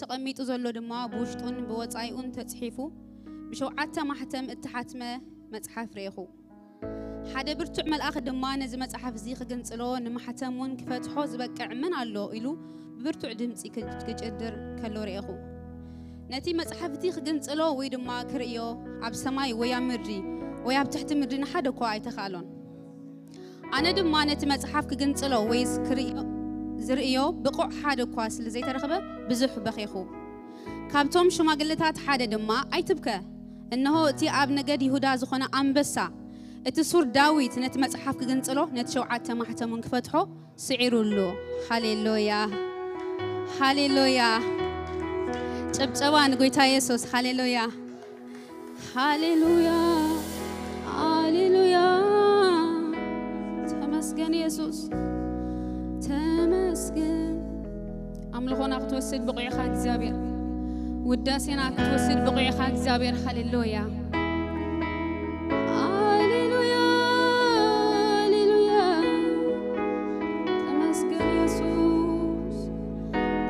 ተቐሚጡ ዘሎ ድማ ብውሽጡን ብወጻኢኡን ተጽሒፉ ብሸውዓተ ማሕተም እተሓትመ መጽሓፍ ርኤኹ። ሓደ ብርቱዕ መልኣኽ ድማ ነዚ መጽሓፍ እዚ ክግንጽሎ ንማሕተም እውን ክፈትሖ ዝበቅዕ መን ኣሎ ኢሉ ብብርቱዕ ድምጺ ክጭድር ከሎ ርኤኹ። ነቲ መጽሓፍ እቲ ክግንጽሎ ወይ ድማ ክርእዮ ኣብ ሰማይ ወይ ኣብ ምድሪ ወይ ኣብ ትሕቲ ምድሪ ንሓደ እኳ ኣይተኻእሎን። ኣነ ድማ ነቲ መጽሓፍ ክግንጽሎ ወይ ዝርእዮ ብቑዕ ሓደ እኳ ስለ ዘይተረኽበ ብዙሕ በኼኹ። ካብቶም ሽማግለታት ሓደ ድማ ኣይትብከ፣ እንሆ እቲ ኣብ ነገድ ይሁዳ ዝኾነ ኣንበሳ እቲ ሱር ዳዊት ነቲ መጽሓፍ ክግንጽሎ ነቲ ሸውዓተ ማሕተሙን ክፈትሖ ስዒሩ ኣሎ። ሃሌሉያ፣ ሃሌሉያ። ጭብጨባ ንጎይታ የሱስ። ሃሌሉያ፣ ሃሌሉያ፣ ሃሌሉያ። ተመስገን የሱስ፣ ተመስገን። ኣምልኾና ክትወስድ ብቑዕ ኢኻ እግዚኣብሔር። ውዳሴና ክትወስድ ብቑዕ ኢኻ እግዚኣብሔር። ሃሌሉያ፣ ሃሌሉያ፣ ሃሌሉያ። ተመስገን የሱስ፣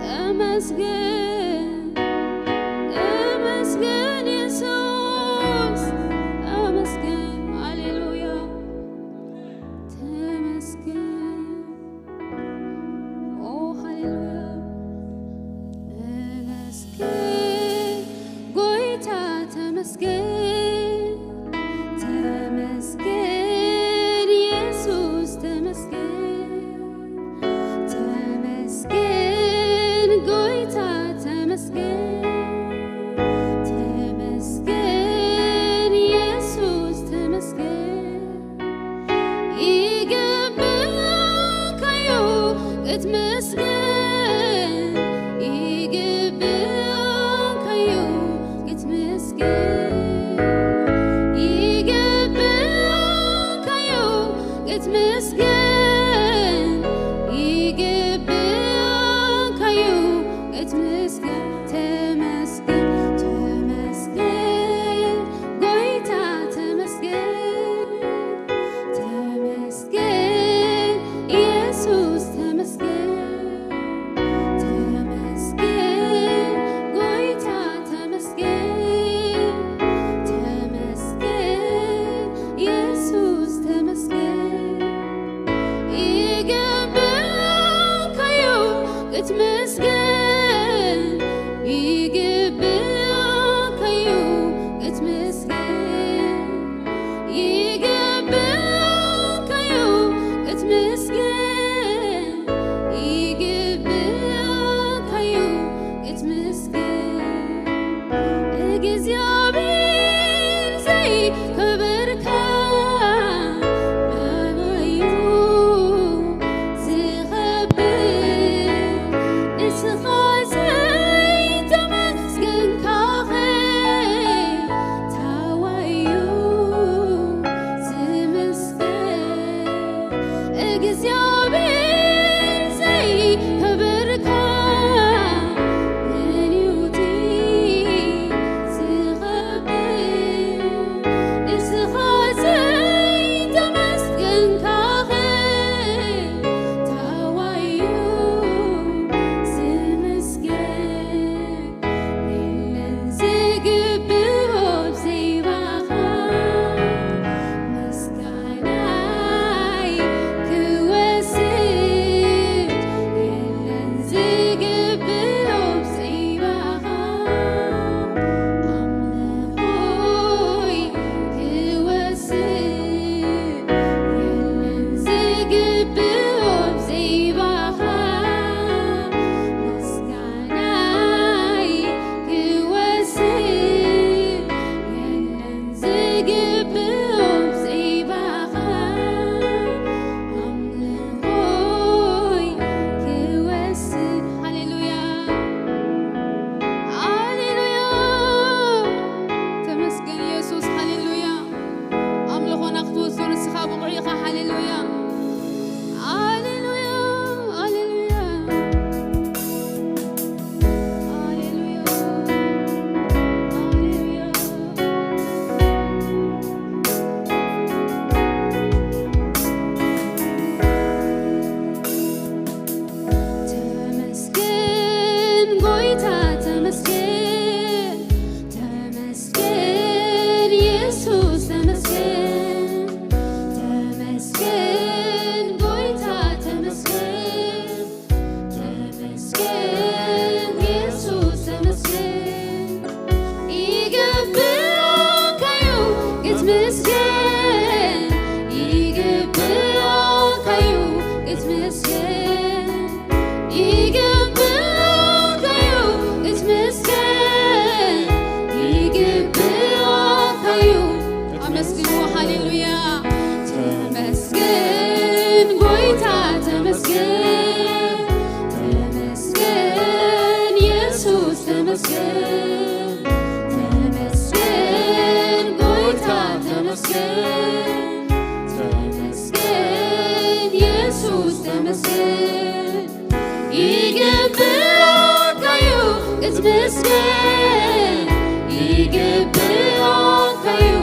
ተመስገን፣ ተመስገን የሱስ፣ ተመስገን። ሃሌሉያ፣ ተመስገን። ኦ ሃሌሉያ። ተመስገን ጎይታ፣ ተመስገን፣ ተመስገን የሱስ፣ ተመስገን፣ ተመስገን ጎይታ፣ ተመስገን፣ ተመስገን የሱስ፣ ተመስገን። ይግብእካዩ ክትምስገን፣ ይግብእካዩ ክትምስገን፣ ይግብእካዩ ክትምስገን፣ ይግብእካዩ ክትምስገን። ተመስገን፣ ተመስገን ጎይታ፣ ተመስገን፣ ተመስገን የሱስ፣ ተመስገን፣ ተመስገን ጎይታ፣ ተመስገን፣ ተመስገን የሱስ፣ ተመስገን። ይግብእካዩ ክትምስገን፣ ይግብእካዩ ክትምስገን፣ ይግብእካዩ ክትምስገን፣ ይግብእካዩ ክትምስገን። እግዚኣብሔር ዘይከበርካ መን እዩ ዝኸብር? ንስኻ ዘይተመስገንካኸ ታዋዩ ዝምስገን? እግዚኣብሔር ዘይከበርካ መን እዩ እቲ ዝኸብር? ንስ ተመስገን፣ ተመስገን ጎይታ፣ ተመስገን፣ ተመስገን የሱስ፣ ተመስገን። ይግብኣካ እዩ ክትምስገን፣ ይግብኣካ እዩ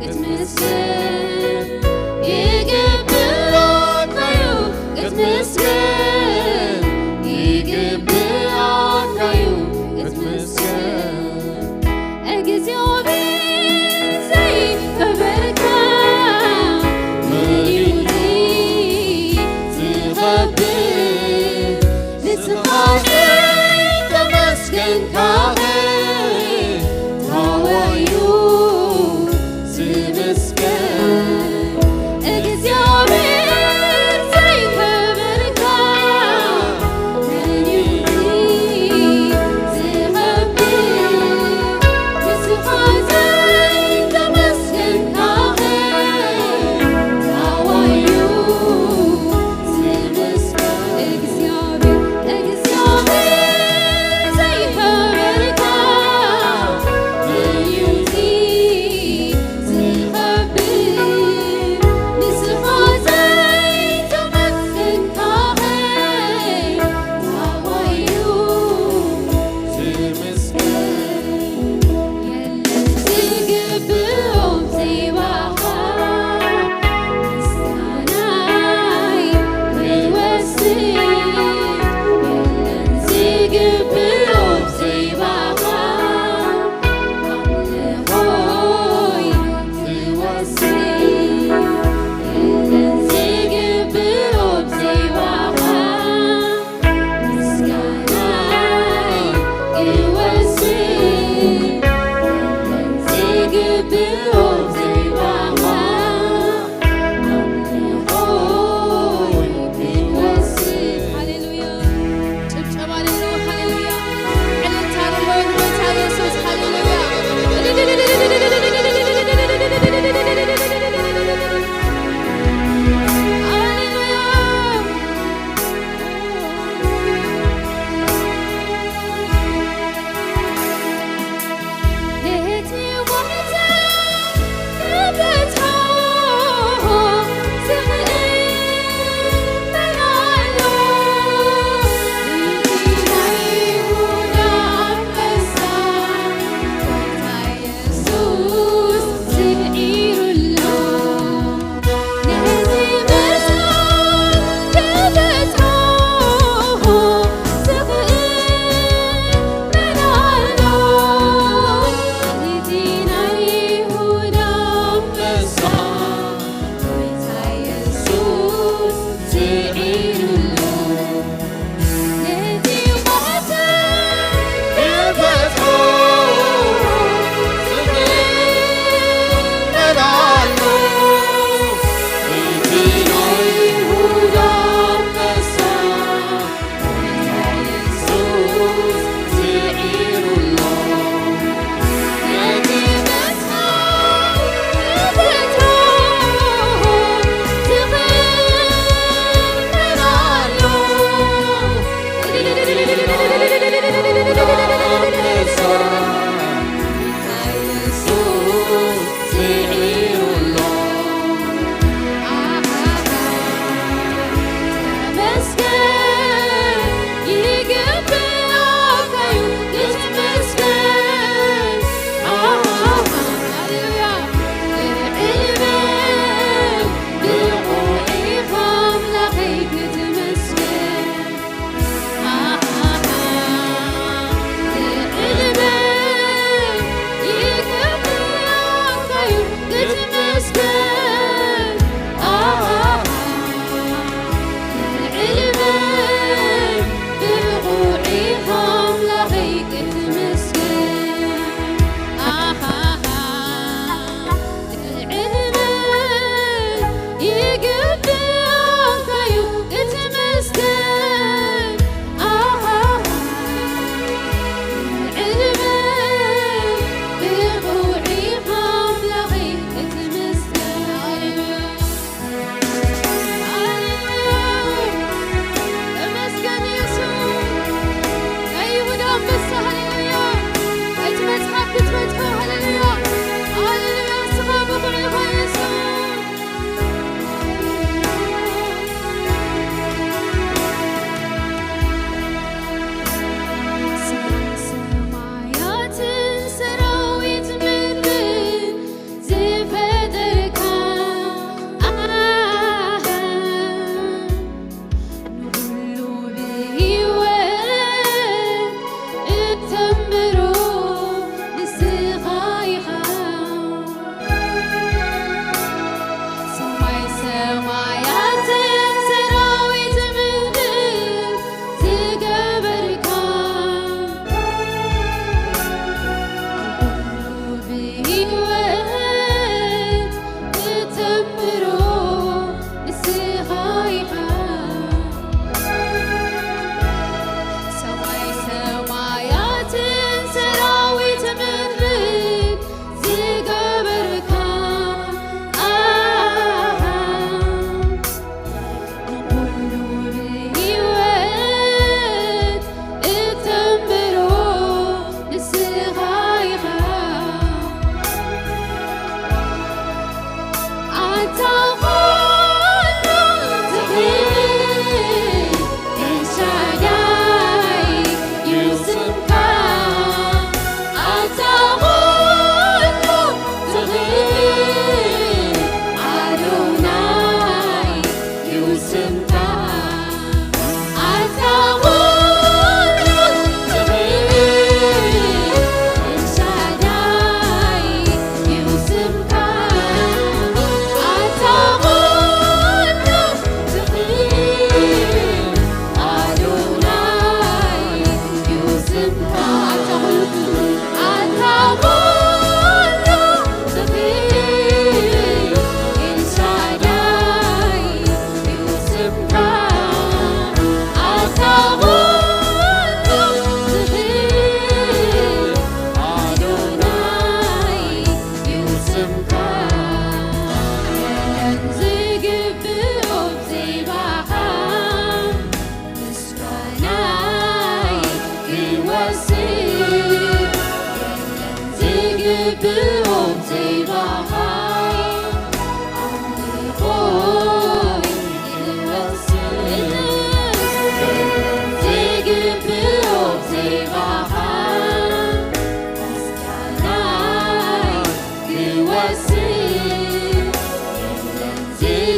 ክትምስገን፣ ይግብኣካ እዩ ክትምስገን፣ ይግብኣካ እዩ ክትምስገን። እግዚኣብሔር ዘይከበርካ መን እዩ ዝኸብር? ንስኻ ዘይተመስገንካ ኸ ታዋዩ ዝምስገን? እግዚኣብሔር ዘይከበርካ መን እዩ ዝኸብር? ንስኻ ዘይተመስገንካ ኸ ታዋዩ ዝምስገን? እግዚኣብሔር፣ እግዚኣብሔር ዘይከበርካ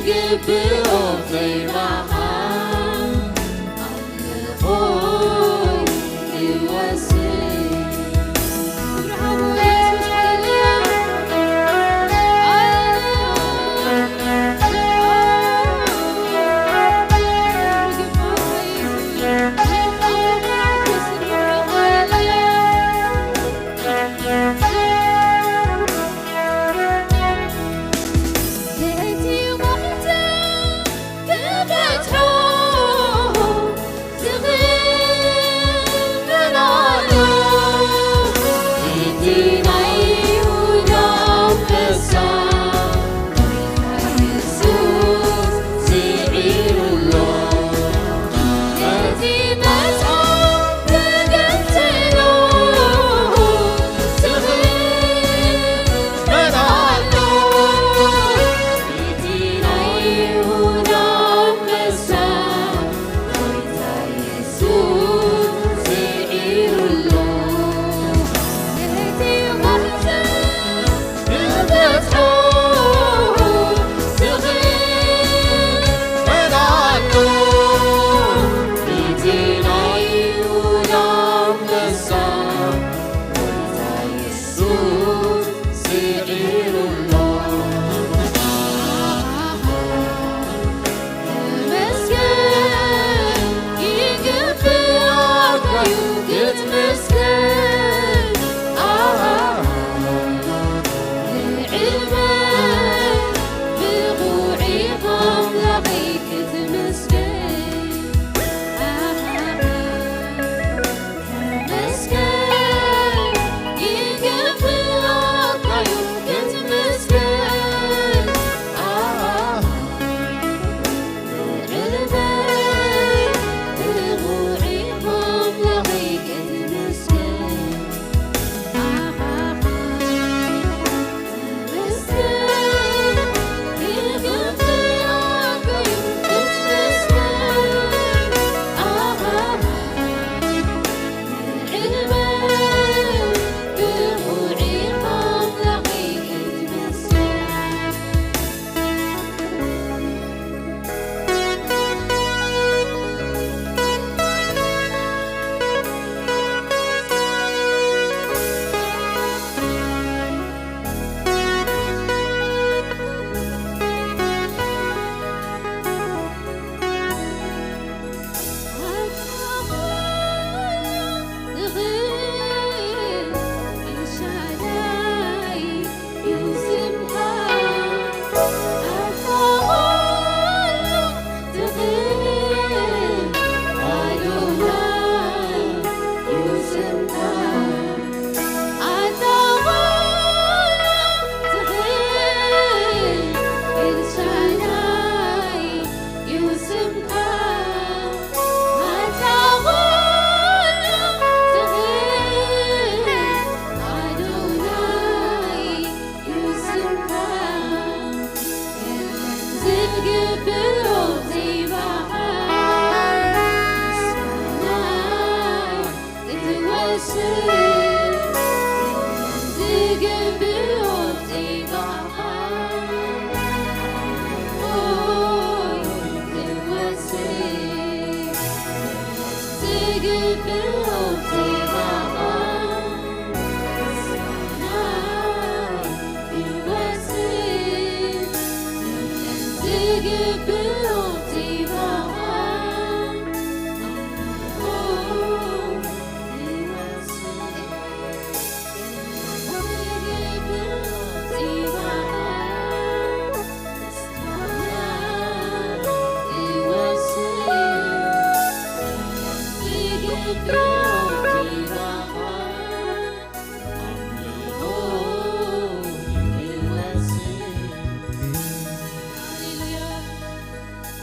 ግብኦ ዘይባኻ ኣምልኾ ይወስድ።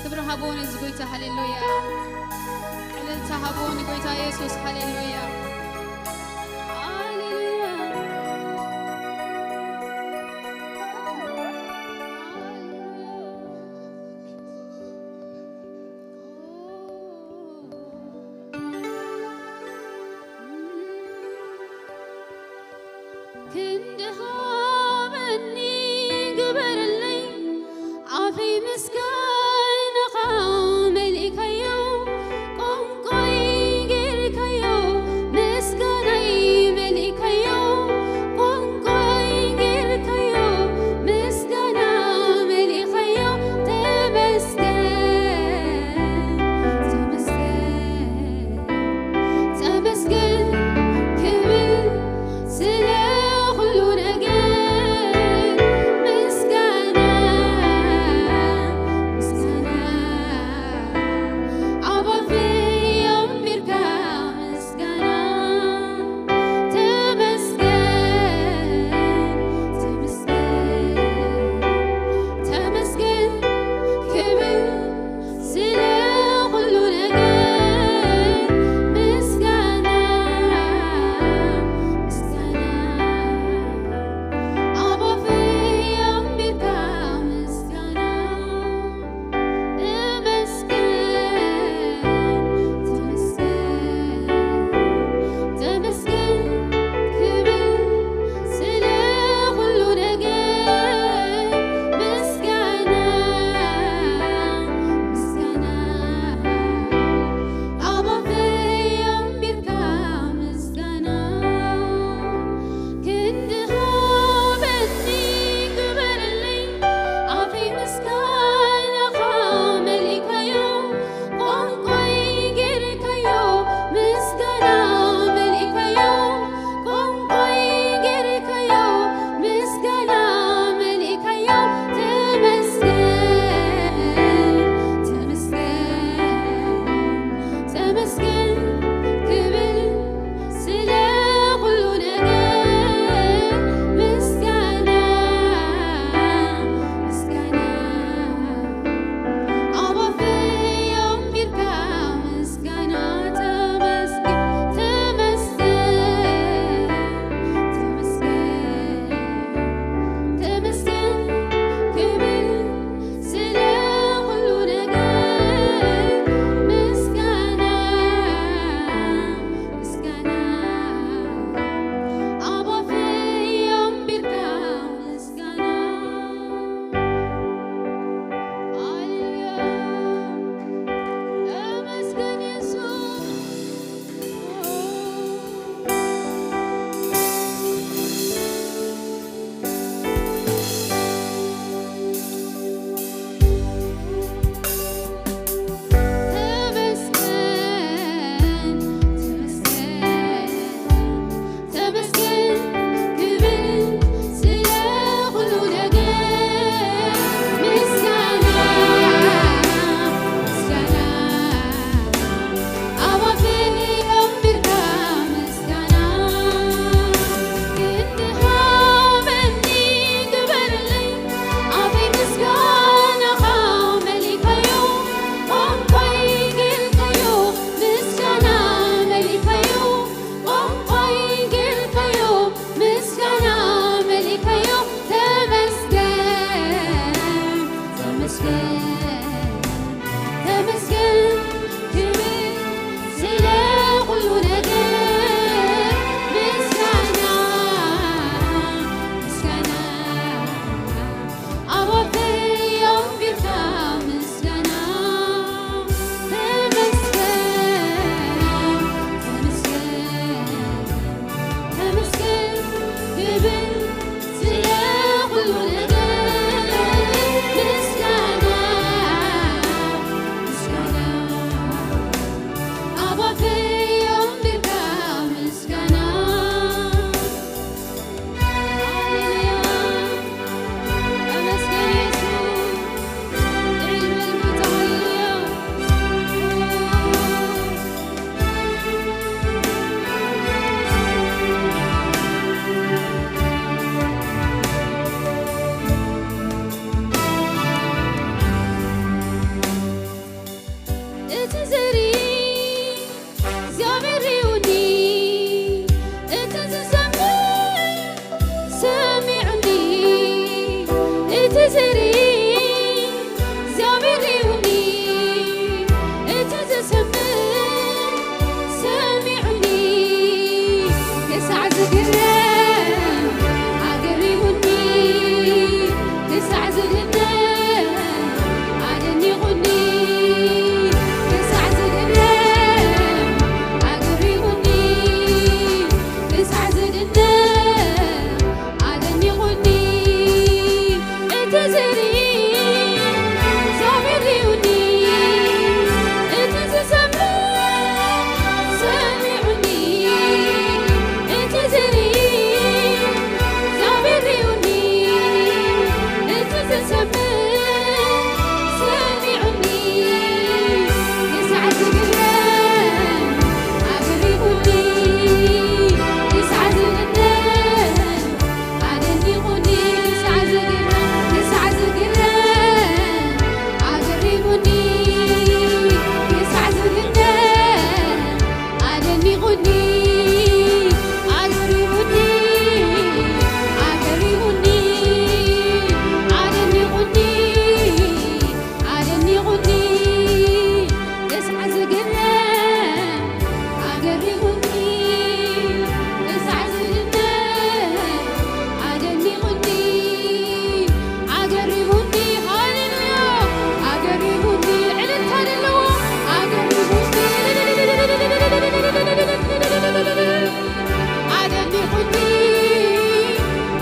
ክብሪ ሃብዎ ነዚ ጎይታ፣ ሃሌሉያ። ዕልልታ ሃብዎ ንጎይታ የሱስ፣ ሃሌሉያ። ሃሌሉያ። ክንዲ ሃበኒ ግበረለይ፣ ኣፈይ ምስጋና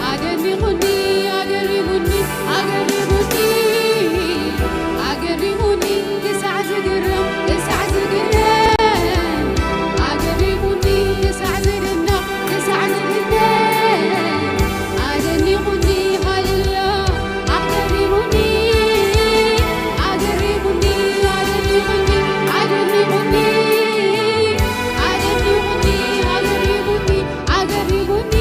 ኣደኒቑኒ፣ ኣገሪሙኒ፣ ኣገሪሙኒ፣ ኣገሪሙኒ፣ ክሳዕ ዝግረም፣ ክሳዕ ዝግረም፣ ኣገሪሙኒ፣ ክሳዕ ዝድነቕ፣ ክሳዕ ዝድነቕ፣ ኣደኒቑኒ፣ ሃሌሉያ፣ ኣገሪሙኒ፣ ኣገሪሙኒ፣ ኣደኒቑኒ፣ ኣደኒቑኒ፣ ኣደኒቑኒ፣ ኣገሪሙኒ፣ ኣገሪሙኒ።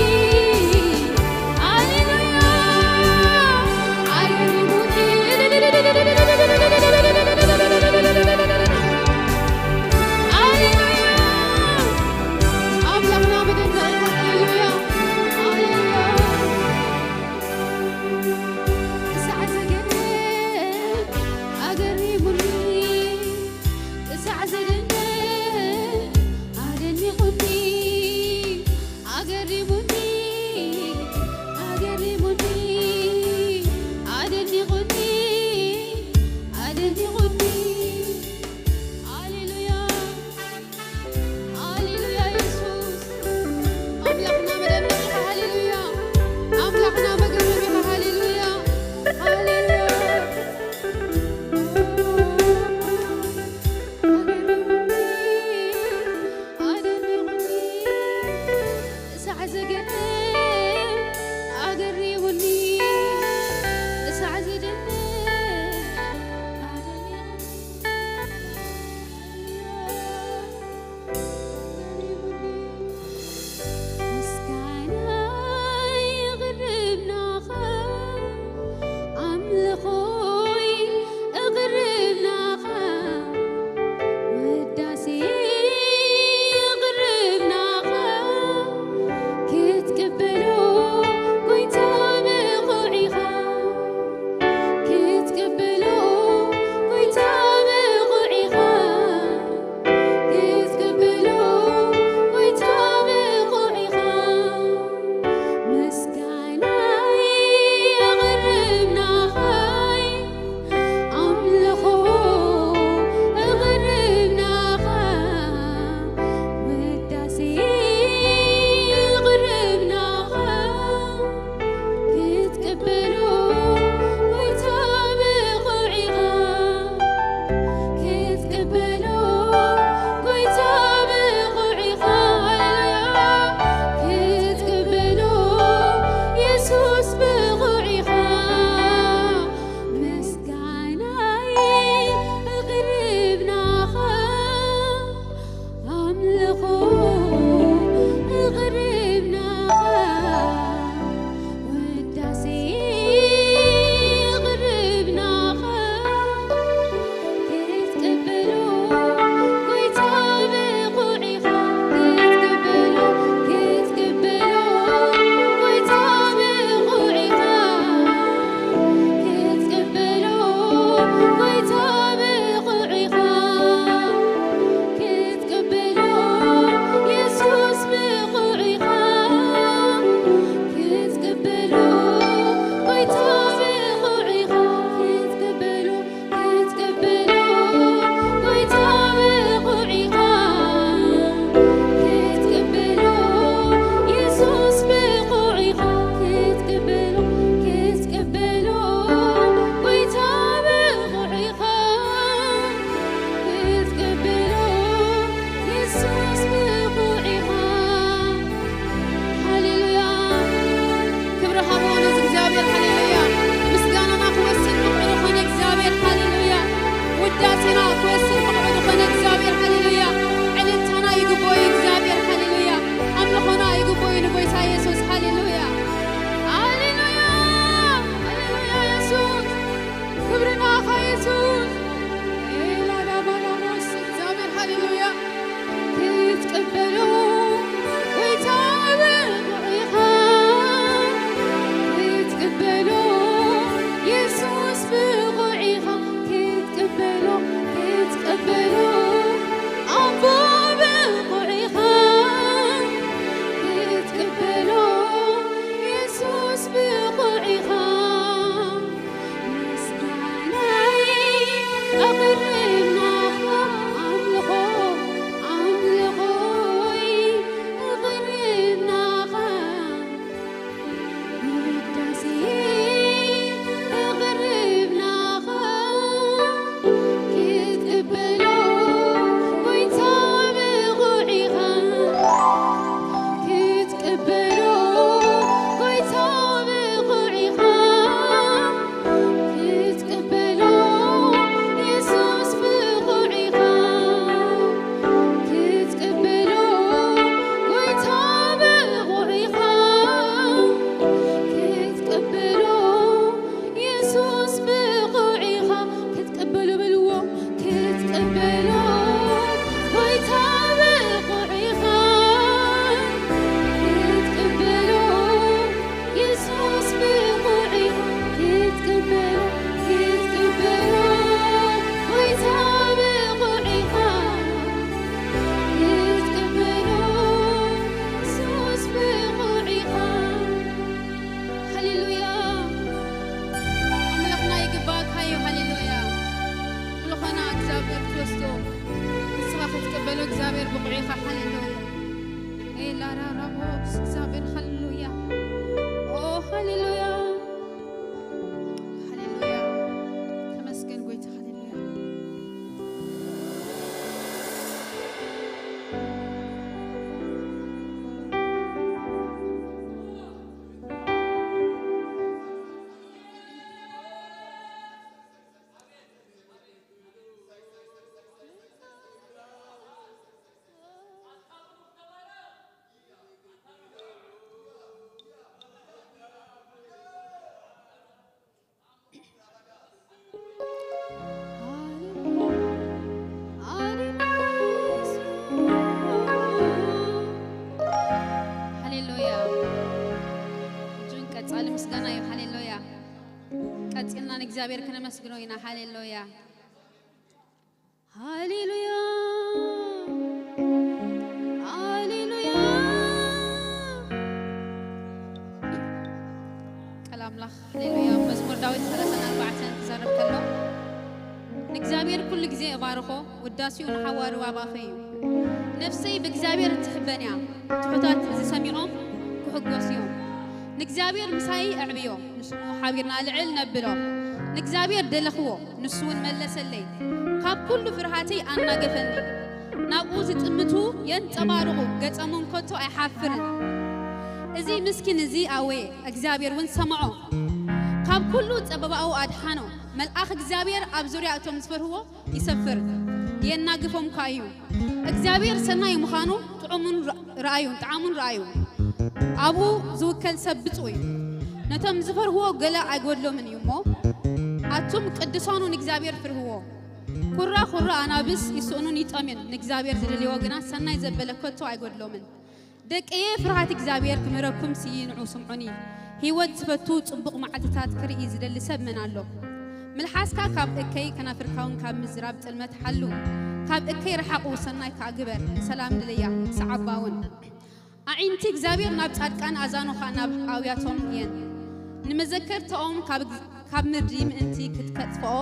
እጁን ቀጻሊ ምስጋና እዩ። ሃሌሉያ። ቀጺልና ንእግዚኣብሔር ከነመስግኖ ኢና። ሃሌሉያ። ሃሌሉያ። ሃሌሉያ። ቃል ኣምላኽ፣ ሃሌሉያ። መዝሙር ዳዊት ሰላሳን ኣርባዕተን ክዛረብ ከሎ፣ ንእግዚኣብሔር ኩሉ ግዜ እባርኾ፣ ውዳሴኡ ንሓዋሩ ኣብ ኣፈይ እዩ። ነፍሰይ ብእግዚኣብሔር እትሕበን እያ። ትሑታት እዚ ሰሚዖም ክሕጎሱ እዮም። ንእግዚኣብሔር ምሳይ ኣዕብዮ፣ ንስሙ ሓቢርና ልዕል ነብሎ። ንእግዚኣብሔር ደለኽዎ፣ ንሱ እውን መለሰለይ። ካብ ኩሉ ፍርሃተይ ኣናገፈኒ። ናብኡ ዝጥምቱ የንጸባርቑ፣ ገጾም እውን ከቶ ኣይሓፍርን። እዚ ምስኪን እዚ ኣወየ፣ እግዚኣብሔር እውን ሰምዖ። ካብ ኩሉ ጸበባኡ ኣድሓኖ። መልኣኽ እግዚኣብሔር ኣብ ዙርያ እቶም ዝፈርህዎ ይሰፍር፣ የናግፎም ከኣ እዩ። እግዚኣብሔር ሰናይ ምዃኑ ጥዑሙን ረ-፣ ረኣዩ፣ ጣዕሙን ረኣዩ። ኣብኡ ዝውከል ሰብ ብፁዕ እዩ። ነቶም ዝፈርህዎ ገለ ኣይጎድሎምን እዩ እሞ፣ ኣቱም ቅዱሳኑ ንእግዚኣብሔር ፍርህዎ። ኩራ ኩራ ኣናብስ ይስእኑን ይጠምዩን፣ ንእግዚኣብሔር ዝደልይዎ ግና ሰናይ ዘበለ ከቶ ኣይጎድሎምን። ደቀየ፣ ፍርሃት እግዚኣብሔር ክምህረኩም ስኢንዑ ስምዑኒ። ህይወት ዝፈቱ ጽቡቕ መዓልትታት ክርኢ ዝደሊ ሰብ መን ኣሎ? ምልሓስካ ካብ እከይ፣ ከናፍርካውን ካብ ምዝራብ ጥልመት ሓሉ። ካብ እከይ ረሓቑ፣ ሰናይ ከኣ ግበር፣ ንሰላም ድለያ፣ ሰዓባ እውን። ኣዒንቲ እግዚኣብሔር ናብ ጻድቃን፣ ኣዛኑ ኸኣ ናብ ኣውያቶም እየን። ንመዘከርታኦም ካብ እግ-፣ ካብ ምድሪ ምእንቲ ክትከጥፍኦ፣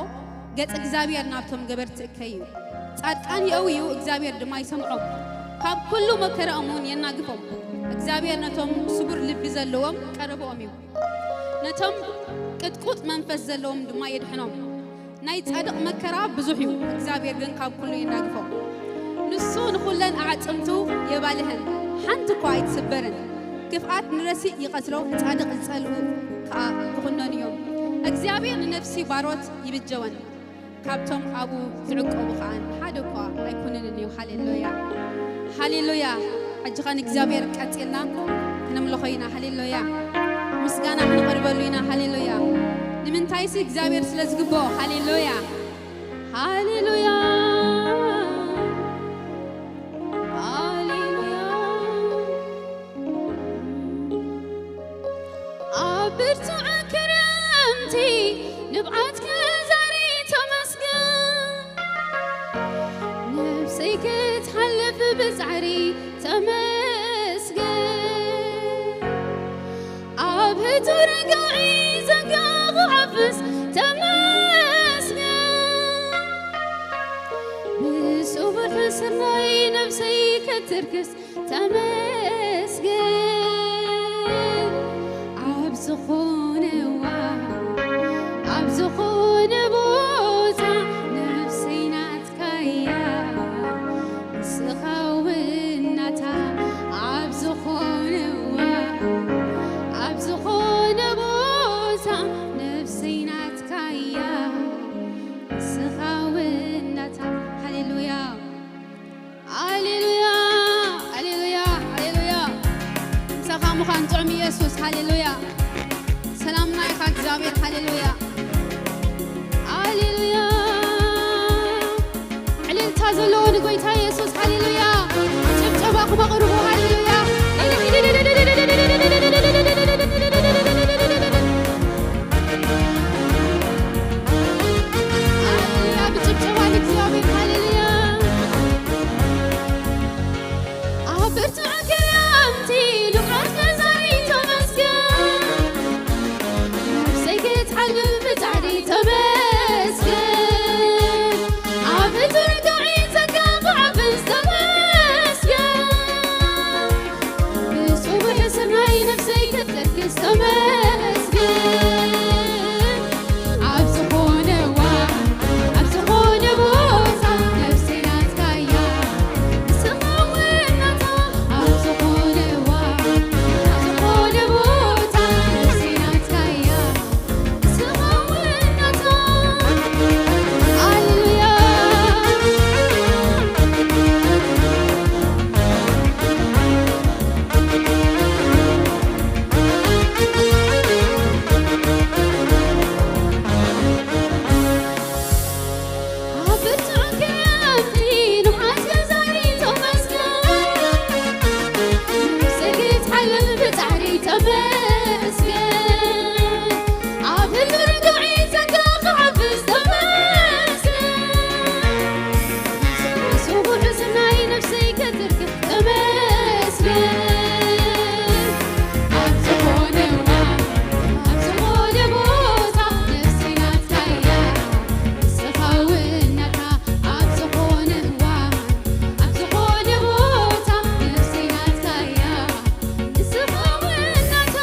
ገጽ እግዚኣብሔር ናብቶም ገበርቲ እከይ እዩ። ጻድቃን የእውዩ፣ እግዚኣብሔር ድማ ይሰምዖም፣ ካብ ኩሉ መከራኦም እውን የናግፎም። እግዚኣብሔር ነቶም ስቡር ልቢ ዘለዎም ቀረብኦም እዩ፣ ነቶም ቅጥቁጥ መንፈስ ዘለዎም ድማ የድሕኖም። ናይ ጻድቕ መከራ ብዙሕ እዩ፣ እግዚኣብሔር ግን ካብ ኩሉ የናግፎ። ንሱ ንኹለን ኣዕጽምቱ የባልሐን፣ ሓንቲ እኳ ኣይትስበርን። ክፍኣት ንረሲእ ይቐትሎ፣ ንጻድቕ ዝጸልኡ ከኣ ክኹነኑ እዮም። እግዚኣብሔር ንነፍሲ ባሮት ይብጀወን፣ ካብቶም ኣብኡ ዝዕቆቡ ከኣ ሓደ እኳ ኣይኩንንን እዩ። ሃሌሉያ፣ ሃሌሉያ። ሕጂ ኸ ንእግዚኣብሔር ቀጺልና ክነምልኾ ኢና። ሃሌሉያ፣ ምስጋና ክንቐርበሉ ኢና። ሃሌሉያ። ንምንታይሲ እግዚኣብሔር ስለ ዝግብኦ። ሃሌሉያ፣ ሃሌሉያ፣ ሃሌሉያ። ኣብ ብርቱዕ ክረምቲ ንብዓት ክዛሪ ተመስገን። ነፍሰይ ክትሓልፍ ብጻዕሪ ተመስገን። ኣብ ህጹር ጋዒ ዘጋቑ ዓፍስ ተመስገን። ብስቡሕ ስርናይ ነፍሰይ ክትርክስ ተመስገን። ኣብ ዝኾነ እዋን፣ ኣብ ዝኾነ ቦታ ነፍሰይ ናትካ እያ፣ ንስኻ እውን ናታ። ኣብ ዝኾነ እዋን፣ ኣብ ዝኾነ ቦታ ነፍሰይ ናትካ እያ፣ ንስኻ እውን ናታ። ሃሌሉያ። ሃሌሉያ፣ ሃሌሉያ፣ ሃሌሉያ። ምሳኻ ምዃን ጥዑም ኢየሱስ። ሃሌሉያ። ሰላምና ኢኻ እግዚኣብሔር። ሃሌሉያ፣ ሃሌሉያ። ዕልልታ ዘለዎ ንጎይታ ኢየሱስ። ሃሌሉያ። ጭብጨባኹም ኣቕርቡ። ሃሌሉያ። ሃሌሉያ፣ ብጭብጨባ ንእግዚኣብሔር። ሃሌሉያ። ኣብ ብርቱዕ ክረምቲ ንብዓት ክዛሪ ተመስገን። ነፍሰይ ክትሓልፍ ብጻዕሪ ተመስገን። ኣብ ህጹር ጋዒ ጸጋ ክዓፍስ ተመስገን። ተመስገን። ኣብ ህልሚ ርዱዒ ጸጋ ክዓብስ ተመስገን። ስቡሕ ዝናይ ነፍሰይ ከትርክ ተመስገን። ኣብ ዝኾነ እዋን፣ ኣብ ዝኾነ ቦታ ነፍሰይ ናትካ እያ። ንስኻ እውን ናታ ኣብ ዝኾነ እዋን፣ ኣብ ዝኾነ ቦታ ነፍሰይ ናትካ እያ። ንስኻ እውን ናታ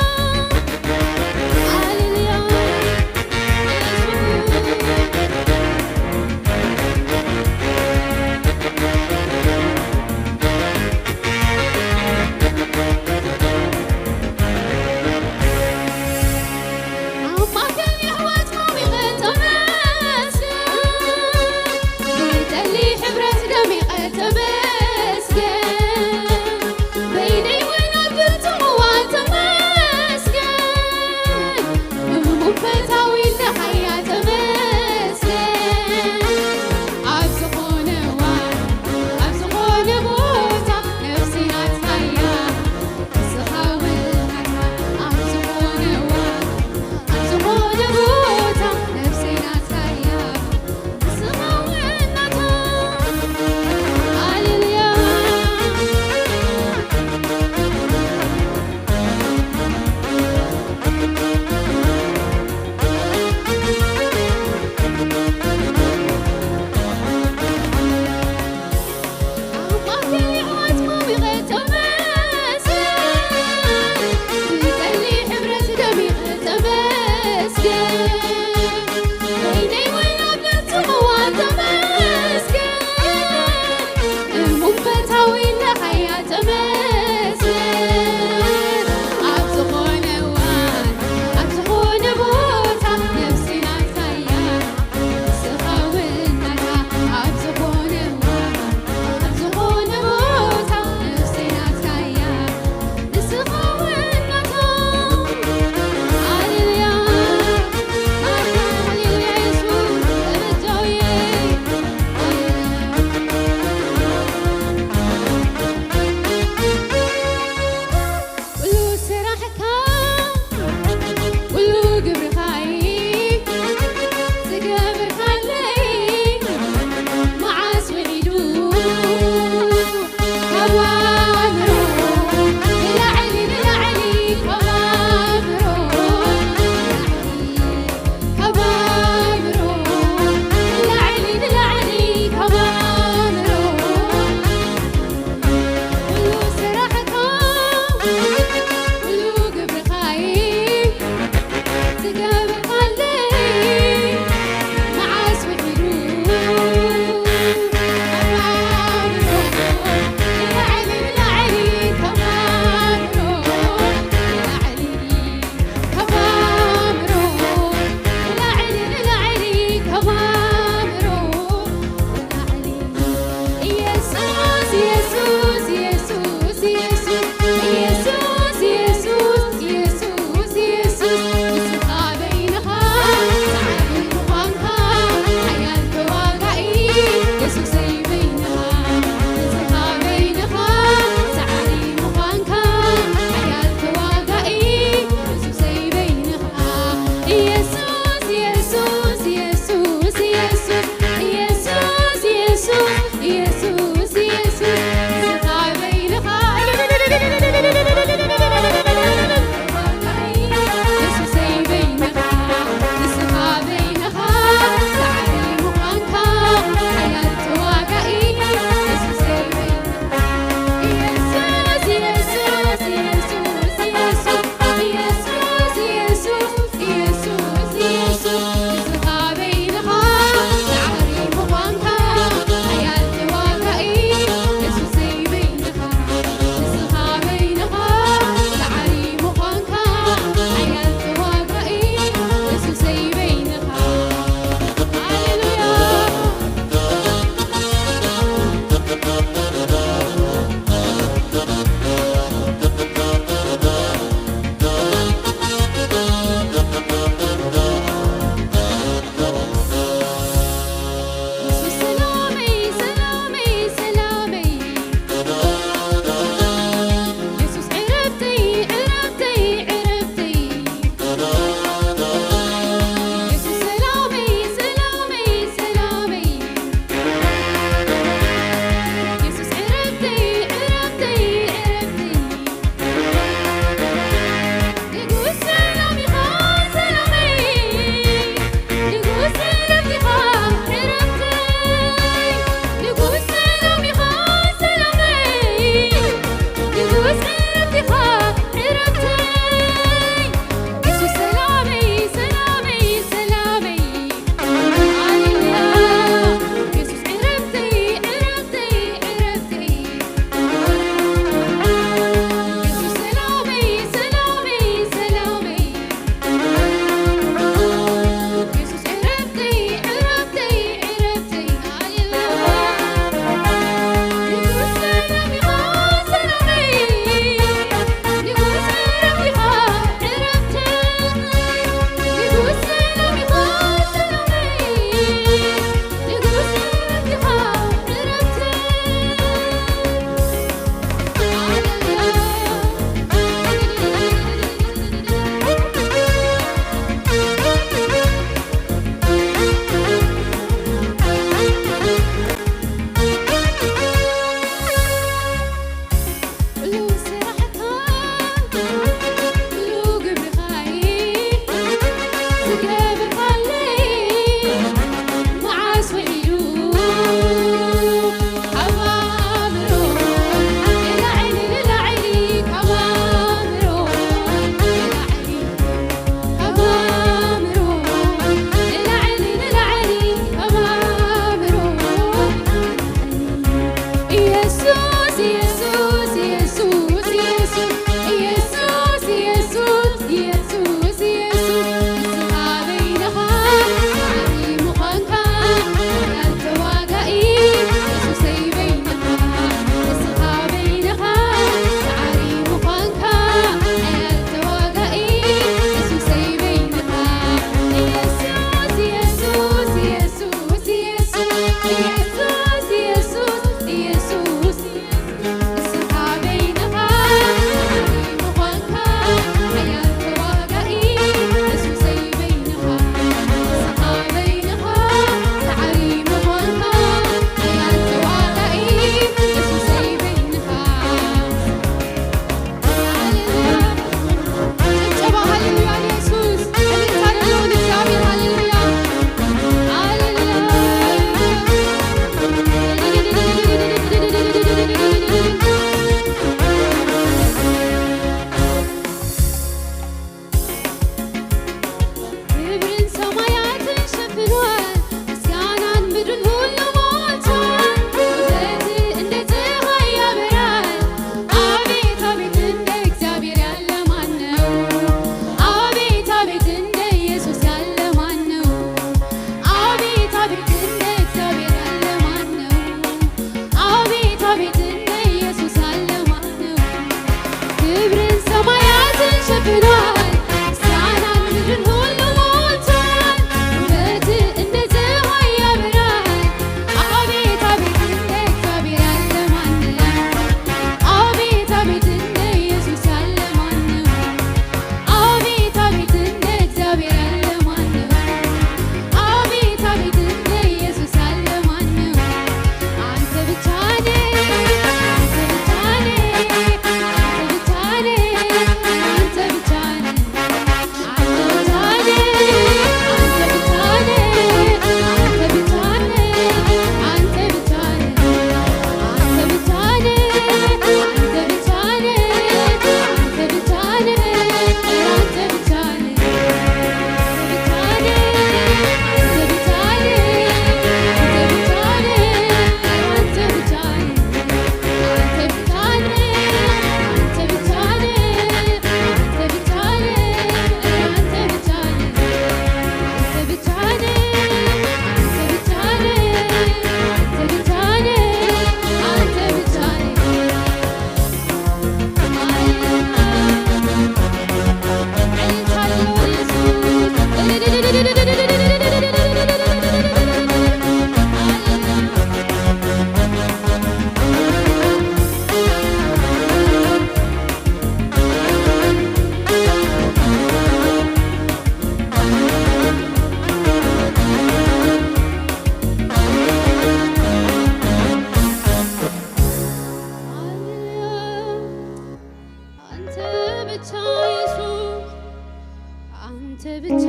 ብቻ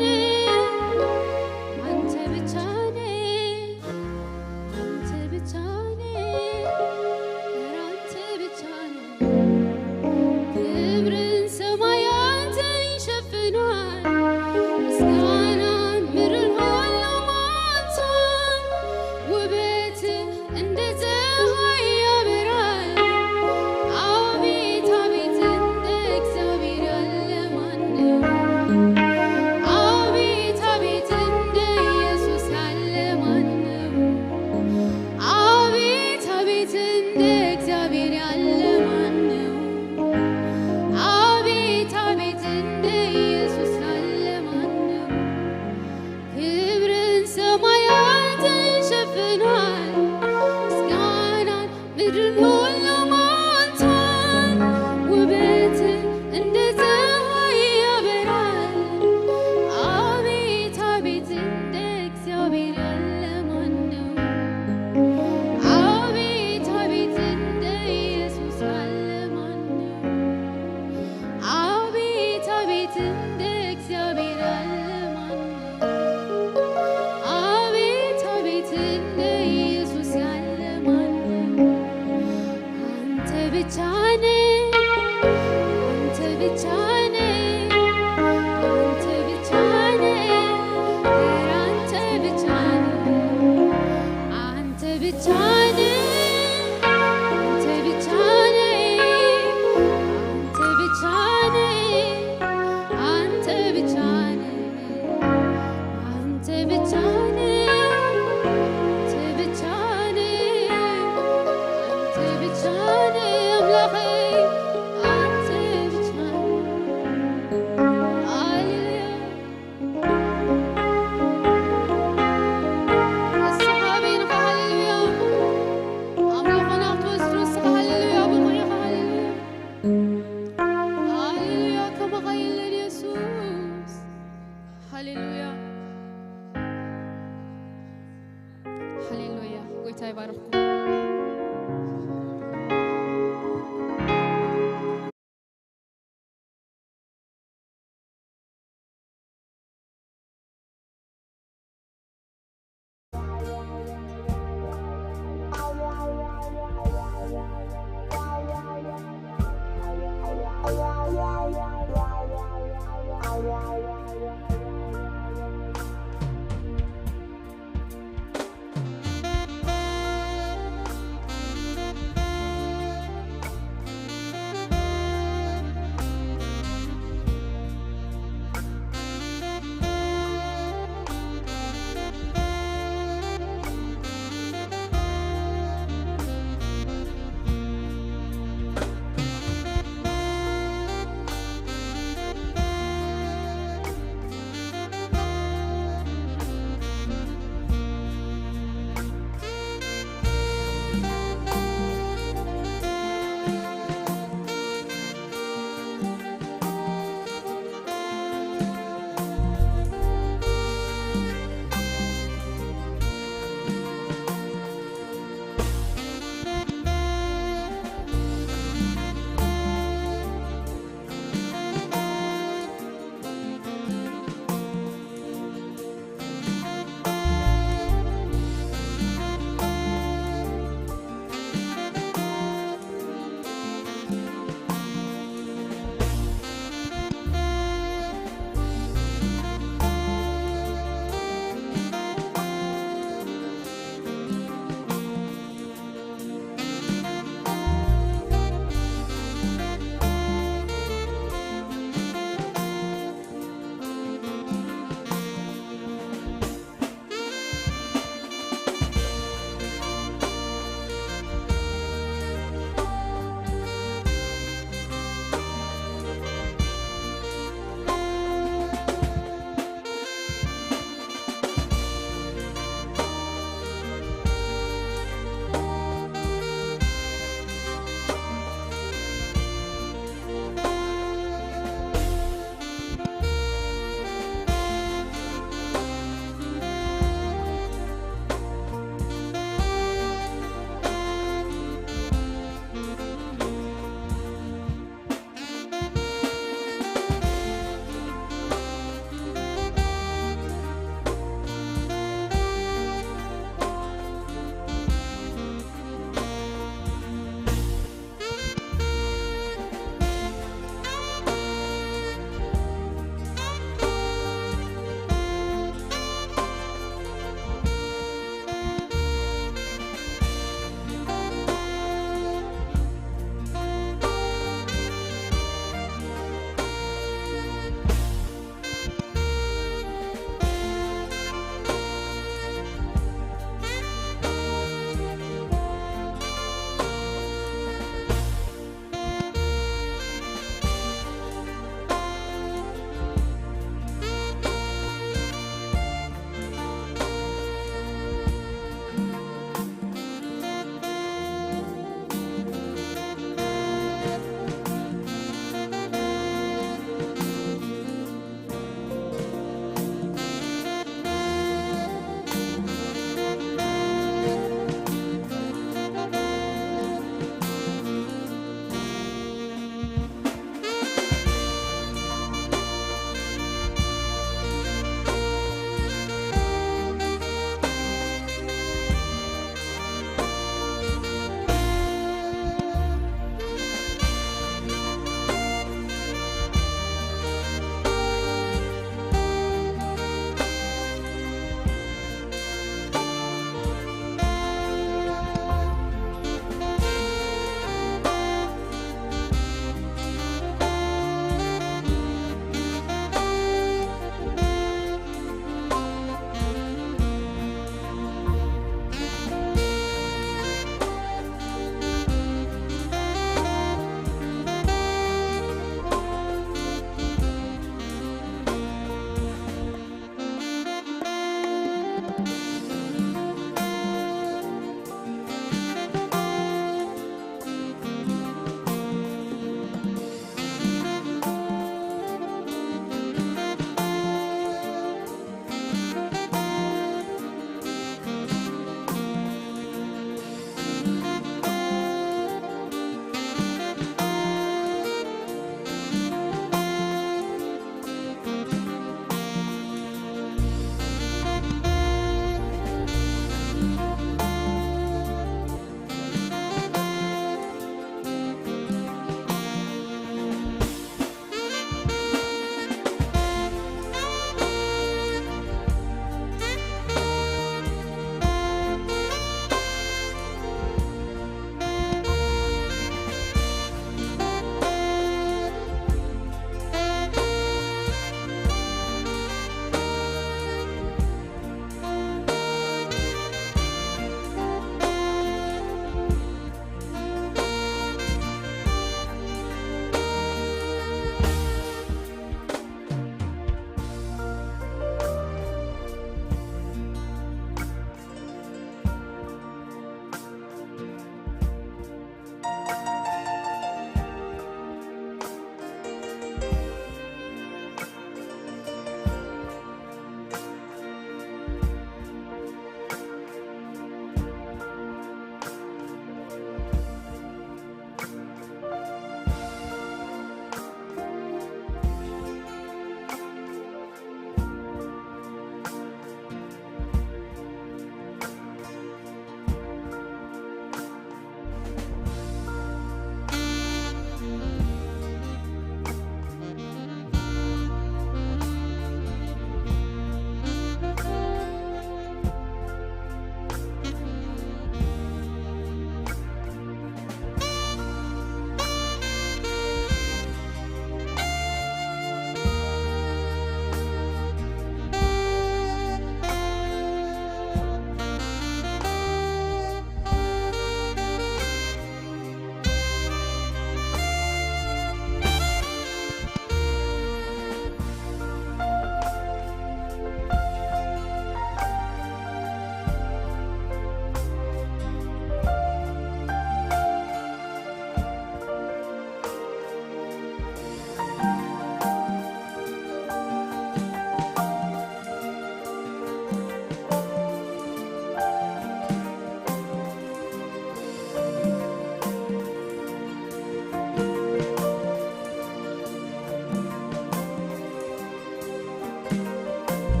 ነህ፣ አንተ ብቻ ነህ፣ አንተ ብቻ ነህ፣ ኧረ አንተ ብቻ ነህ። ክብርን ሰማያትን ሸፍኗል፣ ምስጋናን ምድርን ሁሉ ሞልቷል። ውበት እንደ ፀሐይ ያበራል። አቤት አቤት፣ እንደ እግዚአብሔር ያለ ማን ነው? አቤት አቤት፣ እንደ ኢየሱስ ያለ ማን ነው? አቤት አቤት፣ እንደ እግዚአብሔር ያለ ማን ነው? አቤት አቤት፣ እንደ ኢየሱስ ያለ ማን ነው? ክብርን ሰማያትን ሸፍኗል፣ ምስጋናን ምድርን ሁሉ ሞልቷል። ውበት እንደ ፀሐይ ያበራል። አቤት አቤት፣ እንደ እግዚአብሔር ያለ ማን ነው? አቤት አቤት፣ እንደ ኢየሱስ ያለ ማን ነው? አቤት አቤት፣ እንደ እግዚአብሔር ያለ ማን ነው? አቤት አቤት፣ እንደ ኢየሱስ ያለ ማን ነው? አንተ ብቻ ነህ፣ አንተ ብቻ ነህ፣ አንተ ብቻ ነህ፣ ኧረ አንተ ብቻ ነህ። አንተ ብቻ ነህ፣ አንተ ብቻ ነህ፣ አንተ ብቻ ነህ፣ አንተ ብቻ ነህ፣ አንተ ብቻ ነህ፣ አንተ ብቻ ነህ፣ አንተ ብቻ ነህ አምላኬ፣ አንተ ብቻ ነህ። ሃሌሉያ። ንስኻ ኣበይ ኢኻ? ሃሌሉያ። ኣምልኾና ክትወስድ ንስኻ፣ ሃሌሉያ፣ ብቑዕ ኢኻ። ሃሌሉያ። ሃሌሉያ፣ ከማኻ የለን የሱስ። ሃሌሉያ። ሃሌሉያ። ጎይታ ይባርኽኩም።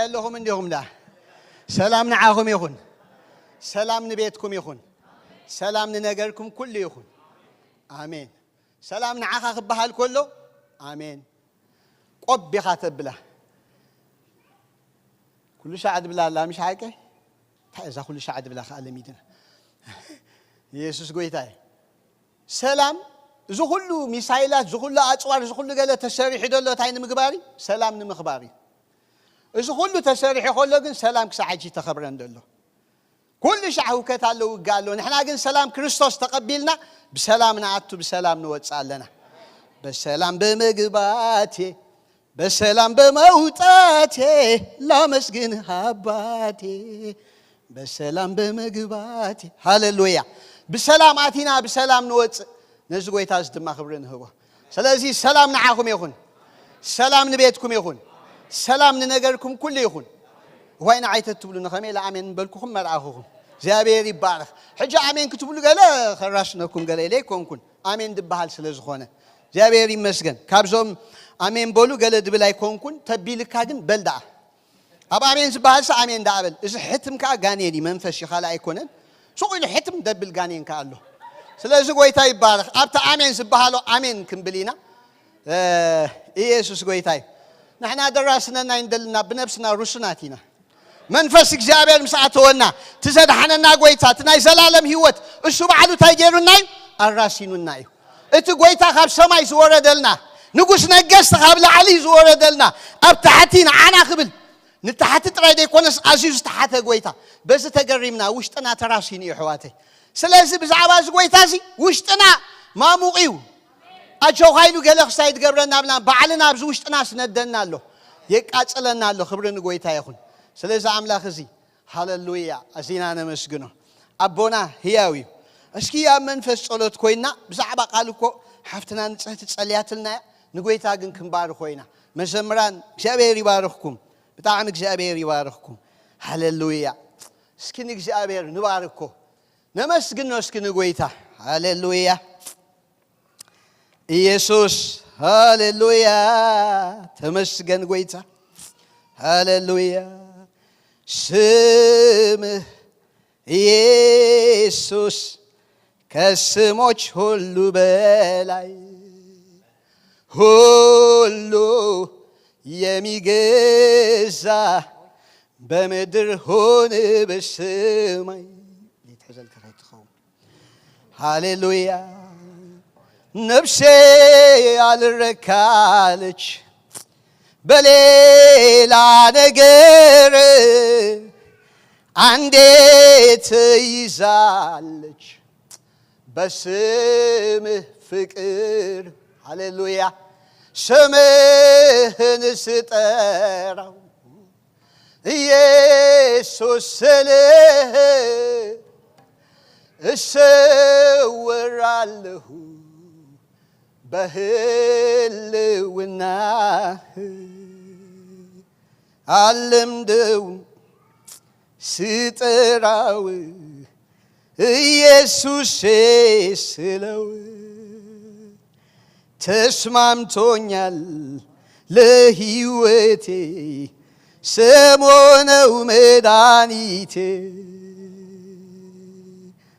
ኣለኹም እንዲኹም ዳ? ሰላም ንዓኹም ይኹን። ሰላም ንቤትኩም ይኹን። ሰላም ንነገርኩም ኩሉ ይኹን። ኣሜን። ሰላም ንዓኻ ክበሃል ከሎ ኣሜን። ቆብ ኢኻ ተብላ። ኩሉ ሻዕ ድብላ ኣላ፣ ምሽ ሓቀ? እንታይ እዛ ኩሉ ሻዕ ድብላ ከኣ ለሚድና? ኢየሱስ ጎይታ እዩ። ሰላም፣ እዚ ኩሉ ሚሳይላት፣ እዚ ኩሉ ኣጽዋር፣ እዚ ኩሉ ገለ ተሰሪሑ ዘሎ እንታይ ንምግባር እዩ? ሰላም ንምኽባር እዩ። እዚ ኩሉ ተሰሪሑ ከሎ ግን ሰላም ክሳዕ ሕጂ ተኸብረን ዘሎ። ኩሉ ሻዕ ህውከት ኣሎ፣ ውግእ ኣሎ። ንሕና ግን ሰላም ክርስቶስ ተቐቢልና ብሰላም ንኣቱ፣ ብሰላም ንወጽእ ኣለና። በሰላም በመግባቴ፣ በሰላም በመውጣቴ፣ ላመስግን ኣባቴ። በሰላም በመግባቴ፣ ሃሌሉያ። ብሰላም ኣቲና ብሰላም ንወጽእ። ነዚ ጎይታ እዚ ድማ ክብሪ ንህቦ። ስለዚ ሰላም ንዓኹም ይኹን። ሰላም ንቤትኩም ይኹን። ሰላም ንነገርኩም ኩሉ ይኹን። ዋይ ንዓይ ተትብሉ ንኸመይ ኢለ ኣሜን በልኩኹም መርኣኹኹም። እግዚኣብሔር ይባረኽ። ሕጂ ኣሜን ክትብሉ ገለ ከራስነኩም ገለ ኢለ ኣይኮንኩን። ኣሜን ድበሃል ስለ ዝኾነ። እግዚኣብሔር ይመስገን። ካብዞም ኣሜን በሉ ገለ ድብል ኣይኮንኩን። ተቢልካ ግን በል ደኣ። ኣብ ኣሜን ዝበሃል ሰ ኣሜን ደኣ በል። እዚ ሕትም ከኣ ጋኔን እዩ፣ መንፈስ እዩ፣ ካልእ ኣይኮነን። ሱቕ ኢሉ ሕትም ደብል ጋኔን ከኣ ኣሎ። ስለዚ ጎይታ ይባረኽ። ኣብቲ ኣሜን ዝበሃሎ ኣሜን ክንብል ኢና። እ፣ ኢየሱስ ጎይታ እዩ። ንሕና ደራስነና ኣይንደልና፣ ብነብስና ርሱናት ኢና። መንፈስ እግዚኣብሔር ምስ ኣተወና፣ እቲ ዘድሓነና ጎይታ፣ እቲ ናይ ዘላለም ህይወት፣ እሱ ባዕሉ እንታይ ገይሩና እዩ? ኣራሲኑና እዩ። እቲ ጎይታ ካብ ሰማይ ዝወረደልና፣ ንጉስ ነገስት ካብ ላዕሊ ዝወረደልና፣ ኣብ ታሕቲ ንዓና ክብል፣ ንታሕቲ ጥራይ ዘይኮነስ ኣዝዩ ዝተሓተ ጎይታ። በዚ ተገሪምና፣ ውሽጥና ተራሲኑ እዩ ኣሕዋተይ። ስለዚ ብዛዕባ እዚ ጎይታ እዚ ውሽጥና ማሙቕ እዩ። ኣጆኻ ኢሉ ገለ ክሳይ ትገብረና ብልና፣ ባዕልና ኣብዚ ውሽጥና ስነደና ኣሎ፣ የቃጽለና ኣሎ። ክብሪ ንጎይታ ይኹን። ስለዚ ኣምላኽ እዚ፣ ሃሌሉያ፣ ኣዚና ነመስግኖ። ኣቦና ህያው እዩ። እስኪ ኣብ መንፈስ ጸሎት ኮይና፣ ብዛዕባ ቃል እኮ ሓፍትና ንጽህቲ ጸልያትልና እያ፣ ንጎይታ ግን ክንባርኾ ኢና። መዘምራን፣ እግዚኣብሔር ይባርኽኩም፣ ብጣዕሚ እግዚኣብሔር ይባርኽኩም። ሃሌሉያ። እስኪ ንእግዚኣብሔር ንባርኮ፣ ነመስግኖ እስኪ ንጎይታ። ሃሌሉያ። ኢየሱስ፣ ሃሌሉያ። ተመስገን ጎይታ። ሃሌሉያ። ስምህ ኢየሱስ ከስሞች ሁሉ በላይ ሁሉ የሚገዛ በምድር ሆነ በሰማይ። ይትሕዘልካ ከይትኸውን። ሃሌሉያ። ነፍሴ ያልረካለች በሌላ ነገር አንዴ ትይዛለች በስምህ ፍቅር። ሃሌሉያ። ስምህን ስጠራው ኢየሱስ ስልህ እሰወራለሁ በህልውናህ። አልለምደው ስጠራው ኢየሱስ ስለው ተስማምቶኛል ለህይወቴ ስሙ ነው መድኃኒቴ።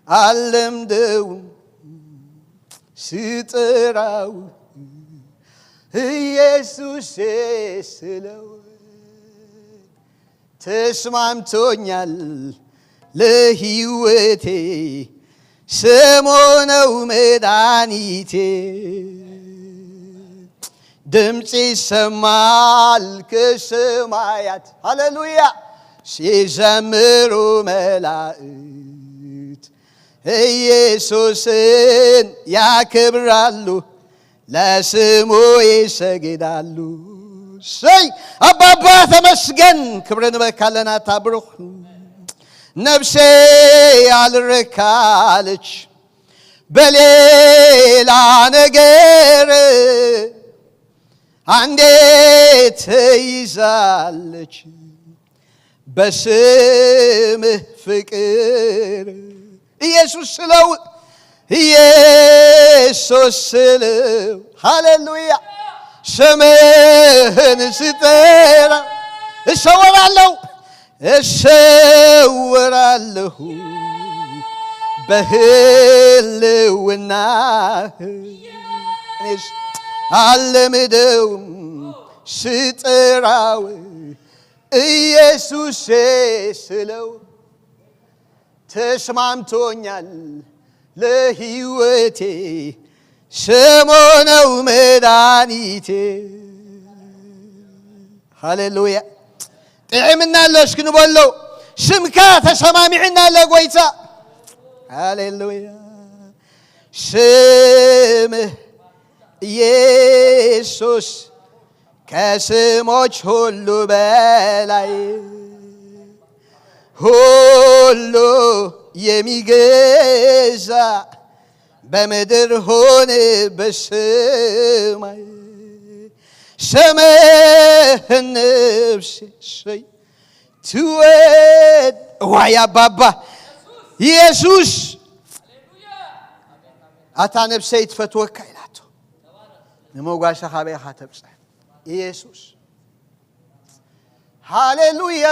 አልለምደውም ስጠራው ኢየሱስ ስለው ተስማምቶኛል ለህይወቴ ስሙ ነው መድኃኒቴ። ድምፅ ይሰማል ከሰማያት፣ ሃሌሉያ፣ ሲዘምሩ መላእክት ኢየሱስን ያከብራሉ፣ ለስሙ ይሰግዳሉ። ሰይ አባባ ተመስገን፣ ክብር ንበካለን ኣታ ብሩኽ። ነፍሴ ያልረካለች በሌላ ነገር አንዴ ተይዛለች በስምህ ፍቅር። ኢየሱስ ስለው፣ ኢየሱስ ስለው፣ ሃሌሉያ። ስምህን ስጠራ እሰወራለሁ፣ እሰወራለሁ በህልውናህ። እኔስ አልለምደውም ስጠራው ኢየሱሴ ስለው ተስማምቶኛል ለህይወቴ ስሙ ነው መድኃኒቴ። ሃሌሉያ። ጥዕምና ኣሎ እስኪ ንበሎ። ስምካ ተሰማሚዕና ኣሎ ጎይታ። ሃሌሉያ። ስምህ ኢየሱስ ከስሞች ሁሉ በላይ ሁሉ የሚገዛ በምድር ሆነ በሰማይ ስምህን ነፍሴ ትወድ ዋይ ኣባባ ኢየሱስ ኣታ ነፍሰይ ትፈትወካ ኢላቶ ንመጓሻ ካበይኻ ተብፅሕ ኢየሱስ ሃሌሉያ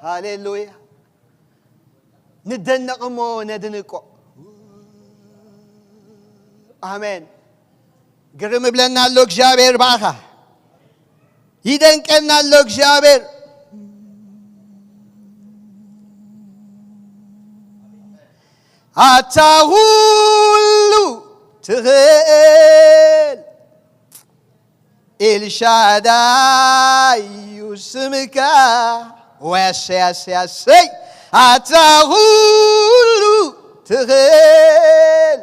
ሃሌሉያ። ንደነቕ እሞ ነድንቆ። ኣሜን። ግርም እብለና ኣሎ እግዚኣብሔር ብኣኻ። ይደንቀና ኣሎ እግዚኣብሔር። ኣታ ኩሉ ትኽእል ኤልሻዳይ እዩ ስምካ። ወያሰይ ኣሰይ ኣሰይ ኣታ ኩሉ ትኽእል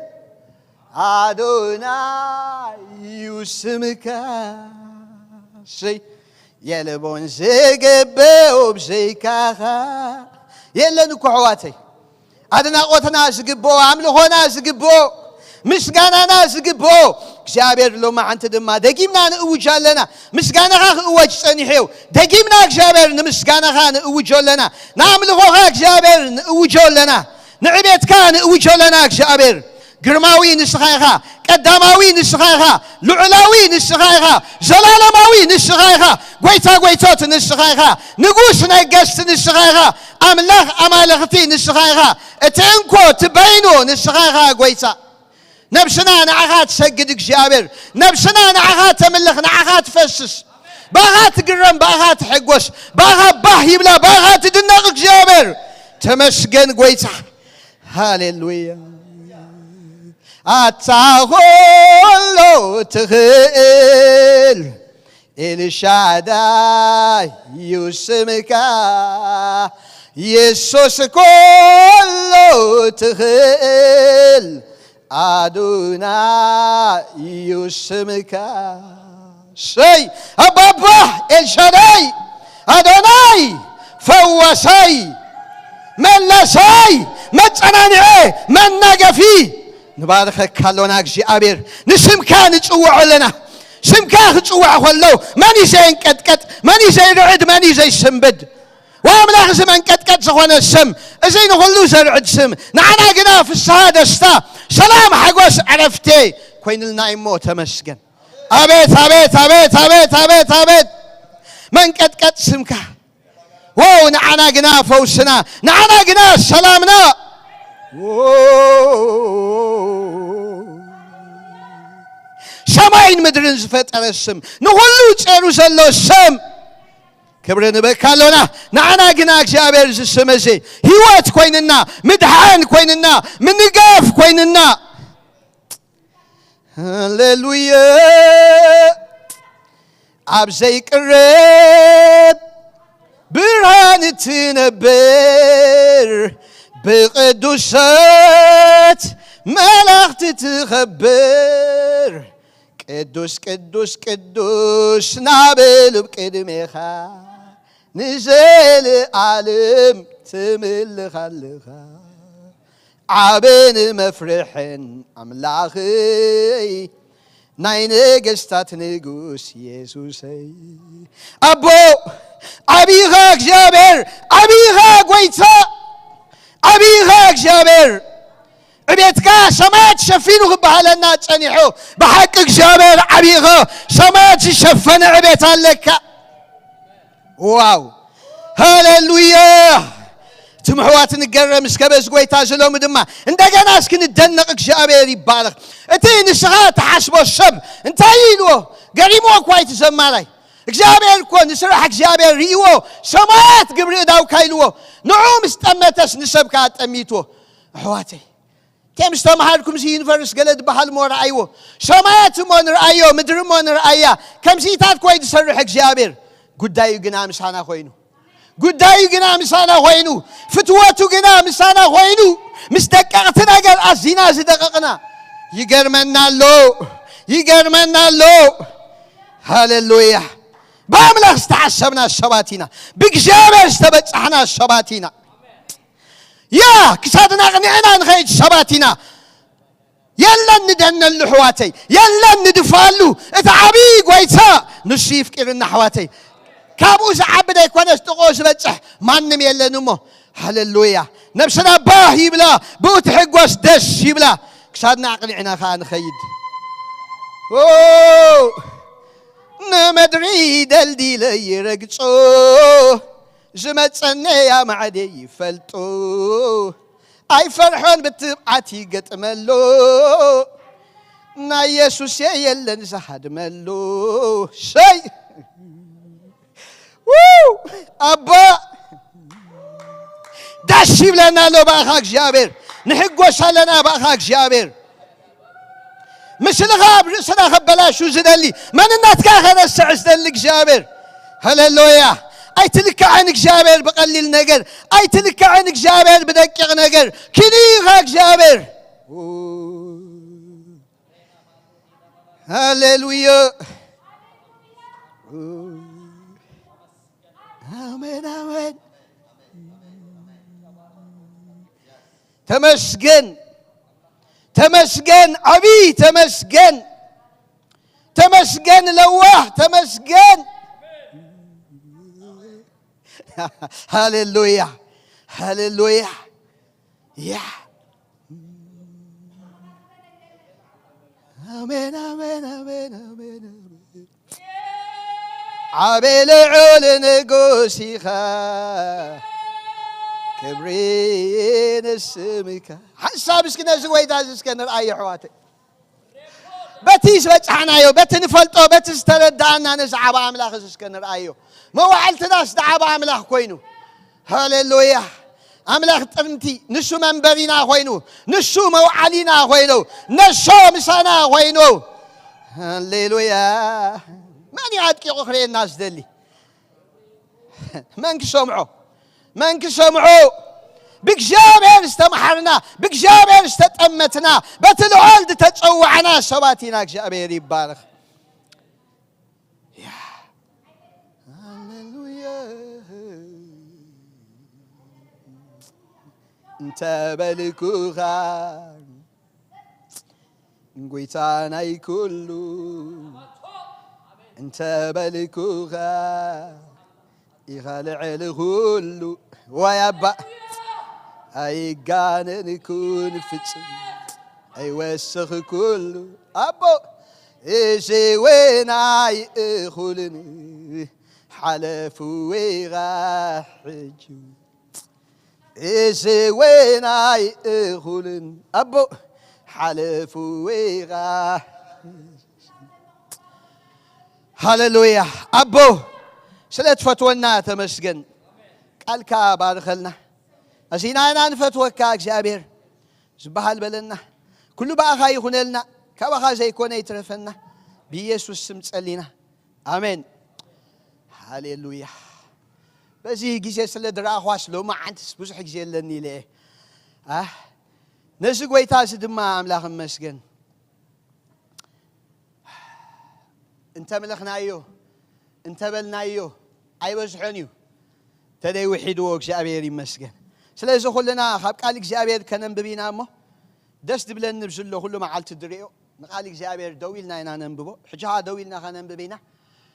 ኣዶናይ እዩ ስምካ። እሰይ የልቦን ዝግበኦ ብዘይካኻ የለን እኮ ኣሕዋተይ። ኣድናቖትና ዝግብኦ ኣምልኾና ዝግብኦ ምስጋናና ዝግብኦ እግዚኣብሔር ሎማዓንቲ ድማ ደጊምና ንእውጅ ኣለና። ምስጋናኻ ክእወጅ ጸኒሑ እዩ። ደጊምና እግዚኣብሔር ንምስጋናኻ ንእውጆ ኣለና። ንኣምልኾኻ እግዚኣብሔር ንእውጆ ኣለና። ንዕቤትካ ንእውጆ ኣለና እግዚኣብሔር። ግርማዊ ንስኻ ኢኻ። ቀዳማዊ ንስኻ ኢኻ። ልዑላዊ ንስኻ ኢኻ። ዘላለማዊ ንስኻ ኢኻ። ጎይታ ጎይቶት ንስኻ ኢኻ። ንጉስ ነገስት ንስኻ ኢኻ። ኣምላኽ ኣማልኽቲ ንስኻ ኢኻ። እቲ እንኮ እቲ በይኑ ንስኻ ኢኻ ጎይታ። ነብስና ንዓኻ ትሰግድ እግዚኣብሔር። ነብስና ንዓኻ ተምልኽ፣ ንዓኻ ትፈስስ። ባኻ ትግረም፣ ባኻ ትሕጎስ፣ ባኻ ባህ ይብላ፣ ባኻ ትድነቕ እግዚኣብሔር። ተመስገን ጎይታ። ሃሌሉያ። ኣታ ኾሎ ትኽእል ኤልሻዳይ እዩ ስምካ። የሱስ ኮሎ ትኽእል ኣዶናይ እዩ ስምካ። ሰይ ኣባባ ኤልሻዳይ ኣዶናይ ፈዋሳይ መላሳይ መጸናንዐ መናገፊ ንባርኸካ ኣሎና እግዚኣብሔር። ንስምካ ንጽውዖ ኣለና። ስምካ ክጽዋዕ ከሎ መን እዩ ዘየንቀጥቀጥ? መን እዩ ዘይርዕድ? መን እዩ ዘይስንብድ? ወኣምላኽ እዚ መንቀጥቀጥ ዝኾነ ስም፣ እዚ ንኹሉ ዘርዕድ ስም፣ ንዓና ግና ፍስሃ ደስታ፣ ሰላም ሓጎስ ዕረፍቴ ኮይንልና እሞ ተመስገን። ኣቤት ኣቤት ኣቤት ኣቤት ኣቤት ኣቤት መንቀጥቀጥ ስምካ። ዋው ንዓና ግና ፈውስና፣ ንዓና ግና ሰላምና። ሰማይን ምድርን ዝፈጠረ ስም፣ ንኹሉ ጸሩ ዘሎ ስም ክብሪ ንበካ ኣሎና። ንዓና ግና እግዚኣብሔር እዚ ስም እዚ ህይወት ኮይንና፣ ምድሓን ኮይንና፣ ምንጋፍ ኮይንና። ሃሌሉያ። ኣብ ዘይቅረብ ብርሃን ትነብር፣ ብቅዱሳት መላእኽቲ ትኸብር። ቅዱስ ቅዱስ ቅዱስ ናበሉ ቅድሜኻ ንዘለኣለም ትምልኽ ኣለኻ። ዓብን መፍርሕን ኣምላኽይ ናይ ነገስታት ንጉስ የሱሰይ። ኣቦ ዓብይኻ እግዚኣብሔር፣ ዓብይኻ ጎይታ፣ ዓብይኻ እግዚኣብሔር። ዕቤትካ ሰማያት ሸፊኑ ክበሃለና ጸኒሑ። ብሓቂ እግዚኣብሔር ዓብይኻ ሰማያት ዝሸፈነ ዕቤት ኣለካ። ዋው! ሃሌሉያ! ትምሕዋት ንገረም እስከ በዚ ጎይታ ዝሎሚ ድማ እንደገና እስኪ ንደነቕ። እግዚኣብሔር ይባረኽ። እቲ ንስኻ ትሓስቦ ሰብ እንታይ ኢልዎ? ገሪሞ እኳ እዩ እቲ ዘማራይ። እግዚኣብሔር እኮ ንስራሕ እግዚኣብሔር ርእይዎ፣ ሰማያት ግብሪ እዳውካ ኢልዎ። ንዑ ምስ ጠመተስ ንሰብ ከኣ ጠሚትዎ። ኣሕዋተይ፣ እቶም ዝተምሃርኩም እዚ ዩኒቨርስ ገለ ዝበሃል እሞ ረኣይዎ። ሰማያት እሞ ንርኣዮ፣ ምድሪ እሞ ንርኣያ። ከምዚታት ኮይ ዝሰርሕ እግዚኣብሔር። ጉዳዩ ግና ምሳና ኮይኑ። ጉዳዩ ግና ምሳና ኮይኑ። ፍትወቱ ግና ምሳና ኮይኑ። ምስ ደቀቕቲ ነገር ኣዚና ዝደቐቕና። ይገርመና ኣሎ። ይገርመና ኣሎ። ሃሌሉያ። ብኣምላኽ ዝተሓሰብና ሰባት ኢና። ብእግዚኣብሔር ዝተበጻሕና ሰባት ኢና። ያ ክሳድና ኣቕኒዕና ንኸይድ ሰባት ኢና። የለን ንደነሉ ኣሕዋተይ፣ የለን ንድፋሉ። እቲ ዓብዪ ጎይታ ንሱ ይፍቂርና ኣሕዋተይ። ካብኡ ዝዓቢ ደይኮነስ ጥቕኡ ዝበጽሕ ማንም የለን እሞ። ሃሌሉያ። ነብስና ባህ ይብላ፣ ብኡ ትሕጎስ ደስ ይብላ። ክሳድና ኣቕኒዕና ኸዓ ንኸይድ። ኦ፣ ንመድሪ ደልዲለ ይረግጾ፣ ዝመጸኒ ኣማዕደ ይፈልጦ። ኣይፈርሖን ብትብዓት ይገጥመሎ። ናይ የሱስ የለን ዝሃድመሎ። ሸይ! ው! ኣባ! ደስ ይብለና ኣሎ ብኣኻ እግዚኣብሔር። ንሕጎስ ኣለና ብኣኻ እግዚኣብሔር። ምስልኻ ኣብ ርእስና ከበላሹ ዝደሊ፣ መንነትካ ከረስዕ ዝደሊ እግዚኣብሔር። ሃሌሉያ። ኣይትልክዐን እግዚኣብሔር ብቐሊል ነገር። ኣይትልክዐን እግዚኣብሔር ብደቂቕ ነገር። ኪንኻ እግዚኣብሔር። ሃሌሉያ። ኣሜን፣ ኣሜን። ተመስገን፣ ተመስገን፣ ዓብይ ተመስገን፣ ተመስገን፣ ለዋህ ተመስገን። ሃሌሉያ፣ ሃሌሉያ። ያ። ኣሜን፣ ኣሜን፣ ኣሜን፣ ኣሜን፣ ኣሜን። ዓቢ ልዑል ንጉስ ኢኻ፣ ክብሪ ንስምካ። ሓንሳብ እስኪ ነዚ ጎይታ እዚ እስከ ንርኣዮ ኣሕዋተይ። በቲ ዝበጻሕናዮ፣ በቲ ንፈልጦ፣ በቲ ዝተረዳኣና ነዚ ዓቢ ኣምላኽ እዚ እስከ ንርኣዮ። መዋዕልትናስ ዝዓቢ ኣምላኽ ኮይኑ። ሃሌሉያ። ኣምላኽ ጥርንቲ፣ ንሱ መንበሪና ኮይኑ፣ ንሱ መውዓሊና ኮይኑ፣ ነሶ ምሳና ኮይኑ። ሃሌሉያ። መን እዩ ኣጥቂቑ ክርእየና ዝደሊ? መን ክሰምዖ? መን ክሰምዖ? ብእግዚኣብሔር ዝተምሓርና፣ ብእግዚኣብሔር ዝተጠመትና፣ በቲ ልዑል ዝተጸዋዕና ሰባት ኢና። እግዚኣብሔር ይባረኽ። ያ። ሃሌሉያ። እንተ በልኩኻ፣ ጎይታ ናይ ኩሉ፣ እንተ በልኩኻ፣ ኢኻ ልዕሊ ኩሉ። ዋይ ኣባ፣ ኣይጋነንኩን ፍጹም፣ ኣይወስኽ ኩሉ። ኣቦ፣ እዚ ወይን ኣይእኹልን፣ ሓለፉ ወይራ ሕጂ። እዚ ወይን ኣይእኹልን፣ ኣቦ፣ ሓለፉ ወይራ። ሃሌሉያ። ኣቦ፣ ስለ ትፈትወና ተመስገን። ቃልካ ባርኸልና። ኣዚና ኢና ንፈትወካ እግዚኣብሔር። ዝበሃል በለና። ኩሉ ብኣኻ ይኹነልና። ካባኻ ዘይኮነ ይትረፈና። ብኢየሱስ ስም ጸሊና። ኣሜን። ሃሌሉያ። በዚ ግዜ ስለ ዝረኣኽዋስ ሎማዓንትስ ብዙሕ ግዜ ኣለኒ ኢለ እየ። ኣህ፣ ነዚ ጎይታ እዚ ድማ ኣምላኽ እመስገን። እንተምለኽናዮ፣ እንተበልናዮ ኣይበዝሖን እዩ። ተደይ ውሒድዎ እግዚኣብሔር ይመስገን። ስለዚ ኩልና ካብ ቃል እግዚኣብሔር ከነንብብ ኢና እሞ፣ ደስ ዝብለኒ ብዝሎ ኩሉ መዓልቲ ዝርእዮ ንቃል እግዚኣብሔር ደው ኢልና ኢና ነንብቦ። ሕጂ ኸዓ ደው ኢልና ከነንብብ ኢና።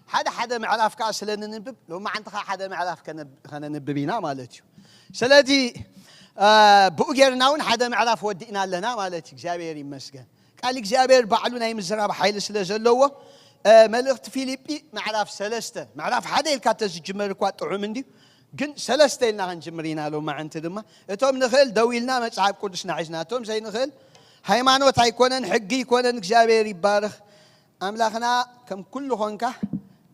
ሓደ ሓደ ምዕራፍ ከኣ ስለ ንንብብ፣ ሎማዓንቲ ኸዓ ሓደ ምዕራፍ ከነ-፣ ከነንብብ ኢና ማለት እዩ። ስለዚ፣ እ፣ ብኡ ጌርና እውን ሓደ ምዕራፍ ወዲእና ኣለና ማለት እዩ። እግዚኣብሔር ይመስገን። ቃል እግዚኣብሔር ባዕሉ ናይ ምዝራብ ሓይሊ ስለ ዘለዎ፣ መልእኽቲ ፊልጲ ምዕራፍ ሰለስተ፣ ምዕራፍ ሓደ ኢልካ ተዝጅመር እኳ ጥዑም እንድዩ፣ ግን ሰለስተ ኢልና ክንጅምር ኢና። ሎማዓንቲ ድማ እቶም ንኽእል ደው ኢልና መጽሓፍ ቅዱስና ሒዝና፣ እቶም ዘይንኽእል፣ ሃይማኖት ኣይኮነን፣ ሕጊ ኣይኮነን። እግዚኣብሔር ይባረኽ። ኣምላኽና ከም ኩሉ ኾንካ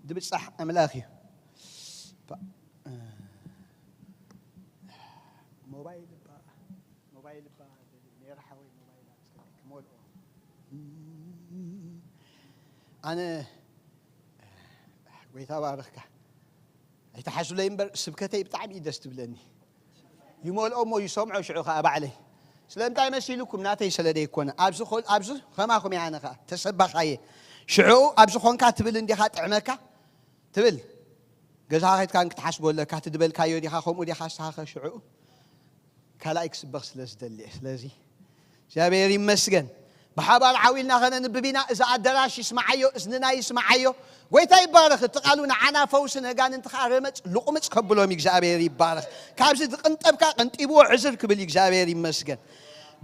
ድብጻሕ ኣምላኽ እዩ። ሞባይል እባ፣ ሞባይል እባ፣ ሜራ ሓወይ ሞባይል ኣምጽኣለይ ክመልኦ። ኣነ፣ ጎይታ ባርኽካ። ኣይትሓዙለይ እምበር ስብከተይ ብጣዕሚ እዩ ደስ ትብለኒ። ይመልኦ እሞ ይሰምዖ ሽዑ ኸኣ ባዕለይ። ስለምንታይ መሲልኩም? ናተይ ስለ ደይኮነ። ኣብዚ ኾ-፣ ኣብዚ ኸማኹም እየ ኣነ ኸኣ። ተሰባኻየ። ሽዑ ኣብዚ ኾንካ ትብል እንዲኻ ጥዕመካ? ትብል። ገዛኻ ኸድካ ክትሓስቦ ኣለካ። እቲ ዝበልካዮ ዲኻ? ከምኡ ዲኻ ንስኻ ኸ ሽዑ? ካልኣይ ክስበኽ ስለ ዝደሊ እየ። ስለዚ እግዚኣብሔር ይመስገን። ብሓባር ዓው ኢልና ኸነንብብ ኢና። እዚ ኣዳራሽ ይስምዓዮ፣ እዝንና ይስምዓዮ። ጎይታ ይባረኽ። እቲ ቃሉ ንዓና ፈውሲ፣ ነጋንንቲ ኸኣ ረመጽ ልቑምጽ ከብሎም እዩ። እግዚኣብሔር ይባረኽ። ካብዚ ዝቕንጠብካ ቅንጢብዎ ዕዝር ክብል እዩ። እግዚኣብሔር ይመስገን።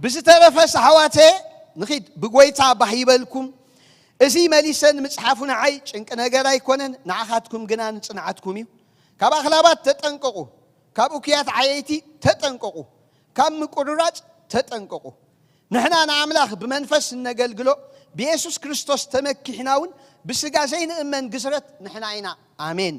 ብዝተረፈ ሰሓዋተ ንኺድ ብጎይታ ባህ ይበልኩም። እዚ መሊሰ ንምጽሓፉ ንዓይ ጭንቂ ነገር ኣይኮነን፣ ንዓኻትኩም ግና ንጽንዓትኩም እዩ። ካብ ኣኽላባት ተጠንቀቑ፣ ካብ እኩያት ዓየይቲ ተጠንቀቑ፣ ካብ ምቁርራጽ ተጠንቀቑ። ንሕና ንኣምላኽ ብመንፈስ እነገልግሎ፣ ብየሱስ ክርስቶስ ተመኪሕና እውን ብስጋ ዘይንእመን ግዝረት ንሕና ኢና። ኣሜን።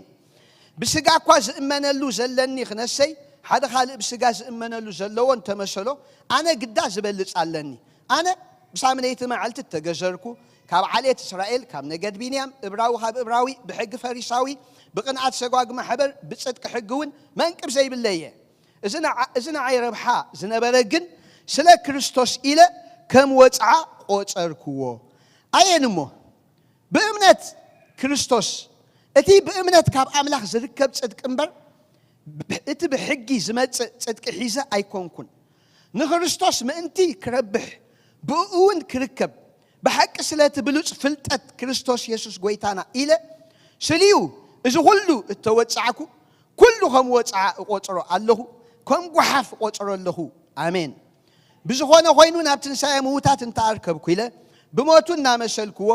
ብስጋ እኳ ዝእመነሉ ዘለኒ ክነሰይ፣ ሓደ ካልእ ብስጋ ዝእመነሉ ዘለዎ እንተመሰሎ፣ ኣነ ግዳ ዝበልጽ ኣለኒ። ኣነ ብሳምነይቲ መዓልቲ እተገዘርኩ፣ ካብ ዓሌት እስራኤል፣ ካብ ነገድ ቢንያም፣ እብራዊ ካብ እብራዊ፣ ብሕጊ ፈሪሳዊ፣ ብቕንኣት ሰጓግ ማሕበር፣ ብጽድቂ ሕጊ እውን መንቅብ ዘይብለየ። እዚ ንዓ-፣ እዚ ንዓይ ረብሓ ዝነበረ ግን ስለ ክርስቶስ ኢለ ከም ወጽዓ ቆጸርክዎ። ኣየን እሞ? ብእምነት ክርስቶስ፣ እቲ ብእምነት ካብ ኣምላኽ ዝርከብ ጽድቂ እምበር፣ ብ-፣ እቲ ብሕጊ ዝመጽእ ጽድቂ ሒዘ ኣይኮንኩን። ንክርስቶስ ምእንቲ ክረብሕ፣ ብእኡ እውን ክርከብ፣ ብሓቂ ስለ እቲ ብሉጽ ፍልጠት ክርስቶስ የሱስ ጐይታና ኢለ፣ ስሊኡ እዚ ኹሉ እተወጻዕኩ፣ ኩሉ ከም ወጽዓ እቖጽሮ ኣለኹ፣ ከም ጓሓፍ እቖጽሮ ኣለኹ። ኣሜን። ብዝኾነ ኾይኑ፣ ናብ ትንሳኤ ምዉታት እንተኣርከብኩ ኢለ፣ ብሞቱ እናመሰልክዎ፣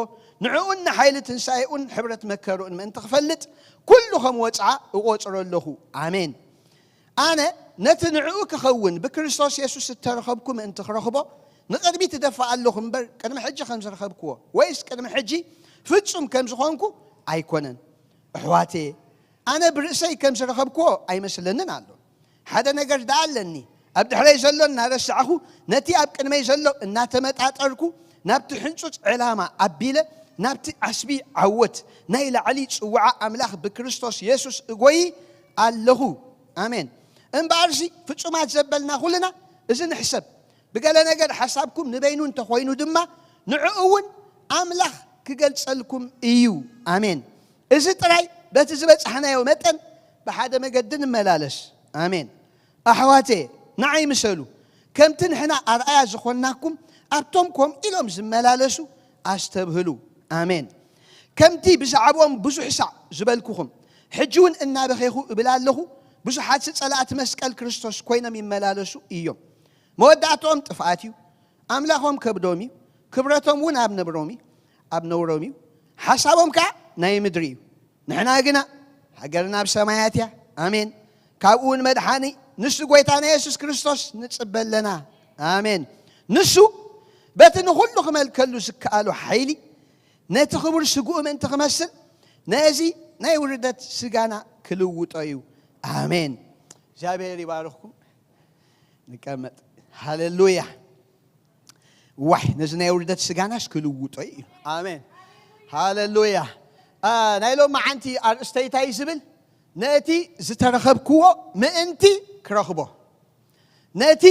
ንዕኡን ንሓይሊ ትንሳኤኡን ሕብረት መከርኡን ምእንቲ ክፈልጥ፣ ኩሉ ከም ወጽዓ እቖጽሮ ኣለኹ። ኣሜን። ኣነ ነቲ ንዕኡ ክኸውን ብክርስቶስ የሱስ እተረኸብኩ ምእንቲ ክረኽቦ፣ ንቕድሚት እደፍእ ኣለኹ እምበር፣ ቅድሚ ሕጂ ከም ዝረኸብክዎ፣ ወይስ ቅድሚ ሕጂ ፍጹም ከም ዝኾንኩ ኣይኮነን። ኣሕዋተየ፣ ኣነ ብርእሰይ ከም ዝረኸብክዎ ኣይመስለንን ኣሎ። ሓደ ነገር ደኣ ኣለኒ። ኣብ ድሕረይ ዘሎ እናረሳዕኹ፣ ነቲ ኣብ ቅድመይ ዘሎ እናተመጣጠርኩ፣ ናብቲ ሕንጹጽ ዕላማ ኣቢለ፣ ናብቲ ዓስቢ ዓወት ናይ ላዕሊ ጽውዓ ኣምላኽ ብክርስቶስ የሱስ እጎዪ ኣለኹ። ኣሜን። እምበኣርሲ ፍጹማት ዘበልና ኩልና እዚ ንሕሰብ። ብገለ ነገር ሓሳብኩም ንበይኑ እንተኾይኑ ድማ፣ ንዕኡ እውን ኣምላኽ ክገልጸልኩም እዩ። ኣሜን። እዚ ጥራይ በቲ ዝበጻሕናዮ መጠን ብሓደ መገዲ ንመላለስ። ኣሜን። ኣሕዋተየ፣ ንዓይ ምሰሉ። ከምቲ ንሕና ኣርኣያ ዝኾንናኩም፣ ኣብቶም ከምኡ ኢሎም ዝመላለሱ ኣስተብህሉ። ኣሜን። ከምቲ ብዛዕባኦም ብዙሕ ሳዕ ዝበልኩኹም፣ ሕጂ እውን እናበኼኹ እብል ኣለኹ፣ ብዙሓትሲ ጸላእቲ መስቀል ክርስቶስ ኮይኖም ይመላለሱ እዮም። መወዳእትኦም ጥፍኣት እዩ። ኣምላኾም ከብዶም እዩ። ክብረቶም እውን ኣብ ነብሮም እዩ፣ ኣብ ነውሮም እዩ። ሓሳቦም ከኣ ናይ ምድሪ እዩ። ንሕና ግና ሃገርና ኣብ ሰማያት እያ። ኣሜን። ካብኡ እውን መድሓኒ ንሱ ጐይታና የሱስ ክርስቶስ ንጽበ ኣለና። ኣሜን። ንሱ በቲ ንኹሉ ክመልከሉ ዝከኣሎ ሓይሊ ነቲ ክቡር ስግኡ ምእንቲ ክመስል ነዚ ናይ ውርደት ስጋና ክልውጦ እዩ። ኣሜን። እግዚኣብሔር ይባርኽኩም። ንቀመጥ። ሃሌሉያ። ዋይ፣ ነዚ ናይ ውርደት ስጋናስ ክልውጦ እዩ። ኣሜን። ሃሌሉያ። አ፣ ናይ ሎማዓንቲ ኣርእስተይ እንታይ እዩ ዝብል? ነቲ ዝተረኸብክዎ ምእንቲ ክረኽቦ። ነቲ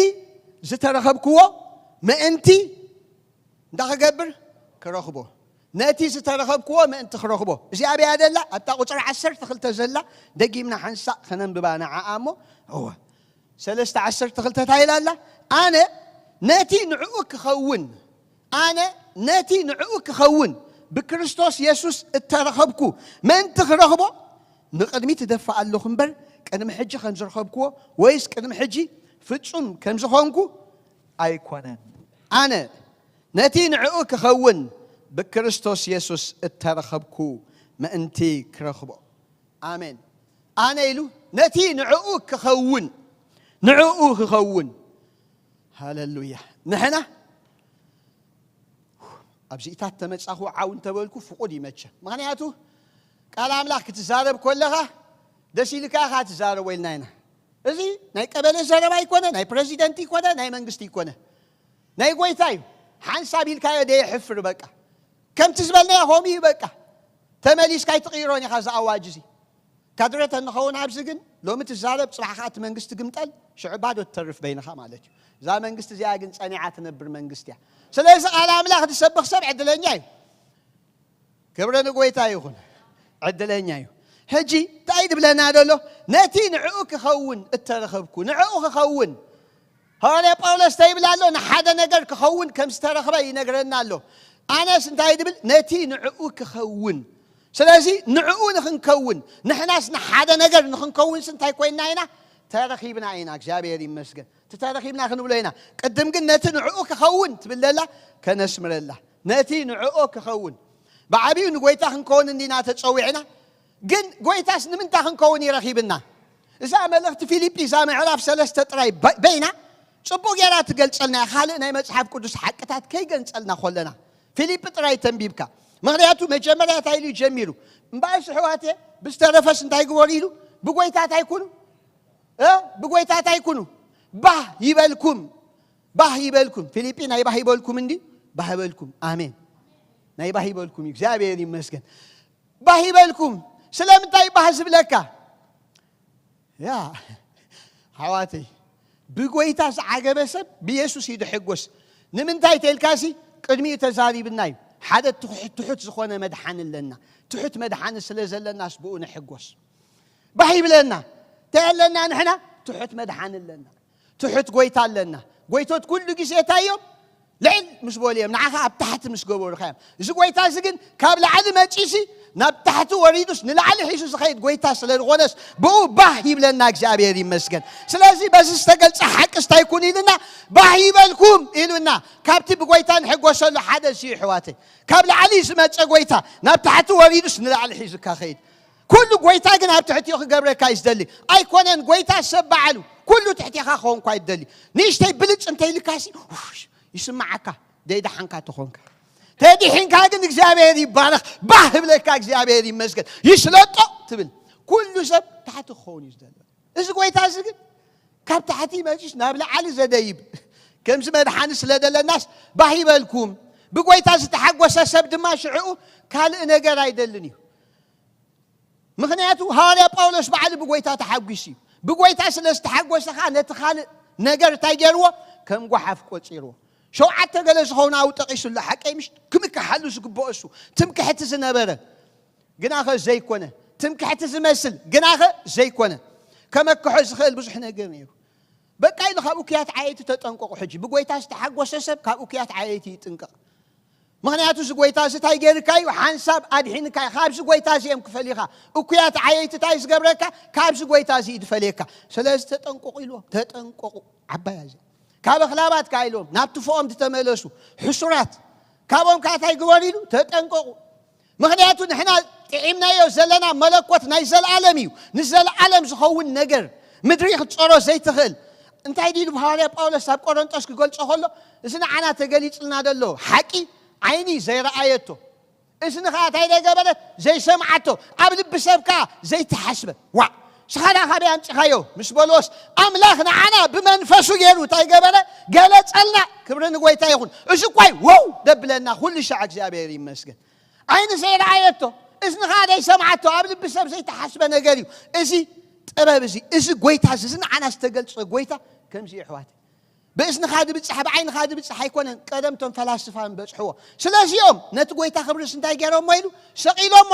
ዝተረኸብክዎ ምእንቲ እንታይ ክገብር? ክረኽቦ። ነቲ ዝተረኸብክዎ ምእንቲ ክረኽቦ። እዚኣ ኣበይ እያ ዘላ? ኣብታ ቁጽሪ ዓሰርተ ክልተ ዘላ፣ ደጊምና ሓንሳእ ከነንብባ ንዓኣ እሞ። እወ። ሰለስተ ዓሰርተ ክልተ እንታይ ኢላ ኣላ? ኣነ ነቲ ንዕኡ ክኸውን፣ ኣነ ነቲ ንዕኡ ክኸውን ብክርስቶስ የሱስ እተረኸብኩ ምእንቲ ክረኽቦ ንቕድሚት እደፍእ ኣለኹ እምበር፣ ቅድሚ ሕጂ ከም ዝረኸብክዎ ወይስ ቅድሚ ሕጂ ፍጹም ከም ዝኾንኩ ኣይኮነን። ኣነ ነቲ ንዕኡ ክኸውን ብክርስቶስ የሱስ እተረኸብኩ ምእንቲ ክረኽቦ። ኣሜን። ኣነ ኢሉ ነቲ ንዕኡ ክኸውን፣ ንዕኡ ክኸውን። ሃሌሉያ። ንሕና ኣብዚኢታት ተመጻኹ ዓው እንተበልኩ ፍቑድ ይመቸ። ምኽንያቱ ቃል ኣምላኽ ክትዛረብ ከለኻ ደስ ኢልካ ኢኻ ትዛረቦ ኢልና ኢና። እዚ ናይ ቀበሌ ዘረባ ይኮነ፣ ናይ ፕረዚደንት ይኮነ፣ ናይ መንግስቲ ይኮነ፣ ናይ ጎይታ እዩ። ሓንሳብ ኢልካዮ ደየሕፍር በቃ። ከምቲ ዝበልናዮ ከምኡ እዩ በቃ። ተመሊስካ ኣይትቕይሮን ኢኻ እዚ ኣዋጅ እዚ። ካድረ ተንኸውን ኣብዚ ግን ሎሚ ትዛረብ፣ ጽባሕ ከኣ እቲ መንግስቲ ግምጠል፣ ሽዑ ባዶ ትተርፍ በይንኻ ማለት እዩ። እዛ መንግስቲ እዚኣ ግን ጸኒዓ ትነብር መንግስቲ እያ። ስለዚ ቃል ኣምላኽ ዝሰብኽ ሰብ ዕድለኛ እዩ። ክብሪ ንጎይታ ይኹን። ዕድለኛ እዩ። ሕጂ እንታይ ድብለና ደሎ? ነቲ ንዕኡ ክኸውን እተረኸብኩ፣ ንዕኡ ክኸውን። ሃዋርያ ጳውሎስ እንታይ ይብል ኣሎ? ንሓደ ነገር ክኸውን ከም ዝተረኽበ ይነግረና ኣሎ። ኣነስ እንታይ ድብል? ነቲ ንዕኡ ክኸውን። ስለዚ ንዕኡ ንኽንከውን፣ ንሕናስ ንሓደ ነገር ንኽንከውንስ እንታይ ኮይንና ኢና? ተረኺብና ኢና። እግዚኣብሔር ይመስገን። እቲ ተረኺብና ክንብሎ ኢና። ቅድም ግን ነቲ ንዕኡ ክኸውን ትብል ዘላ ከነስምረላ። ነቲ ንዕኡ ክኸውን። ብዓቢኡ ንጎይታ ክንከውን እንዲና ተጸዊዕና። ግን ጎይታስ ንምንታ ክንከውን ይረኺብና? እዛ መልእኽቲ ፊልጲ እዛ ምዕራፍ ሰለስተ ጥራይ በ-፣ በይና ጽቡቕ ጌራ ትገልጸልና እያ። ካልእ ናይ መጽሓፍ ቅዱስ ሓቅታት ከይገንጸልና ኮለና ፊልጲ ጥራይ ተንቢብካ። ምኽንያቱ መጀመርያ እንታይ ኢሉ ጀሚሩ? እምበኣስ ኣሕዋቴ ብዝተረፈስ እንታይ ግበሩ ኢሉ? ብጎይታ እንታይ ኩኑ? እ? ብጎይታ እንታይ ኩኑ? ባህ ይበልኩም። ባህ ይበልኩም። ፊልጲ ናይ ባህ ይበልኩም እንዲ? ባህ ይበልኩም። ኣሜን። ናይ ባህ ይበልኩም እዩ። እግዚኣብሔር ይመስገን። ባህ ይበልኩም። ስለምንታይ ባህ ዝብለካ? ያ፣ ኣሕዋተይ፣ ብጎይታ ዝዓገበ ሰብ ብየሱስ እዩ ዝሕጎስ። ንምንታይ ተልካሲ? ቅድሚኡ ተዛሪብና እዩ። ሓደ ትሑት፣ ትሑት ዝኾነ መድሓኒ ኣለና። ትሑት መድሓኒ ስለ ዘለናስ ብኡ ንሕጎስ። ባህ ይብለና። እንታይ ኣለና ንሕና? ትሑት መድሓኒ ኣለና። ትሑት ጎይታ ኣለና። ጎይቶት ኩሉ ግዜ እንታይ እዮም? ልዕል ምስ በሉ እዮም። ንዓኻ ኣብ ታሕቲ ምስ ገበሩኻ እዮም። እዚ ጎይታ እዚ ግን ካብ ላዕሊ መጺሲ ናብ ታሕቲ ወሪዱስ ንላዕሊ ሒዙ ዝኸይድ ጎይታ ስለ ዝኾነስ ብኡ ባህ ይብለና። እግዚኣብሔር ይመስገን። ስለዚ በዚ ዝተገልጸ ሓቂ እንታይ ኩን ኢሉና? ባህ ይበልኩም ኢሉና። ካብቲ ብጎይታ ንሕጎሰሉ ሓደ እዚ እዩ፣ ኣሕዋተይ። ካብ ላዕሊ ዝመጸ ጎይታ ናብ ታሕቲ ወሪዱስ ንላዕሊ ሒዙካ ኸይድ። ኩሉ ጎይታ ግን ኣብ ትሕቲኡ ክገብረካ እዩ ዝደሊ። ኣይኮነን ጎይታ ሰብ በዓሉ ኩሉ ትሕቲኻ ክኸውን እኳ ይደሊ። ንእሽተይ ብልጭ እንተይልካሲ፣ ውሽ፣ ይስምዓካ፣ ደይደሓንካ ተኾንካ። ተዲሒንካ ግን እግዚኣብሔር ይባረኽ፣ ባህ ይብለካ፣ እግዚኣብሔር ይመስገን፣ ይስለጦ ትብል። ኩሉ ሰብ ታሕቲ ክኸውን እዩ ዝደሊ። እዚ ጎይታ እዚ ግን ካብ ታሕቲ መጺስ ናብ ላዕሊ ዘደይብ፣ ከምዚ መድሓኒ ስለ ደለናስ፣ ባህ ይበልኩም። ብጎይታ ዝተሓጎሰ ሰብ ድማ ሽዕኡ ካልእ ነገር ኣይደልን እዩ። ምኽንያቱ ሃዋርያ ጳውሎስ ባዕሉ ብጎይታ ተሓጒሱ እዩ። ብጎይታ ስለ ዝተሓጎሰ ኸኣ ነቲ ካልእ ነገር እንታይ ገይርዎ? ከም ጓሓፍ ቆጺርዎ። ሸውዓተ ገለ ዝኾኑ ኣብኡ ጠቒሱ ኣሎ። ሓቀይ ምሽ? ክምክሓሉ ዝግብኦ እሱ። ትምክሕቲ ዝነበረ ግናኸ ዘይኮነ። ትምክሕቲ ዝመስል ግናኸ ዘይኮነ። ከመክሖ ዝኽእል ብዙሕ ነገር ነይሩ። በቃ ኢሉ ካብ እኩያት ዓየይቲ ተጠንቀቑ። ሕጂ ብጎይታ ዝተሓጎሰ ሰብ ካብ እኩያት ዓየይቲ ይጥንቀቕ። ምኽንያቱ እዚ ጎይታ እዚ እንታይ ገይርካ እዩ? ሓንሳብ ኣድሒንካ እዩ። ካብዚ ጎይታ እዚ እዮም ክፈልዩኻ። እኩያት ዓየይቲ እንታይ ዝገብረካ? ካብዚ ጎይታ እዚ እዩ ዝፈልየካ። ስለዚ ተጠንቀቑ ኢልዎም። ተጠንቀቑ። ዓባያ እዚ ካብ ኣኽላባት ከኣ ኢልዎም ናብቲ ፎኦም ዝተመለሱ ሕሱራት ካብኦም ከኣ እንታይ ግበሩ ኢሉ? ተጠንቀቑ። ምኽንያቱ ንሕና ጥዒምናዮ ዘለና መለኮት ናይ ዘለኣለም እዩ። ንዘለኣለም ዝኸውን ነገር ምድሪ ክትጸሮ ዘይትኽእል። እንታይ ድዩ ኢሉ ሃዋርያ ጳውሎስ ኣብ ቆሮንጦስ ክገልጾ ከሎ? እዚ ንዓና ተገሊጽልና ዘሎ ሓቂ ዓይኒ ዘይረኣየቶ፣ እዝኒ ኸኣ እንታይ ዘይገበረት? ዘይሰምዓቶ፣ ኣብ ልቢ ሰብ ከኣ ዘይተሓስበ። ዋእ! ስኻ ደኣ ካበይ ኣምጺኻዮ? ምስ በልዎስ፣ ኣምላኽ ንዓና ብመንፈሱ ገይሩ እንታይ ገበረ? ገለጸልና። ክብሪ ንጎይታ ይኹን። እዚ እኳ እዩ ወው ደብለና ኩሉ ሻዕ። እግዚኣብሔር ይመስገን። ዓይኒ ዘይረኣየቶ፣ እዝኒ ኸኣ ዘይሰምዓቶ፣ ኣብ ልቢ ሰብ ዘይተሓስበ ነገር እዩ። እዚ ጥበብ እዚ፣ እዚ ጎይታ እዚ፣ እዚ ንዓና ዝተገልጸ ጎይታ ከምዚ እዩ፣ ኣሕዋተይ። ብእዝንኻ ድብጻሕ፣ ብዓይንኻ ድብጻሕ ኣይኮነን። ቀደም እቶም ፈላስፋ ንበጽሕዎ። ስለዚኦም ነቲ ጎይታ ክብርስ እንታይ ገይሮሞ ኢሉ? ሰቒሎሞ።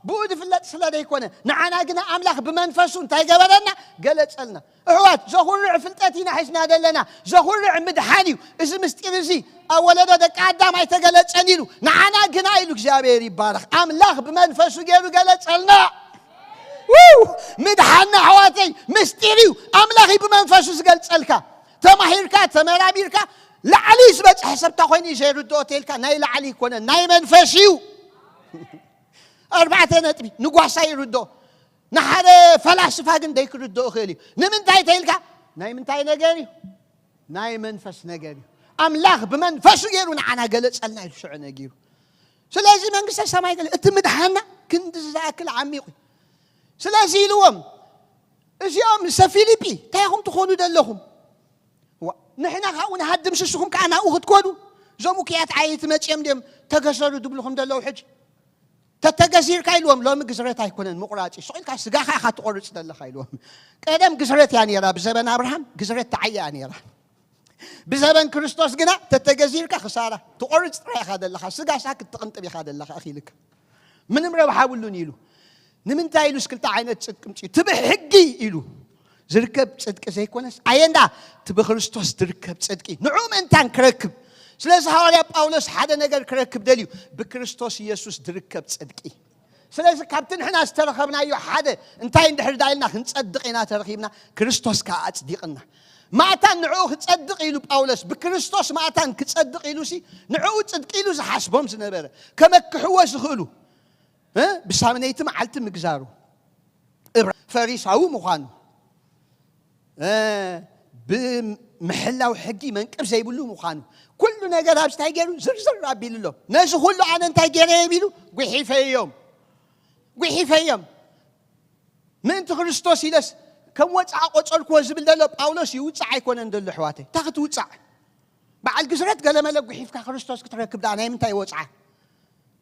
ብኡ ዝፍለጥ ስለ ዘይኮነ፣ ንዓና ግና ኣምላኽ ብመንፈሱ እንታይ ገበረና? ገለጸልና። ኣሕዋት፣ ዘኹርዕ ፍልጠት ኢና ሒዝና ዘለና። ዘኹርዕ ምድሓን እዩ። እዚ ምስጢር እዚ ኣብ ወለዶ ደቂ ኣዳም ኣይተገለጸን ኢሉ። ንዓና ግና ኢሉ እግዚኣብሔር ይባረኽ። ኣምላኽ ብመንፈሱ ገይሩ ገለጸልና። ውው! ምድሓንና ኣሕዋተይ ምስጢር እዩ። ኣምላኽ እዩ ብመንፈሱ ዝገልጸልካ። ተማሂርካ፣ ተመራሚርካ፣ ላዕሊ ዝበፅሐ ሰብ እንታይ ኮይኑ እዩ ዘይርድኦ ተልካ፣ ናይ ላዕሊ ይኮነ፣ ናይ መንፈስ እዩ። ኣርባዕተ ነጥቢ። ንጓሳ ይርድኦ፣ ንሓደ ፈላስፋ ግን ደይክርድኦ ይኽእል እዩ። ንምንታይ ተልካ፣ ናይ ምንታይ ነገር እዩ? ናይ መንፈስ ነገር እዩ። ኣምላኽ ብመንፈሱ ገይሩ ንዓና ገለጸልና ኢሉ ሽዑ ነጊሩ። ስለዚ መንግስተ ሰማይ ገለ እቲ ምድሓና ክንዲ ዝኣክል ዓሚቑ እዩ። ስለዚ ኢልዎም፣ እዚኦም ሰ ፊልጲ እንታይ ኢኹም ትኾኑ ዘለኹም? ንሕና ካብኡ ንሃድም ስስኹም ከዓ ናብኡ ክትኮዱ? እዞም ውኩያት ዓየይቲ መፂኦም ድዮም ተገሰሩ ዝብልኹም ዘለዉ? ሕጂ ተተገዚርካ ኢልዎም፣ ሎሚ ግዝረት ኣይኮነን ምቑራፅ እዩ፣ ስቕ ኢልካ ስጋኻ ኢኻ ትቆርፅ ዘለኻ ኢልዎም። ቀደም ግዝረት እያ ነይራ፣ ብዘበን ኣብርሃም ግዝረት ተዓያ እያ ነይራ። ብዘበን ክርስቶስ ግና ተተገዚርካ ክሳራ ትቆርፅ ጥራይ ኢኻ ዘለኻ፣ ስጋ ሳክ ትቕንጥብ ኢኻ ዘለኻ ኣኺልካ። ምንም ረብሓ ብሉን ኢሉ። ንምንታይ ኢሉ ክልተ ዓይነት ጽድቂ ምጽኡ? እቲ ብሕጊ ኢሉ ዝርከብ ጽድቂ ዘይኮነስ፣ ኣየንዳ እቲ ብክርስቶስ ዝርከብ ጽድቂ፣ ንዑ ምእንታን ክረክብ። ስለዚ ሃዋርያ ጳውሎስ ሓደ ነገር ክረክብ ደልዩ፣ ብክርስቶስ ኢየሱስ ዝርከብ ጽድቂ። ስለዚ ካብቲ ንሕና ዝተረኸብናዮ ሓደ እንታይ እንድሕር ዳ ኢልና ክንጸድቕ ኢና ተረኺብና፣ ክርስቶስ ከኣ ኣጽዲቕና። ማእታን ንዕኡ ክጸድቕ ኢሉ ጳውሎስ፣ ብክርስቶስ ማእታን ክጸድቕ ኢሉ ሲ ንዕኡ ጽድቂ ኢሉ ዝሓስቦም ዝነበረ፣ ከመክሕዎ ዝኽእሉ፣ እ፣ ብሳምነይቲ መዓልቲ ምግዛሩ፣ እብራ-፣ ፈሪሳዊ ምዃኑ፣ እ፣ ብምሕላው ሕጊ መንቅብ ዘይብሉ ምዃኑ፣ ኩሉ ነገር ኣብዚ እንታይ ገይሩ ዝርዝር ኣቢሉሎም። ነዚ ኩሉ ኣነ እንታይ ገይረ እዮም ኢሉ፣ ጉሒፈዮም። ጉሒፈዮም። ምእንቲ ክርስቶስ ኢለስ ከም ወፅዓ ቆፀርክዎ ዝብል ዘሎ ጳውሎስ ይውፃዕ ኣይኮነን ዘሎ፣ ኣሕዋተይ። እንታይ ክትውፃዕ? በዓል ግዝረት ገለመለ ጉሒፍካ ክርስቶስ ክትረክብ ደኣ ናይ ምንታይ ወፅዓ?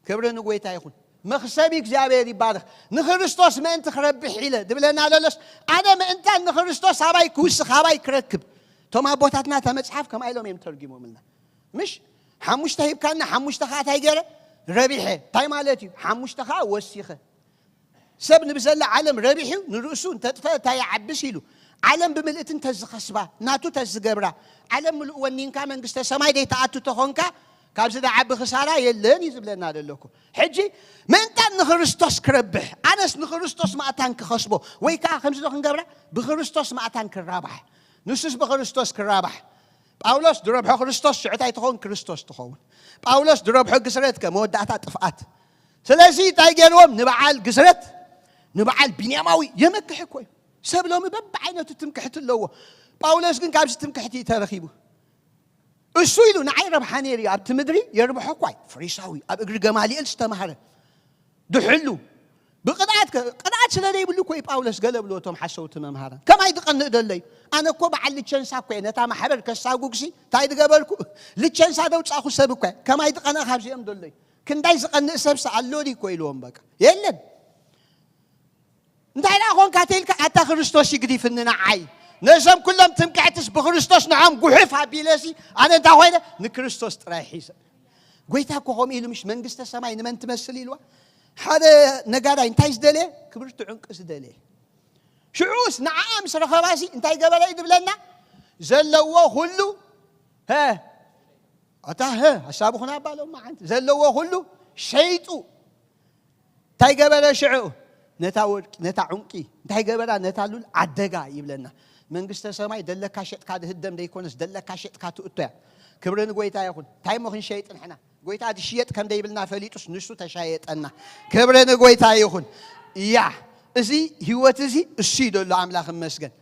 ክብሪ ንጎይታ ይኹን። መኽሰቢ እግዚኣብሔር ይባረኽ። ንክርስቶስ ምእንቲ ክረብሕ ኢለ ድብለና ዘሎስ፣ ኣነ ምእንታን ንክርስቶስ ኣባይ ክውስኽ፣ ኣባይ ክረክብ። እቶም ኣቦታትና እታ መጽሓፍ ከምኣ ኢሎም እዮም ተርጊሞምልና። ምሽ ሓሙሽተ ሂብካና፣ ሓሙሽተ ኸዓ እንታይ ገይረ? ረቢሐ። እንታይ ማለት እዩ? ሓሙሽተ ኸዓ ወሲኸ። ሰብ ንብዘላ ዓለም ረቢሑ ንርእሱ እንተጥፈአ እንታይ ይዓብስ ኢሉ፣ ዓለም ብምልእቲ እንተዝኸስባ፣ ናቱ ተዝገብራ፣ ዓለም ምሉእ ወኒንካ መንግስተ ሰማይ ደይትኣቱ ተኾንካ፣ ካብዚ ዝዓቢ ክሳራ የለን እዩ ዝብለና ዘሎ እኮ። ሕጂ ምእንታን ንክርስቶስ ክረብሕ፣ ኣነስ ንክርስቶስ ማእታን ክኸስቦ፣ ወይ ከዓ ከምዚ ዶ ክንገብራ? ብክርስቶስ ማእታን ክራባሕ፣ ንሱስ ብክርስቶስ ክራባሕ። ጳውሎስ ዝረብሖ ክርስቶስ ሽዑ እንታይ ትኸውን? ክርስቶስ ትኸውን። ጳውሎስ ዝረብሖ ግስረት ከ መወዳእታ ጥፍኣት። ስለዚ እንታይ ገይርዎም? ንበዓል ግስረት፣ ንበዓል ቢንያማዊ የመክሕ እኮ እዩ። ሰብ ሎሚ በብዓይነቱ ትምክሕቲ ኣለዎ። ጳውሎስ ግን ካብዚ ትምክሕቲ እዩ ተረኺቡ። እሱ ኢሉ ንዓይ ረብሓ ነይሩ እዩ፣ ኣብቲ ምድሪ የርብሖ እኳ እዩ። ፈሪሳዊ፣ ኣብ እግሪ ገማልኤል ዝተማህረ፣ ድሕሉ። ብቕድኣት ከ-፣ ቅድኣት ስለ ዘይብሉ እኮ እዩ ጳውሎስ ገለ ብሎ እቶም ሓሰውቲ መምሃራን። ከማይ ዝቐንእ ደሎ እዩ። ኣነ እኮ በዓል ልቸንሳ እኮ እየ፣ ነታ ማሕበር ከሳጉግሲ እንታይ ዝገበርኩ? ልቸንሳ ደውጻኹ ሰብ እኮ እየ። ከማይ ዝቐንእ ካብዚኦም ደሎ እዩ። ክንዳይ ዝቐንእ ሰብስ ኣሎ ድዩ እኮ ኢልዎም በቃ። የለን። እንታይ ደኣ ኾንካ ተልካ፣ ኣታ ክርስቶስ ይግዲፍኒ ንዓይ። ነዞም ኩሎም ትምክሕትስ ብክርስቶስ ንዖም ጉሑፍ ኣቢለሲ፣ ኣነ እንታይ ኮይነ? ንክርስቶስ ጥራይ ሒዘ። ጎይታ እኮ ከምኡ ኢሉ ምሽ መንግስተ ሰማይ ንመን ትመስል ኢልዋ? ሓደ ነጋዳይ እንታይ ዝደለየ? ክብርቲ ዕንቂ ዝደለየ። ሽዑስ ንዓኣ ምስ ረኸባሲ እንታይ ገበረ እዩ ዝብለና? ዘለዎ ኩሉ፣ ሀ፣ ኣታ ሀ፣ ሐሳቡ ኩና ኣባሎም መዓንቲ። ዘለዎ ኩሉ ሸይጡ እንታይ ገበረ ሽዑ? ነታ ወርቂ፣ ነታ ዕንቂ እንታይ ገበራ? ነታ ሉል ዓደጋ ይብለና። መንግስተ ሰማይ ደለካ ሸጥካ ዝህደም ዘይኮነስ ደለካ ሸጥካ ትእቶ እያ። ክብሪ ንጎይታ ይኹን። እንታይ እሞ ክንሸይጥ ንሕና? ጎይታ ዝሽየጥ ከም ዘይብልና ፈሊጡስ ንሱ ተሻየጠና። ክብሪ ንጎይታ ይኹን። እያ፣ እዚ ህይወት እዚ እሱ እዩ ዘሎ። ኣምላኽ ይመስገን።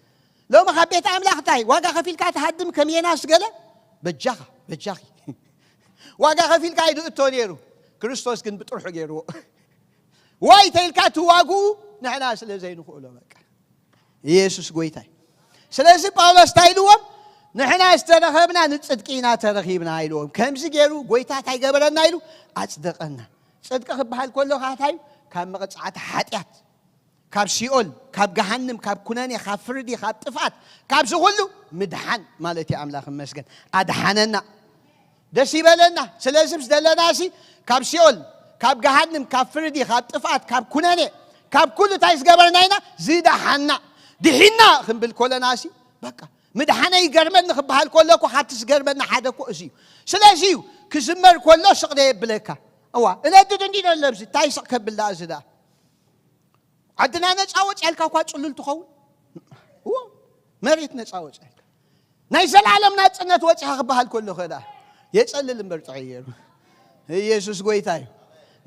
ሎሚ ካብ ቤት ኣምላኽ እንታይ ዋጋ ከፊልካ ትሃድም ከም ዮናስ ገለ? በጃኻ፣ በጃኺ። ዋጋ ከፊልካ እዩ ዝእቶ ነይሩ። ክርስቶስ ግን ብጥርሑ ገይርዎ። ዋይ ተይልካ ትዋግኡ ንሕና ስለ ዘይንኽእሎ በቃ። ኢየሱስ ጎይታ እዩ። ስለዚ ጳውሎስ እንታይ ኢልዎም? ንሕና ዝተረኸብና ንጽድቂ ኢና ተረኺብና ኢልዎም። ከምዚ ገይሩ ጎይታ እንታይ ገበረና ኢሉ? ኣጽደቐና። ጽድቂ ክበሃል ከሎ ኸዓ እንታይ እዩ? ካብ መቕጻዕቲ ሓጢኣት፣ ካብ ሲኦል፣ ካብ ገሃንም፣ ካብ ኩነኔ፣ ካብ ፍርዲ፣ ካብ ጥፍኣት፣ ካብዚ ኩሉ ምድሓን ማለት እዩ። ኣምላኽ ይመስገን። ኣድሓነና። ደስ ይበለና። ስለዚ ምስ ዘለናሲ ካብ ሲኦል፣ ካብ ገሃንም፣ ካብ ፍርዲ፣ ካብ ጥፍኣት፣ ካብ ኩነኔ፣ ካብ ኩሉ እንታይ ዝገበርና ኢና? ዝደሓና። ድሒና ክንብል ኮለናሲ በቃ ምድሓነ ይገርመኒ ክበሃል ከሎ እኮ ካብቲ ዝገርመኒ ሓደ እኮ እዚ እዩ። ስለዚ እዩ ክዝመር ከሎ ስቕ ዶ የብለካ? እዋ፣ እነድድ እንዲ ዘሎ ኣብዚ እንታይ ስቕ ከብል ደኣ እዚ ደኣ? ዓድና ነፃ ወፂኣልካ እኳ ፅሉል ትኸውን። እዎ፣ መሬት ነፃ ወፂኣልካ። ናይ ዘላለም ናጽነት ወጺኻ ክበሃል ከሎ ኸዳ የጸልል እምበር ጥዑይ ገይሩ። ኢየሱስ ጎይታ እዩ።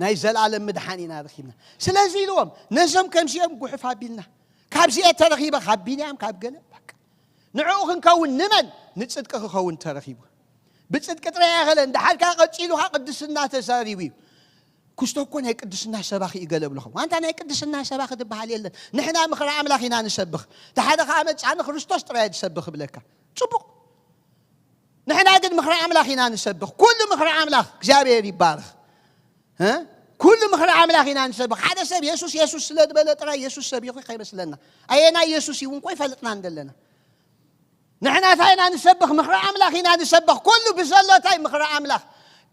ናይ ዘላለም ምድሓን ኢና ረኺብና። ስለዚ ኢልዎም ነዞም ከምዚኦም ጉሕፍ ኣቢልና ካብዚኤ ተረኺበ ካብ ቢንያም ካብ ገለ በቃ ንዕኡ ክንከውን ንመን ንጽድቂ ክኸውን ተረኺቡ። ብጽድቂ ጥራይ ኣይኸለን ድሓር ከኣ ቀጺሉ ከኣ ቅድስና ተዛሪቡ እዩ። ክስቶ እኮ ናይ ቅድስና ሰባኺ እዩ ገለ ብለኹም። ኣንታ ናይ ቅድስና ሰባኺ ዝበሃል የለን። ንሕና ምኽሪ ኣምላኽ ኢና ንሰብኽ። እቲ ሓደ ከኣ መጻ ንክርስቶስ ጥራይ እየ ዝሰብኽ እብለካ። ጽቡቕ። ንሕና ግን ምኽሪ ኣምላኽ ኢና ንሰብኽ። ኩሉ ምኽሪ ኣምላኽ እግዚኣብሔር ይባረኽ። እ? ኩሉ ምኽሪ ኣምላኽ ኢና ንሰብኽ። ሓደ ሰብ የሱስ የሱስ ስለ ዝበለ ጥራይ የሱስ ሰቢኹ ከይመስለና። ኣየናይ የሱስ እዩ እውን እኮ ይፈልጥና እንደለና። ንሕና እንታይ ኢና ንሰብኽ? ምኽሪ ኣምላኽ ኢና ንሰብኽ። ኩሉ ብዘሎ እንታይ ምኽሪ ኣምላኽ?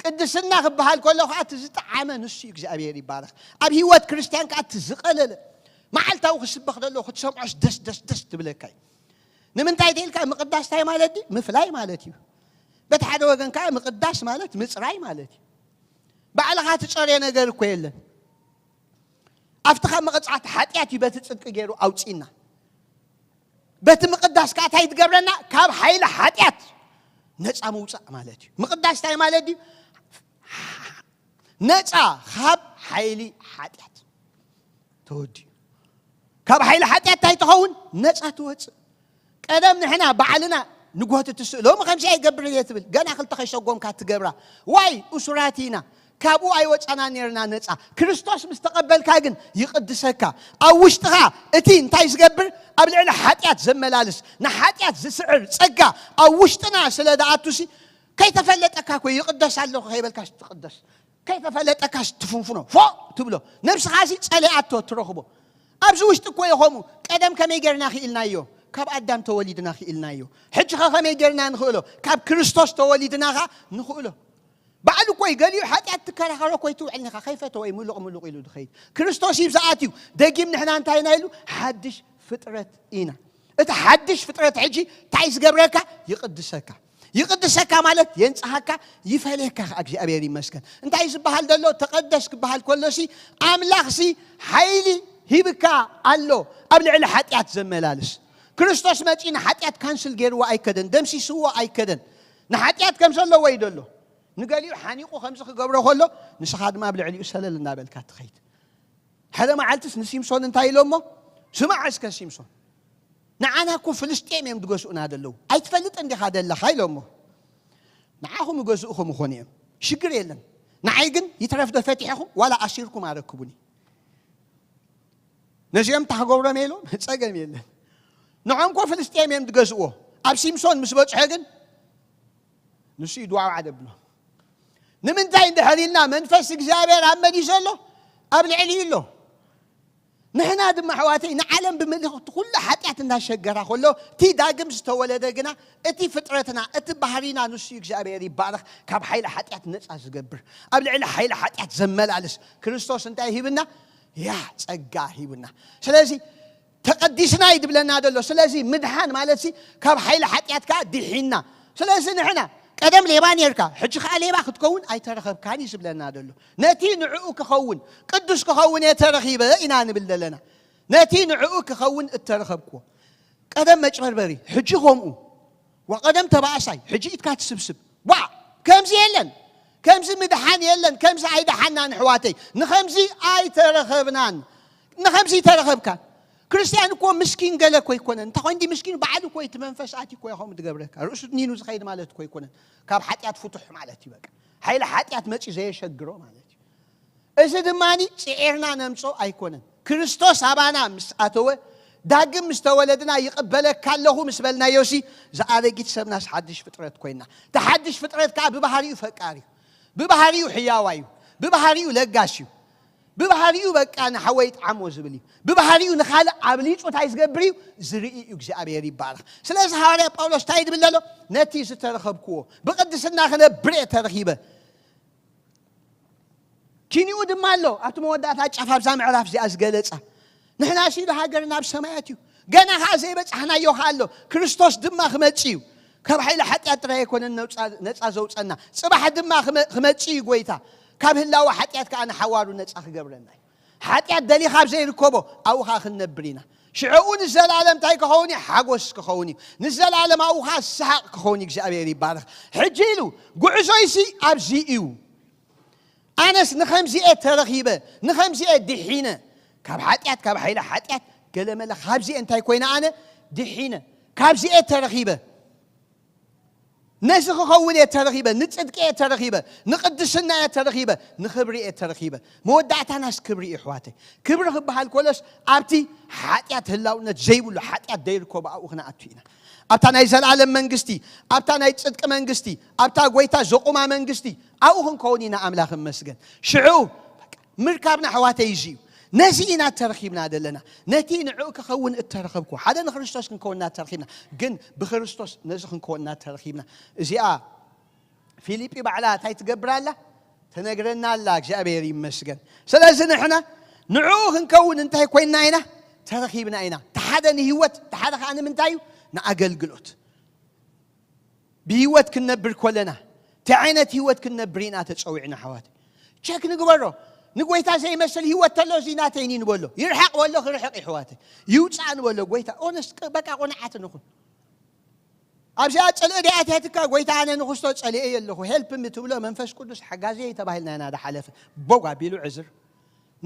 ቅድስና ክበሃል ከሎ ከዓ እቲ ዝጠዓመ ንሱ እዩ እግዚኣብሔር ይባረኽ። ኣብ ህይወት ክርስትያን ከዓ እቲ ዝቐለለ መዓልታዊ ክስበኽ ዘሎ ክትሰምዖስ ደስ ደስ ደስ ትብለካ እዩ። ንምንታይ ተኢልካ ምቕዳስ እንታይ ማለት ድዩ? ምፍላይ ማለት እዩ። በቲ ሓደ ወገን ከዓ ምቕዳስ ማለት ምፅራይ ማለት እዩ። ባዕልኻ ትፀርዮ ነገር እኮ የለን። ኣብቲ ካብ መቐፃዕቲ ሓጢኣት እዩ በቲ ፅድቂ ገይሩ ኣውፂእና። በቲ ምቕዳስ ከዓ እንታይ ትገብረና? ካብ ሓይሊ ሓጢኣት ነፃ ምውፃእ ማለት እዩ። ምቕዳስ እንታይ ማለት ድዩ? ነፃ ካብ ሓይሊ ሓጢኣት ተወዲኡ። ካብ ሓይሊ ሓጢኣት እንታይ ትኸውን? ነፃ ትወፅእ። ቀደም ንሕና ባዕልና ንጎትት ስእ ሎሚ ከምዚ ኣይገብርን እየ ትብል። ገና ክልተ ከይሰጎምካ ትገብራ። ዋይ እሱራት ኢና። ካብኡ ኣይወፃና ነርና ነፃ። ክርስቶስ ምስ ተቐበልካ ግን ይቕድሰካ። ኣብ ውሽጥኻ እቲ እንታይ ዝገብር? ኣብ ልዕሊ ሓጢኣት ዘመላልስ ንሓጢኣት ዝስዕር ጸጋ ኣብ ውሽጥና ስለ ደኣቱሲ ከይተፈለጠካ እኮ ይቕደስ ኣለኹ ከይበልካስ ትቕደስ። ከይተፈለጠካስ ትፍንፍኖ ፎ ትብሎ። ነብስኻሲ ጸሊኣቶ ትረኽቦ። ኣብዚ ውሽጢ እኮ እዩ ከምኡ። ቀደም ከመይ ጌርና ክኢልናዮ? ካብ ኣዳም ተወሊድና ክኢልናዮ። ሕጂ ኸ ከመይ ጌርና ንኽእሎ? ካብ ክርስቶስ ተወሊድና ኸ ንኽእሎ። ባዕሉ እኮ እዩ ገሊኡ ሓጢኣት ትከራኸሮ እኮ እዩ ትውዕል ኢኻ። ከይፈተወ እዩ ምሉቕ ምሉቕ ኢሉ ዝኸይድ። ክርስቶስ እዩ ዝኣትዩ። ደጊም ንሕና እንታይ ኢና ኢሉ? ሓድሽ ፍጥረት ኢና። እቲ ሓድሽ ፍጥረት ሕጂ እንታይ ዝገብረካ? ይቕድሰካ። ይቕድሰካ ማለት የንጽሃካ፣ ይፈልየካ ከኣ እግዚኣብሔር ይመስገን። እንታይ ዝበሃል ዘሎ? ተቐደስ ክበሃል ከሎሲ ኣምላኽሲ ሓይሊ ሂብካ ኣሎ ኣብ ልዕሊ ሓጢኣት ዘመላልስ። ክርስቶስ መጺኡ ንሓጢኣት ካንስል ገይርዎ ኣይከደን፣ ደምሲስዎ ኣይከደን። ንሓጢኣት ከም ዘለዎ እዩ ዘሎ። ንገሊኡ ሓኒቑ ከምዚ ክገብሮ ከሎ ንስኻ ድማ ኣብ ልዕሊኡ ሰለል እናበልካ ትኸይድ። ሓደ መዓልትስ ንሲምሶን እንታይ ኢሎሞ? ስማዕ እስከ ሲምሶን፣ ንዓና እኮ ፍልስጤም እዮም ዝገዝኡና ዘለዉ። ኣይትፈልጥን ዲኻ ዘለኻ ኢሎሞ። ንዓኹም ይገዝኡኹም ይኾኑ እዮም። ሽግር የለን። ንዓይ ግን ይትረፍ ዶ ፈቲሕኹም ዋላ ኣሲርኩም ኣረክቡኒ። ነዚኦም እንታይ ክገብሮም ኢሎም? ጸገም የለን። ንዖም እኮ ፍልስጤም እዮም ዝገዝእዎ። ኣብ ሲምሶን ምስ በጽሖ ግን ንሱ እዩ ድዋዕዋዕ ደብሎ። ንምንታይ እንድሕር ኢልና መንፈስ እግዚኣብሔር ኣብ መን እዩ ዘሎ? ኣብ ልዕሊ እዩ ኣሎ። ንሕና ድማ ኣሕዋተይ ንዓለም ብምልእኽቲ ኩሉ ሓጢኣት እናሸገራ ከሎ እቲ ዳግም ዝተወለደ ግና እቲ ፍጥረትና እቲ ባህሪና ንሱ እዩ እግዚኣብሔር ይባረኽ ካብ ሓይሊ ሓጢኣት ነፃ ዝገብር ኣብ ልዕሊ ሓይሊ ሓጢኣት ዘመላልስ ክርስቶስ እንታይ ሂብና? ያ ጸጋ ሂብና። ስለዚ ተቐዲስና እዩ ድብለና ዘሎ። ስለዚ ምድሓን ማለት ሲ ካብ ሓይሊ ሓጢኣት ከዓ ድሒና። ስለዚ ንሕና ቀደም ሌባ ኔርካ ሕጂ ከዓ ሌባ ክትከውን ኣይተረኸብካን እዩ ዝብለና ዘሎ። ነቲ ንዕኡ ክኸውን ቅዱስ ክኸውን እየ ተረኺበ ኢና ንብል ዘለና። ነቲ ንዕኡ ክኸውን እተረኸብክዎ ቀደም መጭበርበሪ ሕጂ ከምኡ። ወቐደም ተባእሳይ ሕጂ ኢድካ ትስብስብ። ዋ ከምዚ የለን። ከምዚ ምድሓን የለን። ከምዚ ኣይደሓናን ኣሕዋተይ። ንኸምዚ ኣይተረኸብናን። ንኸምዚ ኣይተረኸብካን። ክርስትያን እኮ ምስኪን ገለ እኮ ኣይኮነን። እንታይ ኮን ድዩ ምስኪን? ባዕሉ እኮ እቲ መንፈስ ኣትዩ እኮ እዩ ከምኡ ዝገብረካ። ርእሱ ድኒኑ ዝኸይድ ማለት እኮ ኣይኮነን። ካብ ሓጢኣት ፍቱሕ ማለት እዩ በቃ። ሓይሊ ሓጢኣት መፂኡ ዘየሸግሮ ማለት እዩ። እዚ ድማ ፂዒርና ነምፅኦ ኣይኮነን። ክርስቶስ ኣባና ምስ ኣተወ ዳግም ምስ ተወለድና ይቕበለካ ኣለኹ ምስ በልናዮሲ ዝኣረጊት ሰብናስ ሓድሽ ፍጥረት ኮይና። እቲ ሓድሽ ፍጥረት ከዓ ብባህሪኡ ፈቃሪ እዩ። ብባህሪኡ ሕያዋይ እዩ። ብባህሪኡ ለጋስ እዩ። ብባህሪኡ በቃ ንሓወይ ጥዓሞ ዝብል እዩ። ብባህሪኡ ንኻልእ ኣብሊፁ እንታይ ዝገብር እዩ? ዝርኢ እዩ። እግዚኣብሔር ይባረኽ። ስለዚ ሃዋርያ ጳውሎስ እንታይ ድብል ዘሎ? ነቲ ዝተረኸብክዎ ብቕድስና ክነብር እየ ተረኺበ። ኪኒኡ ድማ ኣሎ ኣብቲ መወዳእታ ጫፍ ኣብዛ ምዕራፍ እዚኣ ዝገለጻ። ንሕና ሲሉ ሃገር ናብ ሰማያት እዩ። ገና ኸዓ ዘይበጻሕናዮ ኸዓ ኣሎ። ክርስቶስ ድማ ክመጽእ እዩ። ካብ ሓይሊ ሓጢኣት ጥራይ ኣይኮነን ነውጻ- ነጻ ዘውጸና። ጽባሕ ድማ ክመ- ክመጽእ እዩ ጎይታ። ካብ ህላወ ሓጢኣት ከኣ ንሓዋሩ ነጻ ክገብረና እዩ። ሓጢኣት ደሊኻ ኣብ ዘይርከቦ ኣብኡ ኸዓ ክንነብር ኢና። ሽዕኡ ንዘለኣለም እንታይ ክኸውን እዩ? ሓጎስ ክኸውን እዩ። ንዘለኣለም ኣብኡ ኸዓ ሰሓቕ ክኸውን እዩ። እግዚኣብሔር ይባረኽ። ሕጂ ኢሉ፣ ጉዕዞይሲ ኣብዚ እዩ። ኣነስ ንኸምዚኤ ተረኺበ፣ ንኸምዚኤ ድሒነ። ካብ ሓጢኣት፣ ካብ ሓይሊ ሓጢኣት፣ ገለመለ ካብዚኤ እንታይ ኮይነ ኣነ ድሒነ። ካብዚኤ ተረኺበ። ነዚ ክኸውን እየ ተረኺበ፣ ንጽድቂ እየ ተረኺበ፣ ንቅድስና እየ ተረኺበ፣ ንኽብሪ እየ ተረኺበ። መወዳእታናስ ክብሪ እዩ ኣሕዋተይ። ክብሪ ክበሃል ኮለስ ኣብቲ ሓጢኣት ህላውነት ዘይብሉ ሓጢኣት ደይርከቦ ኣብኡ ክንኣቱ ኢና። ኣብታ ናይ ዘለኣለም መንግስቲ፣ ኣብታ ናይ ጽድቂ መንግስቲ፣ ኣብታ ጎይታ ዘቑማ መንግስቲ ኣብኡ ክንከውን ኢና። ኣምላኽ እመስገን። ሽዑ ምርካብና ኣሕዋተይ እዚ እዩ። ነዚ ኢና ተረኺብና ዘለና። ነቲ ንዕኡ ክኸውን እተረኸብኩ ሓደ ንክርስቶስ ክንከውን እናተረኺብና፣ ግን ብክርስቶስ ነዚ ክንከውን እናተረኺብና። እዚኣ ፊልጲ ባዕላ እንታይ ትገብር ኣላ? ትነግረና ኣላ። እግዚኣብሔር ይመስገን። ስለዚ ንሕና ንዕኡ ክንከውን እንታይ ኮይንና ኢና? ተረኺብና ኢና። እቲ ሓደ ንህይወት፣ እቲ ሓደ ከዓ ንምንታይ እዩ? ንኣገልግሎት። ብህይወት ክንነብር ኮለና እንታይ ዓይነት ህይወት ክንነብር ኢና ተጸዊዕና ኣሕዋት? ቸክ ንግበሮ። ንጎይታ ዘይመስል ህይወት ተሎ እዚ ናተይኒ ንበሎ። ይርሓቕ በሎ ክርሕቕ ይሕዋት። ይውጻእ ንበሎ ጎይታ። ኦነስት በቃ ቆንዓት ንኹን። ኣብዚኣ ጽልኢ ዲኣትያትካ ጎይታ ኣነ ንክስቶ ጸሊኤ ኣለኹ። ሄልፕ ሚ ትብሎ መንፈስ ቅዱስ ሓጋዜ ተባሂልና ኢና ዳሓለፈ። ቦግ ኣቢሉ ዕዝር።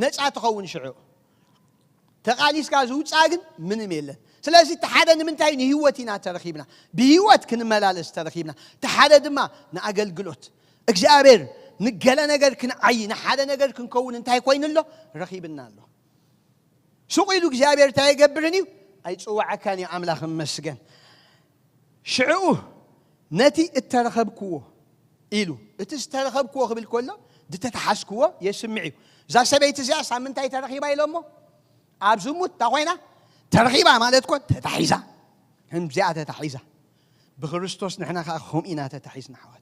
ነጻ ትኸውን ሽዑ። ተቓሊስካ ዝውጻእ ግን ምንም የለን። ስለዚ እቲ ሓደ ንምንታይ ንህይወት ኢና ተረኺብና። ብህይወት ክንመላለስ ተረኺብና። እቲ ሓደ ድማ ንኣገልግሎት። እግዚኣብሔር ንገለ ነገር ክንዓይ፣ ንሓደ ነገር ክንከውን እንታይ ኮይኑ ኣሎ? ረኺብና ኣሎ። ሱቕ ኢሉ እግዚኣብሔር እንታይ ኣይገብርን እዩ? ኣይጽውዓካን እዩ። ኣምላኽ እመስገን። ሽዕኡ ነቲ እተረኸብክዎ ኢሉ፣ እቲ ዝተረኸብክዎ ክብል ከሎ ዝተተሓዝክዎ የስምዕ እዩ። እዛ ሰበይቲ እዚኣ ሳብ ምንታይ ተረኺባ ኢሎሞ? ኣብ ዝሙት እንታ ኮይና ተረኺባ ማለት ኮ ተታሒዛ። ከምዚኣ ተታሒዛ። ብክርስቶስ ንሕና ከዓ ከምኡ ኢና ተታሒዝና ኣሕዋት።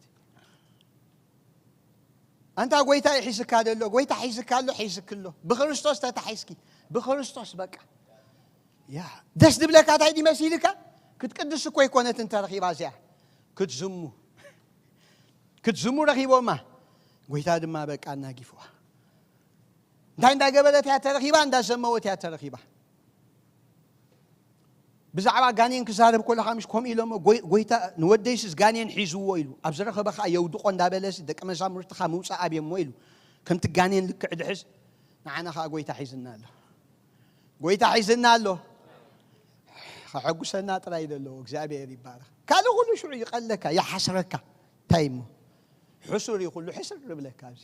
ኣንታ ጎይታ ይሒዝካ ደሎ፣ ጎይታ ሒዝካ ኣሎ፣ ሒዝክ ኣሎ። ብክርስቶስ ተታሒዝኪ። ብክርስቶስ በቃ። ያ፣ ደስ ዝብለካ እንታይ ድመሲልካ? ክትቅድስ እኮ ይኮነትን ተረኺባ እዚኣ። ክትዝሙ። ክትዝሙ ረኺቦማ። ጎይታ ድማ በቃ ኣናጊፍዋ። እንታይ እንዳገበረት እያ ተረኺባ? እንዳዘመወት እያ ተረኺባ። ብዛዕባ ጋኔን ክዛረብ ከለኻ ምሽ ከምኡ ኢሎሞ፣ ጎይ-፣ ጎይታ ንወደይስ ጋኔን ሒዝዎ ኢሉ፣ ኣብ ዝረኸበ ኸዓ የውድቆ እንዳበለስ ደቂ መዛሙርትኻ ምውጻእ ኣብየሞ ኢሉ። ከምቲ ጋኔን ልክዕ ድሕዝ፣ ንዓና ኸዓ ጎይታ ሒዝና ኣሎ። ጎይታ ሒዝና ኣሎ። ከሐጉሰና ጥራይ ዘለዎ እግዚኣብሔር ይባረኽ። ካልእ ኩሉ ሽዑ ይቐለካ፣ ይሓስረካ። እንታይ እሞ? ሕሱር እዩ ኩሉ ሕስር ይብለካ ኣብዚ።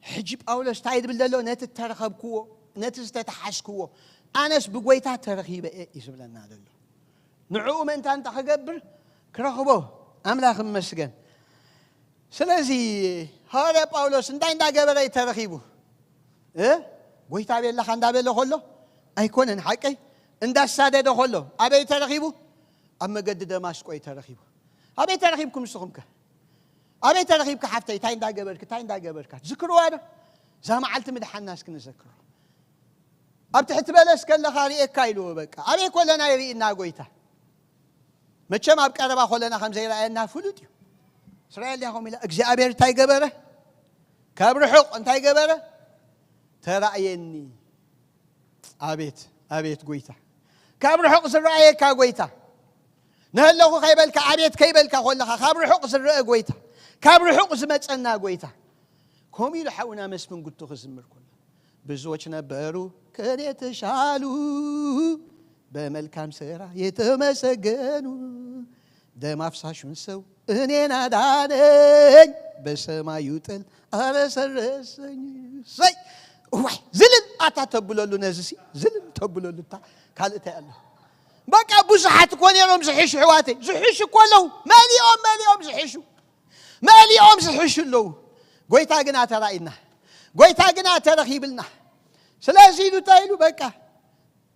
ሕጂ ጳውሎስ እንታይ ዝብል ዘሎ? ነቲ እተረኸብክዎ፣ ነቲ ዝተተሓዝክዎ፣ ኣነስ ብጎይታ ተረኺበ እየ እዩ ዝብለና ዘሎ። ንዕኡ ምእንታ እንተ ክገብር ክረኽቦ። ኣምላኽ እመስገን። ስለዚ ሃዋርያ ጳውሎስ እንታይ እንዳገበረ እዩ ተረኺቡ? እ? ጎይታ ቤላኻ እንዳበለ ከሎ ኣይኮነን ሓቀይ? እንዳሳደደ ከሎ ኣበይ ተረኺቡ? ኣብ መገዲ ደማስቆ እዩ ተረኺቡ። ኣበይ ተረኺብኩም ንስኹም ከ? ኣበይ ተረኺብካ ሓፍተይ? እንታይ እንዳገበርክ? እንታይ እንዳገበርካ? ዝክርዋ ዶ? እዛ መዓልቲ ምድሓና እስኪ ንዘክሮ። ኣብ ትሕቲ በለስ ከለኻ ርእየካ ኢልዎ በቃ። ኣበይ ኮለና ይርእና ጎይታ? መቸም ኣብ ቀረባ ኮለና ከም ዘይረኣየና ፍሉጥ እዩ። እስራኤል ድያ ከምኡ ኢላ እግዚኣብሔር እንታይ ገበረ? ካብ ርሑቕ እንታይ ገበረ? ተራእየኒ። ኣቤት፣ ኣቤት ጎይታ። ካብ ርሑቕ ዝረኣየካ ጎይታ። ንህለኹ ከይበልካ፣ ኣቤት ከይበልካ ኮለኻ፣ ካብ ርሑቕ ዝረአ ጎይታ። ካብ ርሑቕ ዝመጸና ጎይታ። ከምኡ ኢሉ ሓውና መስፍን ጉቱ ክዝምር ከሎ፣ ብዙዎች ነበሩ ከኔ የተሻሉ፣ በመልካም ስራ የተመሰገኑ፣ ደም አፍሳሹን ሰው እኔን አዳነኝ፣ በሰማዩ ጥል አረሰረሰኝ። ሰይ! እዋይ! ዝልል ኣታ ተብለሉ፣ ነዚ ሲ ዝልል ተብለሉ። እታ ካልእ እንታይ ኣሎ? በቃ ብዙሓት እኮ ነይሮም ዝሕሹ፣ ኣሕዋተይ፣ ዝሕሹ እኮ ኣለዉ። መሊኦም፣ መሊኦም ዝሕሹ፣ መሊኦም ዝሕሹ ኣለዉ። ጎይታ ግና ተራኢና፣ ጎይታ ግና ተረኺብልና። ስለዚ ኢሉ እንታይ ኢሉ? በቃ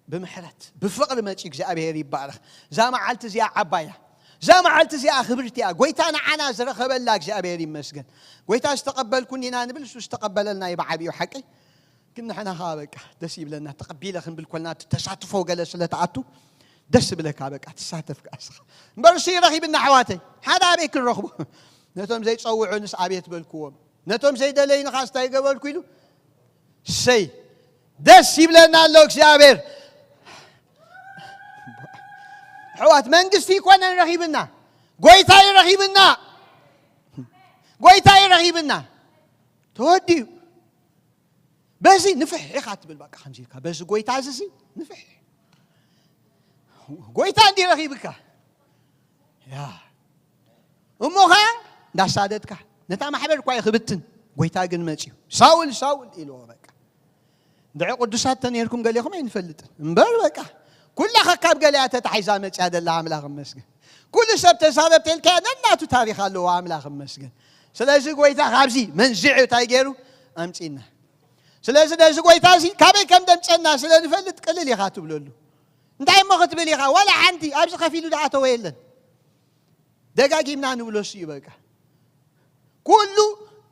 ብምሕረት ብፍቕሪ መጺኡ። እግዚኣብሔር ይባረኽ። እዛ መዓልቲ እዚኣ ዓባይ እያ። እዛ መዓልቲ እዚኣ ክብርቲ እያ። ጎይታ ንዓና ዝረኸበላ እግዚኣብሔር ይመስገን። ጎይታ ዝተቐበልኩ እንዲና ንብል፣ እሱ ዝተቐበለልና እዩ ብዓብዩ ሓቂ። ግን ንሕና ኸዓ በቃ ደስ ይብለና። ተቐቢለ ክንብል ኮልና እቲ ተሳትፎ ገለ ስለ ትኣቱ ደስ ይብለካ። በቃ ትሳተፍ ከኣ እስኻ። እምበር እሱ ይረኺብና ኣሕዋተይ። ሓደ ኣበይ ክንረኽቦ? ነቶም ዘይጸውዑንስ ኣቤት በልክዎም። ነቶም ዘይደለዩኒ ኸዓ እንታይ ገበርኩ ኢሉ? ሰይ ደስ ይብለና ኣሎ እግዚኣብሔር። ኣሕዋት፣ መንግስቲ ይኮነን ረኺብና፣ ጎይታ እዩ ረኺብና፣ ጎይታ እዩ ረኺብና። ተወዲኡ። በዚ ንፍሕ ኢኻ ትብል፣ በቃ ከምዚ ኢልካ፣ በዚ ጎይታ እዚ ሲ ንፍሕ። ጎይታ እንዲ ረኺብካ፣ ያ፣ እሞ ኸዓ እንዳሳደድካ ነታ ማሕበር እኳ እዩ ክብትን፣ ጎይታ ግን መፅዩ፣ "ሳውል፣ ሳውል" ኢልዎ። በቃ እንድዒ ቅዱሳት ተነይርኩም ገሌኹም ኣይንፈልጥን እምበር፣ በቃ ኩላ ካብ ገሊኣ ተታሒዛ መፅያ ደላ። ኣምላኽ እመስገን። ኩሉ ሰብ ተዛረብ ተልካዮ ነናቱ ታሪኽ ኣለዎ። ኣምላኽ እመስገን። ስለዚ ጎይታ ካብዚ መንዚዑ እንታይ ገይሩ ኣምፂና። ስለዚ ነዚ ጎይታ እዚ ካበይ ከም ደምፀና ስለ ንፈልጥ ቅልል ኢኻ ትብለሉ። እንታይ እሞ ክትብል ኢኻ? ዋላ ሓንቲ ኣብዚ ከፊሉ ዝኣተወ የለን። ደጋጊምና ንብሎ እሱ እዩ በቃ። ኩሉ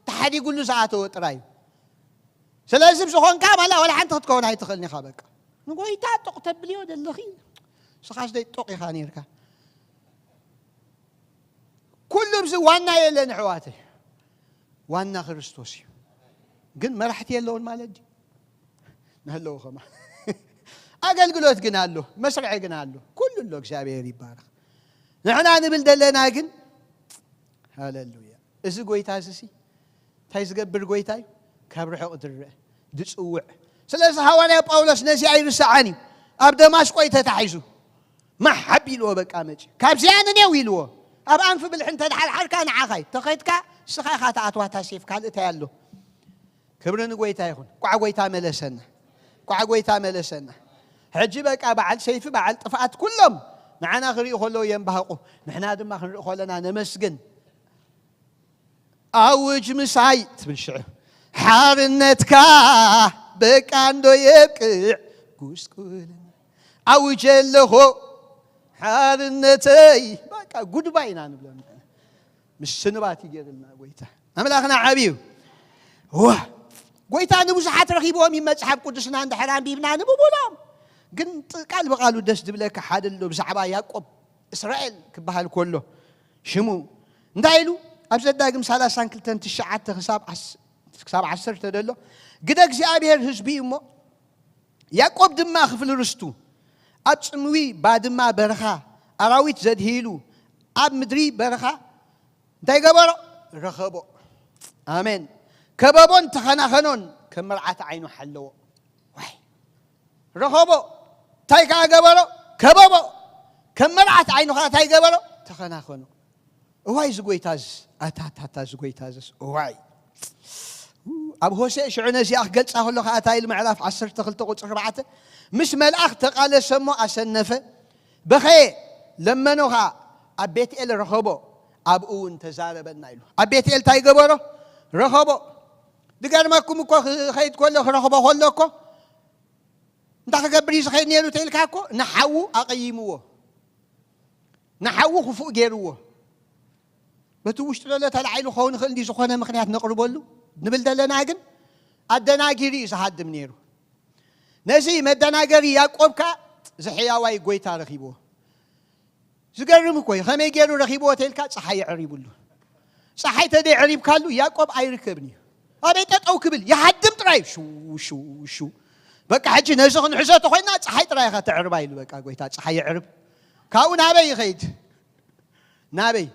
ተሓዲጉሉ ዝኣተወ ጥራይ እዩ። ስለዚ ብዝኾንካ ማላ ዋላ ሓንቲ ክትከውን ኣይትኽእልን ኢኻ በቃ። ንጎይታ ጦቕ ተብልዮ ዘለኺ፣ ንስኻስ ደይ ጦቕ ኢኻ ነይርካ። ኩሉ ኣብዚ ዋና የለን ኣሕዋተይ፣ ዋና ክርስቶስ እዩ። ግን መራሕቲ የለውን ማለት ድዩ? ንህለዉ ኸማ ኣገልግሎት ግን ኣሎ፣ መስርዒ ግን ኣሎ፣ ኩሉ ኣሎ። እግዚኣብሔር ይባረኽ። ንሕና ንብል ዘለና ግን፣ ሃሌሉያ፣ እዚ ጎይታ እዚ ሲ እንታይ ዝገብር ጎይታ እዩ? ካብ ርሑቕ ዝርአ፣ ዝጽውዕ። ስለዚ ሃዋርያ ጳውሎስ ነዚ ኣይርስዓን እዩ። ኣብ ደማስቆ እዩ ተታሒዙ። ማሕ ኣቢልዎ በቃ መጺኡ። ካብዚኣ ንኔው ኢልዎ። ኣብ ኣንፊ ብልሒ እንተ ደሓርሓርካ ንዓኻ እዩ። ተኸድካ ንስኻ ኢኻ ትኣትዋ እታ ሴፍ፣ ካልእ እንታይ ኣሎ? ክብሪ ንጎይታ ይኹን። ቋዕ ጎይታ መለሰና። ቋዕ ጎይታ መለሰና። ሕጂ በቃ በዓል ሰይፊ፣ በዓል ጥፍኣት ኩሎም ንዓና ክርእዩ ከለዉ የንባህቑ። ንሕና ድማ ክንርኢ ከለና ነመስግን። ኣውጅ ምሳይ ትብል ሽዑ። ሓርነትካ በቃ እንዶ የብቅዕ ጉስቁልና። ኣውጀ ኣለኹ ሓርነተይ። በቃ ጉድባይ ኢና ንብሎም። ምስንባት ይገርልና ጎይታ። ኣምላኽና ዓብዩ። ዋ፣ ጎይታ ንብዙሓት ረኺብዎም እዩ። መጽሓፍ ቅዱስና እንድሕር ኣንቢብና ንብቡሎም። ግን ጥ-፣ ቃል ብቃሉ ደስ ዝብለካ ሓደ ኣሎ ብዛዕባ ያዕቆብ። እስራኤል ክበሃል ከሎ ሽሙ እንታይ ኢሉ? ኣብ ዘዳግም ሰላሳን ክልተን ትሽዓተ ክሳብ ዓስ-፣ ክሳብ ዓሰርተ ዘሎ፣ "ግደ እግዚኣብሔር ህዝቢ እዩ እሞ፣ ያዕቆብ ድማ ክፍሊ ርስቱ፣ ኣብ ጽምዊ ባድማ በረኻ ኣራዊት ዘድህይሉ፣ ኣብ ምድሪ በረኻ እንታይ ገበሮ? ረኸቦ." ኣሜን። ከበቦን ተኸናኸኖን ከም መርዓት ዓይኑ ሓለዎ። ዋይ! ረኸቦ። እንታይ ከኣ ገበሮ? ከበቦ። ከም መርዓት ዓይኑ ከኣ እንታይ ገበሮ? ተኸናኸኖ። እዋይ፣ እዚ ጎይታዝስ፣ ኣታታታ፣ እዚ ጎይታዝስ፣ እዋይ። ኣብ ሆሴዕ ሽዑ ነዚኣ ክገልጻ ከሎ ከኣ እንታይ ኢሉ? ምዕራፍ ዓሰርተ ክልተ ቁጽሪ ኣርባዕተ፣ "ምስ መልኣኽ ተቓለሰ እሞ ኣሰነፈ፣ በኸየ፣ ለመኖ ከኣ፣ ኣብ ቤትኤል ረኸቦ፣ ኣብኡ እውን ተዛረበና" ኢሉ። ኣብ ቤትኤል እንታይ ገበሮ? ረኸቦ። ዝገርመኩም እኮ፣ ክኸይድ ከሎ፣ ክረኽቦ ከሎ እኮ፣ እንታይ ክገብር እዩ ዝኸይድ ነይሩ ተኢልካ እኮ፣ ንሓዉ ኣቐይምዎ። ንሓዉ ክፉእ ገይርዎ። በቲ ውሽጡ ዘሎ ተላዒሉ ክኸውን ይኽእል እንዲ ዝኾነ ምኽንያት ነቕርበሉ ንብል ዘለና፣ ግን ኣደናጊሩ እዩ ዝሃድም ነይሩ። ነዚ መደናገሪ ያዕቆብ ከኣ ዝሕያዋይ ጎይታ ረኺብዎ። ዝገርም እኮ እዩ። ከመይ ገይሩ ረኺብዎ ተልካ፣ ጸሓይ የዕሪብሉ። ጸሓይ ተደይዕሪብካሉ ያዕቆብ ኣይርከብን እዩ። ኣበይ ጠጠው ክብል? ይሃድም ጥራይ። ሽው፣ ሽው፣ ሽው። በቃ ሕጂ ነዚ ክንሕዞ ተኾይና ጸሓይ ጥራይ ኢኻ ተዕርባ ኢሉ። በቃ ጎይታ ጸሓይ የዕርብ። ካብኡ ናበይ ይኸይድ? ናበይ?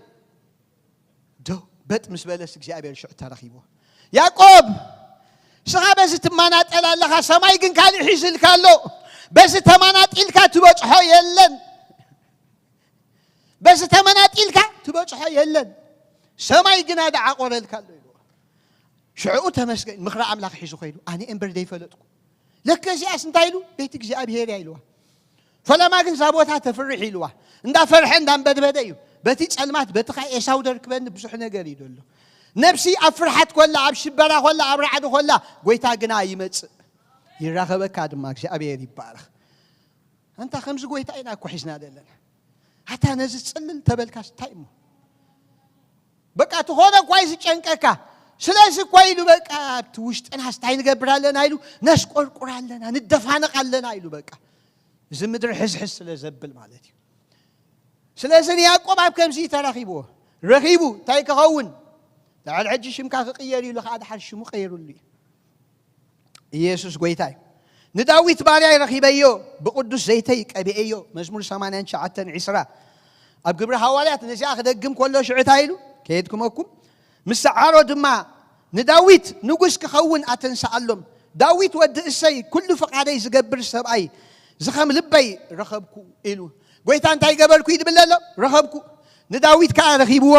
ደው በጥ ምስ በለስ እግዚኣብሔር ሽዑ ተረኺብዎ። "ያዕቆብ፣ ስኻ በዚ ትመናጠል ኣለኻ፣ ሰማይ ግን ካልእ ሒዝልካ ኣሎ። በዚ ተመናጢልካ ትበጽሖ የለን። በዚ ተመናጢልካ ትበጽሖ የለን። ሰማይ ግና ደዓቆረልካ ኣሎ" ኢልዎ። ሽዕኡ ተመስገን፣ ምኽሪ ኣምላኽ ሒዙ ኸይዱ። ኣነ እምበር ዘይፈለጥኩ። ለከ እዚኣስ እንታይ ኢሉ? "ቤት እግዚኣብሔር እያ" ኢልዋ። ፈለማ ግን እዛ ቦታ ተፍርሕ ኢልዋ። እንዳፈርሐ እንዳንበድበደ እዩ። "በቲ ጸልማት፣ በቲ ኸኣ ኤሳው ደርክበኒ" ብዙሕ ነገር እዩ ዘሎ። ነብሲ ኣብ ፍርሓት ኮላ፣ ኣብ ሽበራ ኮላ፣ ኣብ ራዕዲ ኮላ፣ ጎይታ ግና ይመጽእ። ይራኸበካ ድማ። እግዚኣብሔር ይባረኽ። ኣንታ ከምዚ ጎይታ ኢና እኮ ሒዝና ዘለና። ኣታ ነዚ ጽልል ተበልካስ እንታይ እሞ? በቃ ትኾነ እኳ እዩ ዝጨንቀካ። ስለዚ እኳ ኢሉ በቃ ኣብቲ ውሽጥናስ እንታይ ንገብር ኣለና ኢሉ ነስቆርቁር ኣለና፣ ንደፋነቕ ኣለና ኢሉ በቃ። እዚ ምድሪ ሕዝሕዝ ስለ ዘብል ማለት እዩ። ስለዚ ንያዕቆብ ኣብ ከምዚ እዩ ተረኺብዎ። ረኺቡ እንታይ ክኸውን? ልዕሊ ሕጂ ሽምካ ክቕየር ኢሉ ከኣ ድሓር ሽሙ ቀይሩሉ እዩ። ኢየሱስ ጎይታ እዩ። ንዳዊት ባርያይ ረኺበዮ፣ ብቕዱስ ዘይተይ ቀቢኤዮ። መዝሙር ሰማንያን ትሽዓተን ዕስራ። ኣብ ግብሪ ሃዋርያት ነዚኣ ክደግም ከሎ ሽዑ እንታይ ኢሉ? ከየድክመኩም። ምስ ሰዓሮ ድማ ንዳዊት ንጉስ ክኸውን ኣተንስኣሎም። ዳዊት ወዲ እሰይ፣ ኩሉ ፍቓደይ ዝገብር ሰብኣይ፣ ዝኸም ልበይ ረኸብኩ ኢሉ። ጎይታ እንታይ ገበርኩ እዩ ድብል ኣሎ? ረኸብኩ። ንዳዊት ከኣ ረኺብዎ፣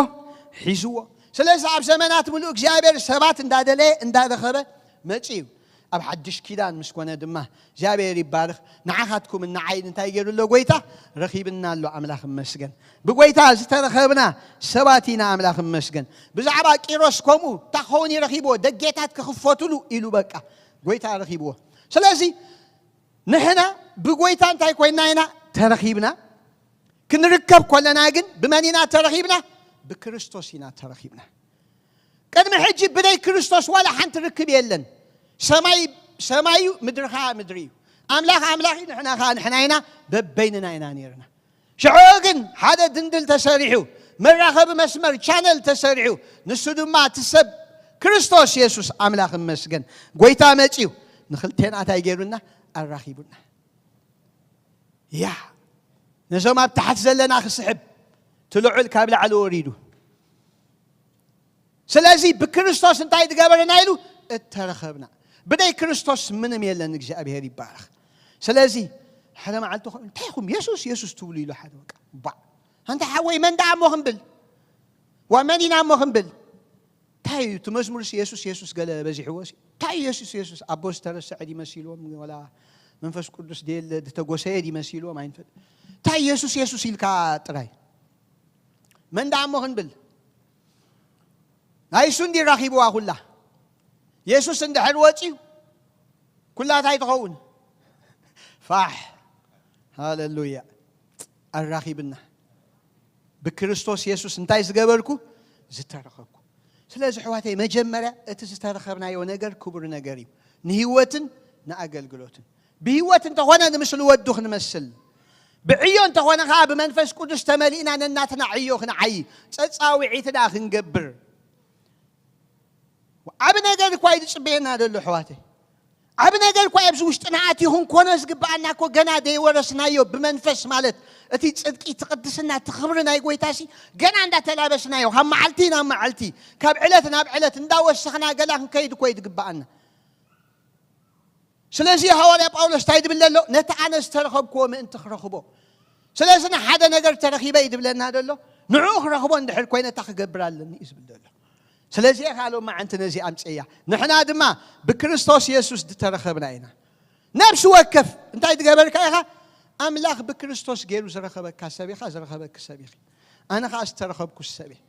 ሒዝዎ። ስለዚ ኣብ ዘመናት ምሉእ እግዚኣብሔር ሰባት እንዳደለየ እንዳረኸበ መጺኡ። ኣብ ሓድሽ ኪዳን ምስ ኮነ ድማ እግዚኣብሔር ይባርኽ። ንዓኻትኩምን ንዓይን እንታይ ገይሩ ኣሎ ጎይታ? ረኺብና ኣሎ። ኣምላኽ ይመስገን። ብጎይታ ዝተረኸብና ሰባት ኢና። ኣምላኽ ይመስገን። ብዛዕባ ቂሮስ ከምኡ እንታይ ክኸውን እዩ ረኺብዎ? ደጌታት ክኽፈቱሉ ኢሉ በቃ ጎይታ ረኺብዎ። ስለዚ ንሕና ብጎይታ እንታይ ኮይና ኢና ተረኺብና? ክንርከብ ከለና ግን ብመን ኢና ተረኺብና? ብክርስቶስ ኢና ተረኺብና። ቅድሚ ሕጂ ብደይ ክርስቶስ ዋላ ሓንቲ ርክብ የለን። ሰማይ ሰማይ እዩ፣ ምድሪ ኸዓ ምድሪ እዩ። ኣምላኽ ኣምላኽ እዩ፣ ንሕና ኸዓ ንሕና ኢና፣ በበይንና ኢና ነይርና። ሽዑ ግን ሓደ ድንድል ተሰሪሑ፣ መራኸቢ መስመር ቻነል ተሰሪሑ፣ ንሱ ድማ እቲ ሰብ ክርስቶስ የሱስ። ኣምላኽ እመስገን። ጎይታ መጺኡ ንኽልቴና እንታይ ገይሩና? ኣራኺቡና። ያ ነዞም ኣብ ታሕቲ ዘለና ክስሕብ፣ እቲ ልዑል ካብ ላዕሊ ወሪዱ። ስለዚ ብክርስቶስ እንታይ ዝገበረና ኢሉ? እተረኸብና። ብደይ ክርስቶስ ምንም የለን። እግዚኣብሔር ይባረኽ። ስለዚ ሓደ መዓልቲ ኾ እንታይ ኢኹም የሱስ የሱስ ትብሉ ኢሉ ሓደ በቃ። ባ ኣንታ ሓወይ መን ደኣ እሞ ክንብል? ዋ መን ኢና እሞ ክንብል? እንታይ እዩ እቲ መዝሙርስ? የሱስ የሱስ ገለ በዚሕዎ ሲ እንታይ እዩ የሱስ የሱስ? ኣቦ ዝተረስዐ ድዩ መሲልዎም፣ ወላ መንፈስ ቅዱስ ደየለ ዝተጎሰየ ድዩ መሲልዎም? ኣይንፈልጥ። እንታይ የሱስ የሱስ ኢልካ ጥራይ? መን ደኣ እሞ ክንብል? ናይ እሱ እንዲ ራኺብዋ ኩላ። የሱስ እንድሕር ወፂዩ ኩላ እንታይ ትኸውን? ፋሕ። ሃሌሉያ። ኣራኺብና። ብክርስቶስ የሱስ እንታይ ዝገበርኩ? ዝተረኸብኩ። ስለዚ ኣሕዋተይ መጀመርያ እቲ ዝተረኸብናዮ ነገር ክቡር ነገር እዩ፣ ንህይወትን ንኣገልግሎትን። ብህይወት እንተኾነ ንምስሊ ወዱ ክንመስል፣ ብዕዮ እንተኾነ ኸዓ ብመንፈስ ቅዱስ ተመሊእና ነናትና ዕዮ ክንዓዪ፣ ጸጻውዒት ደኣ ክንገብር። ዓቢ ነገር እኳ እዩ ዝጽበየና ዘሎ ኣሕዋተይ። ዓቢ ነገር እኳ ኣብዚ ውሽጥና ኣትዩ ክንኮኖ ዝግብኣና እኮ ገና ደይወረስናዮ ብመንፈስ ማለት እቲ ጽድቂ፣ እቲ ቅድስና፣ እቲ ክብሪ ናይ ጎይታሲ ገና እንዳተላበስናዮ ካብ መዓልቲ ናብ መዓልቲ፣ ካብ ዕለት ናብ ዕለት እንዳወሰኽና ገና ክንከይድ እኮ እዩ ዝግብኣና። ስለዚ ሃዋርያ ጳውሎስ እንታይ ድብል ዘሎ? ነቲ ኣነ ዝተረኸብክዎ ምእንቲ ክረኽቦ። ስለዚ ንሓደ ነገር ተረኺበ እዩ ድብለና ዘሎ። ንዕኡ ክረኽቦ እንድሕር ኮይነ እታ ክገብር ኣለኒ እዩ ዝብል ዘሎ። ስለዚ እየ ካልኦ መዓንቲ ነዚ ኣምፅእያ። ንሕና ድማ ብክርስቶስ የሱስ ዝተረኸብና ኢና። ነብሲ ወከፍ እንታይ ትገበርካ ኢኻ? ኣምላኽ ብክርስቶስ ገይሩ ዝረኸበካ ሰብ ኢኻ፣ ዝረኸበኪ ሰብ ኢኺ። ኣነ ኸዓ ዝተረኸብኩ ሰብ እየ።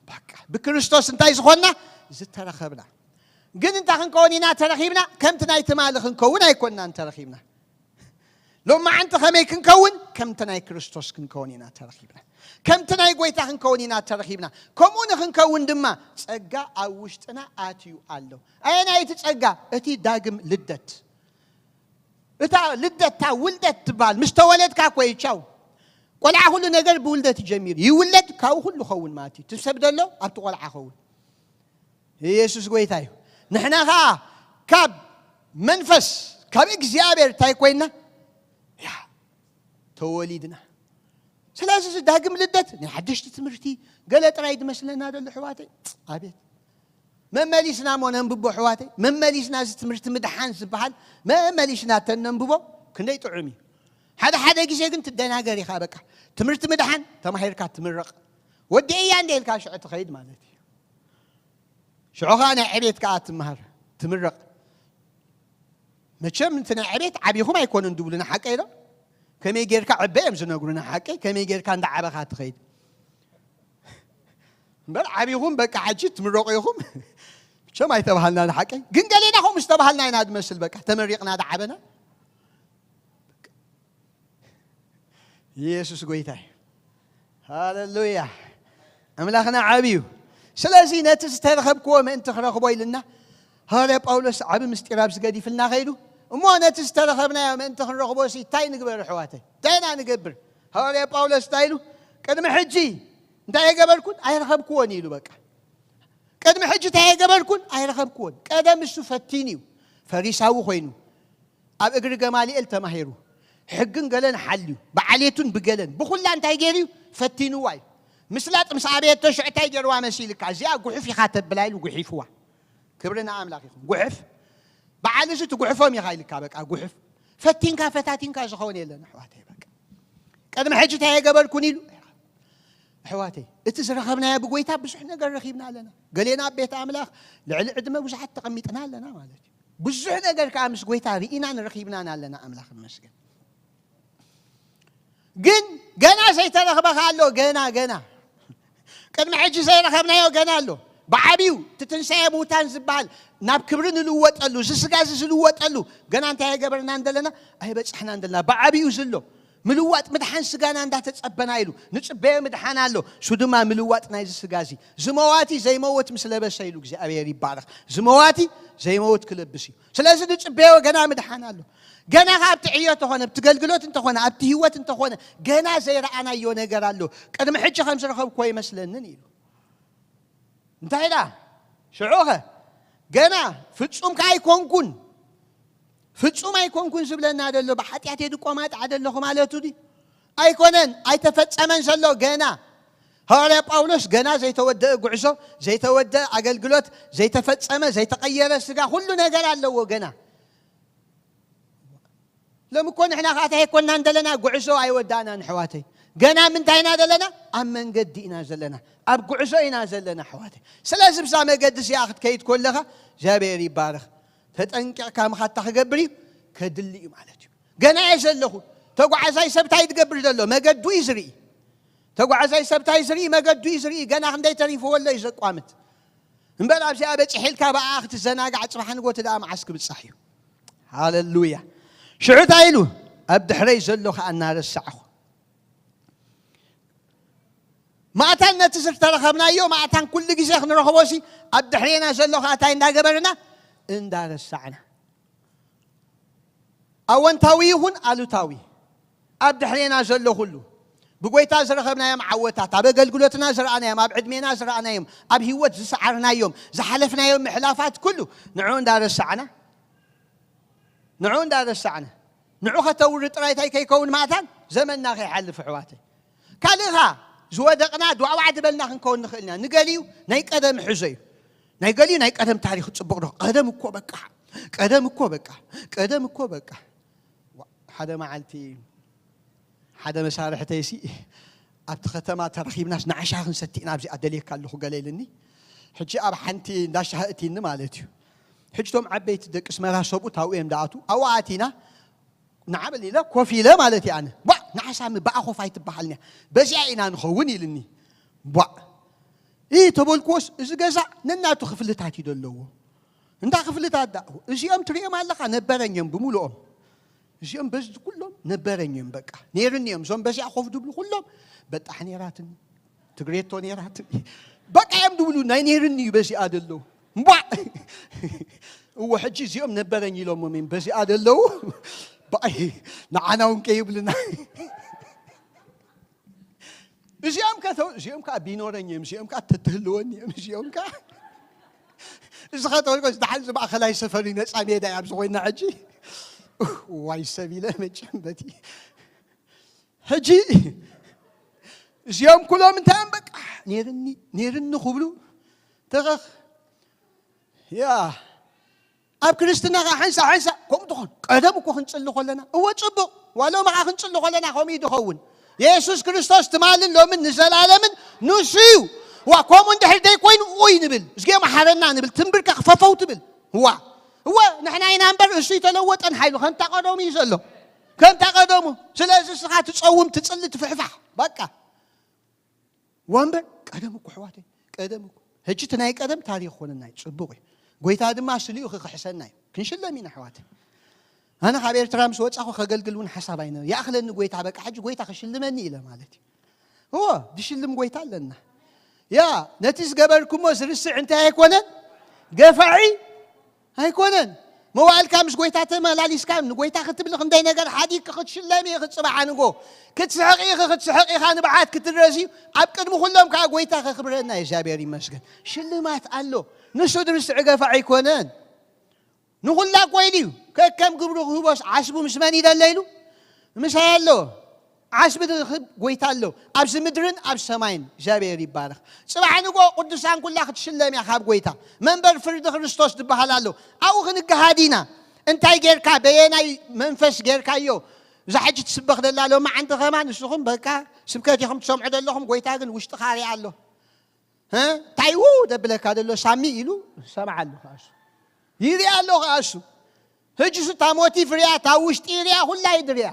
በቃ ብክርስቶስ እንታይ ዝኾንና? ዝተረኸብና። ግን እንታይ ክንከውን ኢና ተረኺብና? ከምቲ ናይ ትማሊ ክንከውን ኣይኮንናን ተረኺብና። ሎማዓንቲ ከመይ ክንከውን? ከምቲ ናይ ክርስቶስ ክንከውን ኢና ተረኺብና። ከምቲ ናይ ጎይታ ክንከውን ኢና ተረኺብና። ከምኡ ንክንከውን ድማ ጸጋ ኣብ ውሽጥና ኣትዩ ኣሎ። ኣየናይ እቲ ጸጋ? እቲ ዳግም ልደት። እታ ልደት፣ እታ ውልደት ትበሃል፣ ምስ ተወለድካ እኮ እዩ ቻው። ቆልዓ ኩሉ ነገር ብውልደት ይጀሚር። ይውለድ፣ ካብኡ ኩሉ ኸውን ማለት እዩ። እቲ ሰብ ዘሎ ኣብቲ ቆልዓ ኸውን። ኢየሱስ ጎይታ እዩ። ንሕና ኸዓ ካብ መንፈስ፣ ካብ እግዚኣብሔር እንታይ ኮይንና? ያ፣ ተወሊድና። ስለዚ እዚ ዳግም ልደት ናይ ሓደሽቲ ትምህርቲ ገለ ጥራይ ዝመስለና ዘሎ ኣሕዋተይ። ኣቤት። መመሊስና እሞ ነንብቦ ኣሕዋተይ። መመሊስና እዚ ትምህርቲ ምድሓን ዝበሃል መመሊስና ተነንብቦ ክንደይ ጥዑም እዩ። ሓደ ሓደ ግዜ ግን ትደናገር ኢኻ። በቃ ትምህርቲ ምድሓን ተማሂርካ ትምረቕ። ወዲኤያ እንደ ኢልካ ሽዑ ትኸይድ ማለት እዩ። ሽዑ ኸዓ ናይ ዕቤት ከኣ ትመሃር፣ ትምረቕ። መቸም እቲ ናይ ዕቤት ዓቢኹም ኣይኮኑን ዝብሉና ሓቀይ ዶ? ከመይ ጌርካ ዕበ እዮም ዝነግሩና ሓቀይ። ከመይ ጌርካ እንዳዓበኻ ትኸይድ። እምበር ዓቢኹም በቃ ሕጂ ትምረቑ ኢኹም። መቸም ኣይተባሃልናን ሓቀይ። ግን ገሌና ከምኡ ዝተባሃልና ኢና ዝመስል፣ በቃ ተመሪቕና ዝዓበና። ኢየሱስ ጎይታ እዩ። ሃሌሉያ። ኣምላኽና ዓቢ እዩ። ስለዚ ነቲ ዝተረኸብክዎ ምእንቲ ክረኽቦ ኢልና ሃዋርያ ጳውሎስ ዓቢ ምስጢር ኣብዚ ገዲፍልና ከይዱ። እሞ ነቲ ዝተረኸብናዮ ምእንቲ ክንረኽቦ ሲ እንታይ ንግበር ኣሕዋተይ? እንታይ ኢና ንገብር? ሃዋርያ ጳውሎስ እንታይ ኢሉ? ቅድሚ ሕጂ እንታይ ኣይገበርኩን? ኣይረኸብክዎን ኢሉ በቃ። ቅድሚ ሕጂ እንታይ ኣይገበርኩን? ኣይረኸብክዎን። ቀደም እሱ ፈቲን እዩ። ፈሪሳዊ ኮይኑ። ኣብ እግሪ ገማልኤል ተማሂሩ፣ ሕግን ገለን ሓልዩ፣ ብዓሌቱን ብገለን ብኹላ እንታይ ገይሩ እዩ? ፈቲንዋ እዩ። ምስላጥ ምስ ኣበየቶ ሽዕታይ ገይርዋ መሲልካ፣ እዚኣ ጉሑፍ ኢኻ ተብላ ኢሉ ጉሒፍዋ። ክብሪ ንኣምላኽ ይኹን። ጉሕፍ በዓል እዚ ትጉሕፎም ኢኻ ኢልካ፣ በቃ ጉሕፍ። ፈቲንካ ፈታቲንካ ዝኸውን የለን ኣሕዋተይ። በቃ ቅድሚ ሕጂ እንታይ የገበርኩን ኢሉ። ኣሕዋተይ፣ እቲ ዝረኸብናዮ ብጎይታ ብዙሕ ነገር ረኺብና ኣለና። ገሌና ኣብ ቤት ኣምላኽ ልዕሊ ዕድመ ብዙሓት ተቐሚጥና ኣለና ማለት እዩ። ብዙሕ ነገር ከዓ ምስ ጎይታ ርኢናን ረኺብናን ኣለና። ኣምላኽ ይመስገን። ግን ገና ዘይተረኽበ ከ ኣሎ። ገና ገና ቅድሚ ሕጂ ዘይረኸብናዮ ገና ኣሎ። ብዓብዩ እቲ ትንሳኤ ምውታን ዝበሃል ናብ ክብሪ ንልወጠሉ፣ እዚ ስጋ እዚ ዝልወጠሉ ገና እንታይ ኣይገበርናን ዘለና? ኣይበጻሕናን ዘለና። ብዓብዩ ዝሎ ምልዋጥ ምድሓን ስጋና እንዳተጸበና ኢሉ ንጽበዮ ምድሓን ኣሎ። እሱ ድማ ምልዋጥ ናይዚ ስጋ እዚ። ዝመዋቲ ዘይመውት ምስ ለበሰ ኢሉ እግዚኣብሔር ይባረኽ። ዝመዋቲ ዘይመውት ክለብስ እዩ። ስለዚ ንጽበዮ ገና ምድሓን ኣሎ። ገና ከ ኣብቲ ዕዮ እንተኾነ፣ ኣብቲ ገልግሎት እንተኾነ፣ ኣብቲ ህይወት እንተኾነ ገና ዘይረኣናዮ ነገር ኣሎ። ቅድሚ ሕጂ ከም ዝረኸብኩዎ ይመስለንን ኢሉ። እንታይ ኢላ? ሽዑኸ ገና ፍጹም ከ ኣይኮንኩን፣ ፍጹም ኣይኮንኩን ዝብለና ዘሎ ብሓጢኣት የድቆማጣዕ ዘለኹ ማለቱ ድዩ? ኣይኮነን፣ ኣይተፈጸመን ዘሎ ገና። ሃዋርያ ጳውሎስ ገና ዘይተወደአ ጉዕዞ፣ ዘይተወደአ ኣገልግሎት፣ ዘይተፈጸመ፣ ዘይተቐየረ ስጋ፣ ኩሉ ነገር ኣለዎ ገና። ሎም እኮ ንሕና ከኣ እንታይ ኣይኮንናን ዘለና፣ ጉዕዞ ኣይወዳእናን ኣሕዋተይ። ገና ምንታይ ኢና ዘለና? ኣብ መንገዲ ኢና ዘለና፣ ኣብ ጉዕዞ ኢና ዘለና ኣሕዋተይ። ስለዚ ብዛ መገዲ እዚኣ ክትከይድ ከለኻ እግዚኣብሔር ይባረኽ። ተጠንቂቕካ ምኻድካ ክገብር እዩ፣ ከድሊ እዩ ማለት እዩ። ገና እየ ዘለኹ። ተጓዓዛይ ሰብ እንታይ ትገብር ዘሎ? መገዱ እዩ ዝርኢ። ተጓዓዛይ ሰብ እንታይ ዝርኢ? መገዱ እዩ ዝርኢ። ገና ክንደይ ተሪፍዎ ኣሎ እዩ ዘቋምት። እምበር ኣብዚኣ በፂሐ ኢልካ ብኣ ክትዘናጋዕ ፅባሕ ንጎ እቲ ደኣ መዓስ ክብፃሕ እዩ? ሃሌሉያ። ሽዑ እንታይ ኢሉ? ኣብ ድሕረይ ዘሎ ከዓ እናረሳዕኹ። ማእታን ነቲ ዝተረኸብናዮ ማእታን ኩሉ ግዜ ክንረኽቦ ሲ ኣብ ድሕሬና ዘሎ ከዓ እንታይ እንዳገበርና? እንዳረሳዕና። ኣወንታዊ ይኹን ኣሉታዊ ኣብ ድሕሬና ዘሎ ኩሉ ብጎይታ ዝረኸብናዮም ዓወታት፣ ኣብ ኣገልግሎትና ዝረኣናዮም፣ ኣብ ዕድሜና ዝረኣናዮም፣ ኣብ ህይወት ዝሰዓርናዮም፣ ዝሓለፍናዮም ምሕላፋት ኩሉ ንዑ እንዳረሳዕና፣ ንዑ እንዳረሳዕና፣ ንዑ ከተውሪ ጥራይ እንታይ ከይከውን ማእታን ዘመንና ከይሓልፍ ኣሕዋተይ። ካልእኻ ዝወደቕና ዷዕዋዕ ዝበልና ክንከውን ንኽእል ኢና። ንገሊኡ ናይ ቀደም ሕዞ እዩ። ናይ ገሊኡ ናይ ቀደም ታሪኽ ጽቡቕ ዶ? ቀደም እኮ በቃ፣ ቀደም እኮ በቃ፣ ቀደም እኮ በቃ። ዋ፣ ሓደ መዓልቲ ሓደ መሳርሕተይሲ ኣብቲ ከተማ ተረኺብናስ ንዓሻ ክንሰቲ ኢና ኣብዚኣ ደልየካ ኣለኹ ገለ ኢልኒ። ሕጂ ኣብ ሓንቲ እንዳ ሻሂ እቲኒ ማለት እዩ። ሕጂ እቶም ዓበይቲ ደቂ ኣስመራ ሰብኡት ኣብኡ እዮም ደኣቱ። ኣብኡ ኣቲና ንዓበል ኢለ ኮፍ ኢለ ማለት እዩ። ኣነ ቧዕ ንዓሳ ምባኣ ኮፍ ኣይትበሃልን እያ፣ በዚኣ ኢና ንኸውን ኢልኒ። ቧዕ እ ተበልክዎስ እዚ ገዛ ነናቱ ክፍልታት እዩ ዘለዎ። እንዳ ክፍልታት ዳ እዚኦም ትሪኦም ኣለኻ ነበረኝ እዮም ብምሉኦም። እዚኦም በዚ ኩሎም ነበረኝ እዮም በቃ ነይርኒ እዮም። እዞም በዚኣ ኮፍ ድብሉ ኩሎም በጣሕ ነይራትኒ ትግሬቶ ነይራትኒ በቃ እዮም ድብሉ ናይ ነይርኒ እዩ በዚኣ ደለዉ። እምቧዕ እዎ ሕጂ እዚኦም ነበረኝ ኢሎሞም እዮም በዚኣ ደለዉ። ብኣይ ንዓና እውን ከይብልና እዚኦም ከ ተው-፣ እዚኦም ከ ቢኖረኝ እዮም፣ እዚኦም ከ ተትህልወኒ እዮም፣ እዚኦም ከ እዚ ከ ተበልኮ እዚ ደሓን እዚ ማእኸላይ ሰፈር እዩ፣ ነፃ ሜዳ እዩ ኣብዚ ኮይና ሕጂ። ዋይ ሰብ ኢለ መቸም በቲ ሕጂ እዚኦም ኩሎም እንታይ እዮም በቃ ነይርኒ፣ ነይርኒ ክብሉ ተኸኽ ያ ኣብ ክርስትና ኸዓ ሓንሳ ሓንሳ ከምኡ ትኾን። ቀደም እኮ ክንጽሊ ከለና እወ ጽቡቕ፣ ዋሎ መዓ ክንጽሊ ከለና ከምኡ እዩ ዝኸውን። የሱስ ክርስቶስ ትማልን ሎምን ንዘላለምን ንሱ እዩ። ዋ ከምኡ እንድሕር ደይኮይኑ ኡይ ንብል፣ እዝጌ መሓረና ንብል፣ ትንብርከኽ ፈፈው ትብል። ዋ እወ ንሕና ኢና እምበር እሱ ይተለወጠን ሓይሉ ከምታ ቀደሙ እዩ ዘሎ፣ ከምታ ቀደሙ። ስለዚ እስኻ ትጸውም ትጽሊ ትፍሕፋሕ በቃ። ወንበር ቀደም እኮ ኣሕዋተይ፣ ቀደም እኮ። ሕጂ እቲ ናይ ቀደም ታሪኽ ኮነና እዩ፣ ጽቡቕ እዩ። ጎይታ ድማ ስሊኡ ክኽሕሰና እዩ። ክንሽለም ኢና ኣሕዋተይ። ኣነ ካብ ኤርትራ ምስ ወጻኹ ከገልግል እውን ሓሳብ ኣይነ-፣ ይኣኽለኒ ጎይታ፣ በቃ ሕጂ ጎይታ ክሽልመኒ ኢለ ማለት እዩ። እዎ፣ ዝሽልም ጎይታ ኣለና። ያ፣ ነቲ ዝገበርኩሞ ዝርስዕ እንታይ ኣይኮነን? ገፋዒ ኣይኮነን። መዋእልካ ምስ ጎይታ ተመላሊስካ ንጎይታ ክትብሊ ክንደይ ነገር ሓዲግኪ ክትሽለሚ ኢኺ። ጽባሕ ኣንጎ ክትስሕቂ ኢኺ፣ ክትስሕቂ ኢኻ። ንብዓት ክትረዝዩ ኣብ ቅድሚ ኩሎም ከዓ ጎይታ ከኽብረና እዩ። እግዚኣብሔር ይመስገን። ሽልማት ኣሎ። ንሱ ድርስ ዕገፋ ኣይኮነን። ንኹላ ኮይሉ እዩ። ከከም ግብሩ ክህቦስ ዓስቡ ምስ መን ይደለ ኢሉ? ምሳይ ኣሎ። ዓስቢ ዝህብ ጎይታ ኣሎ። ኣብዚ ምድርን ኣብ ሰማይን እግዚኣብሔር ይባረኽ። ጽባሕ ንጎ ቅዱሳን ኩላ ክትሽለም እያ ካብ ጎይታ። መንበር ፍርዲ ክርስቶስ ዝበሃል ኣሎ። ኣብኡ ክንገሃድ ኢና። እንታይ ጌርካ፣ በየናይ መንፈስ ጌርካዮ? እዛ ሕጂ ትስበኽ ዘላ ሎማዓንቲ ከማን ንስኹም በቃ ስብከት ኢኹም ትሰምዑ ዘለኹም፣ ጎይታ ግን ውሽጥኻ ሪኣ ኣሎ። እ? እንታይ ው ደብለካ ዘሎ ሳሚ ኢሉ ሰምዓ ኣሎ ከኣሱ። ይሪኣ ኣሎ ከኣሱ። ህጅሱ እታ ሞቲፍ ሪኣ፣ እታ ውሽጢ ሪኣ፣ ኩላ ይድሪያ።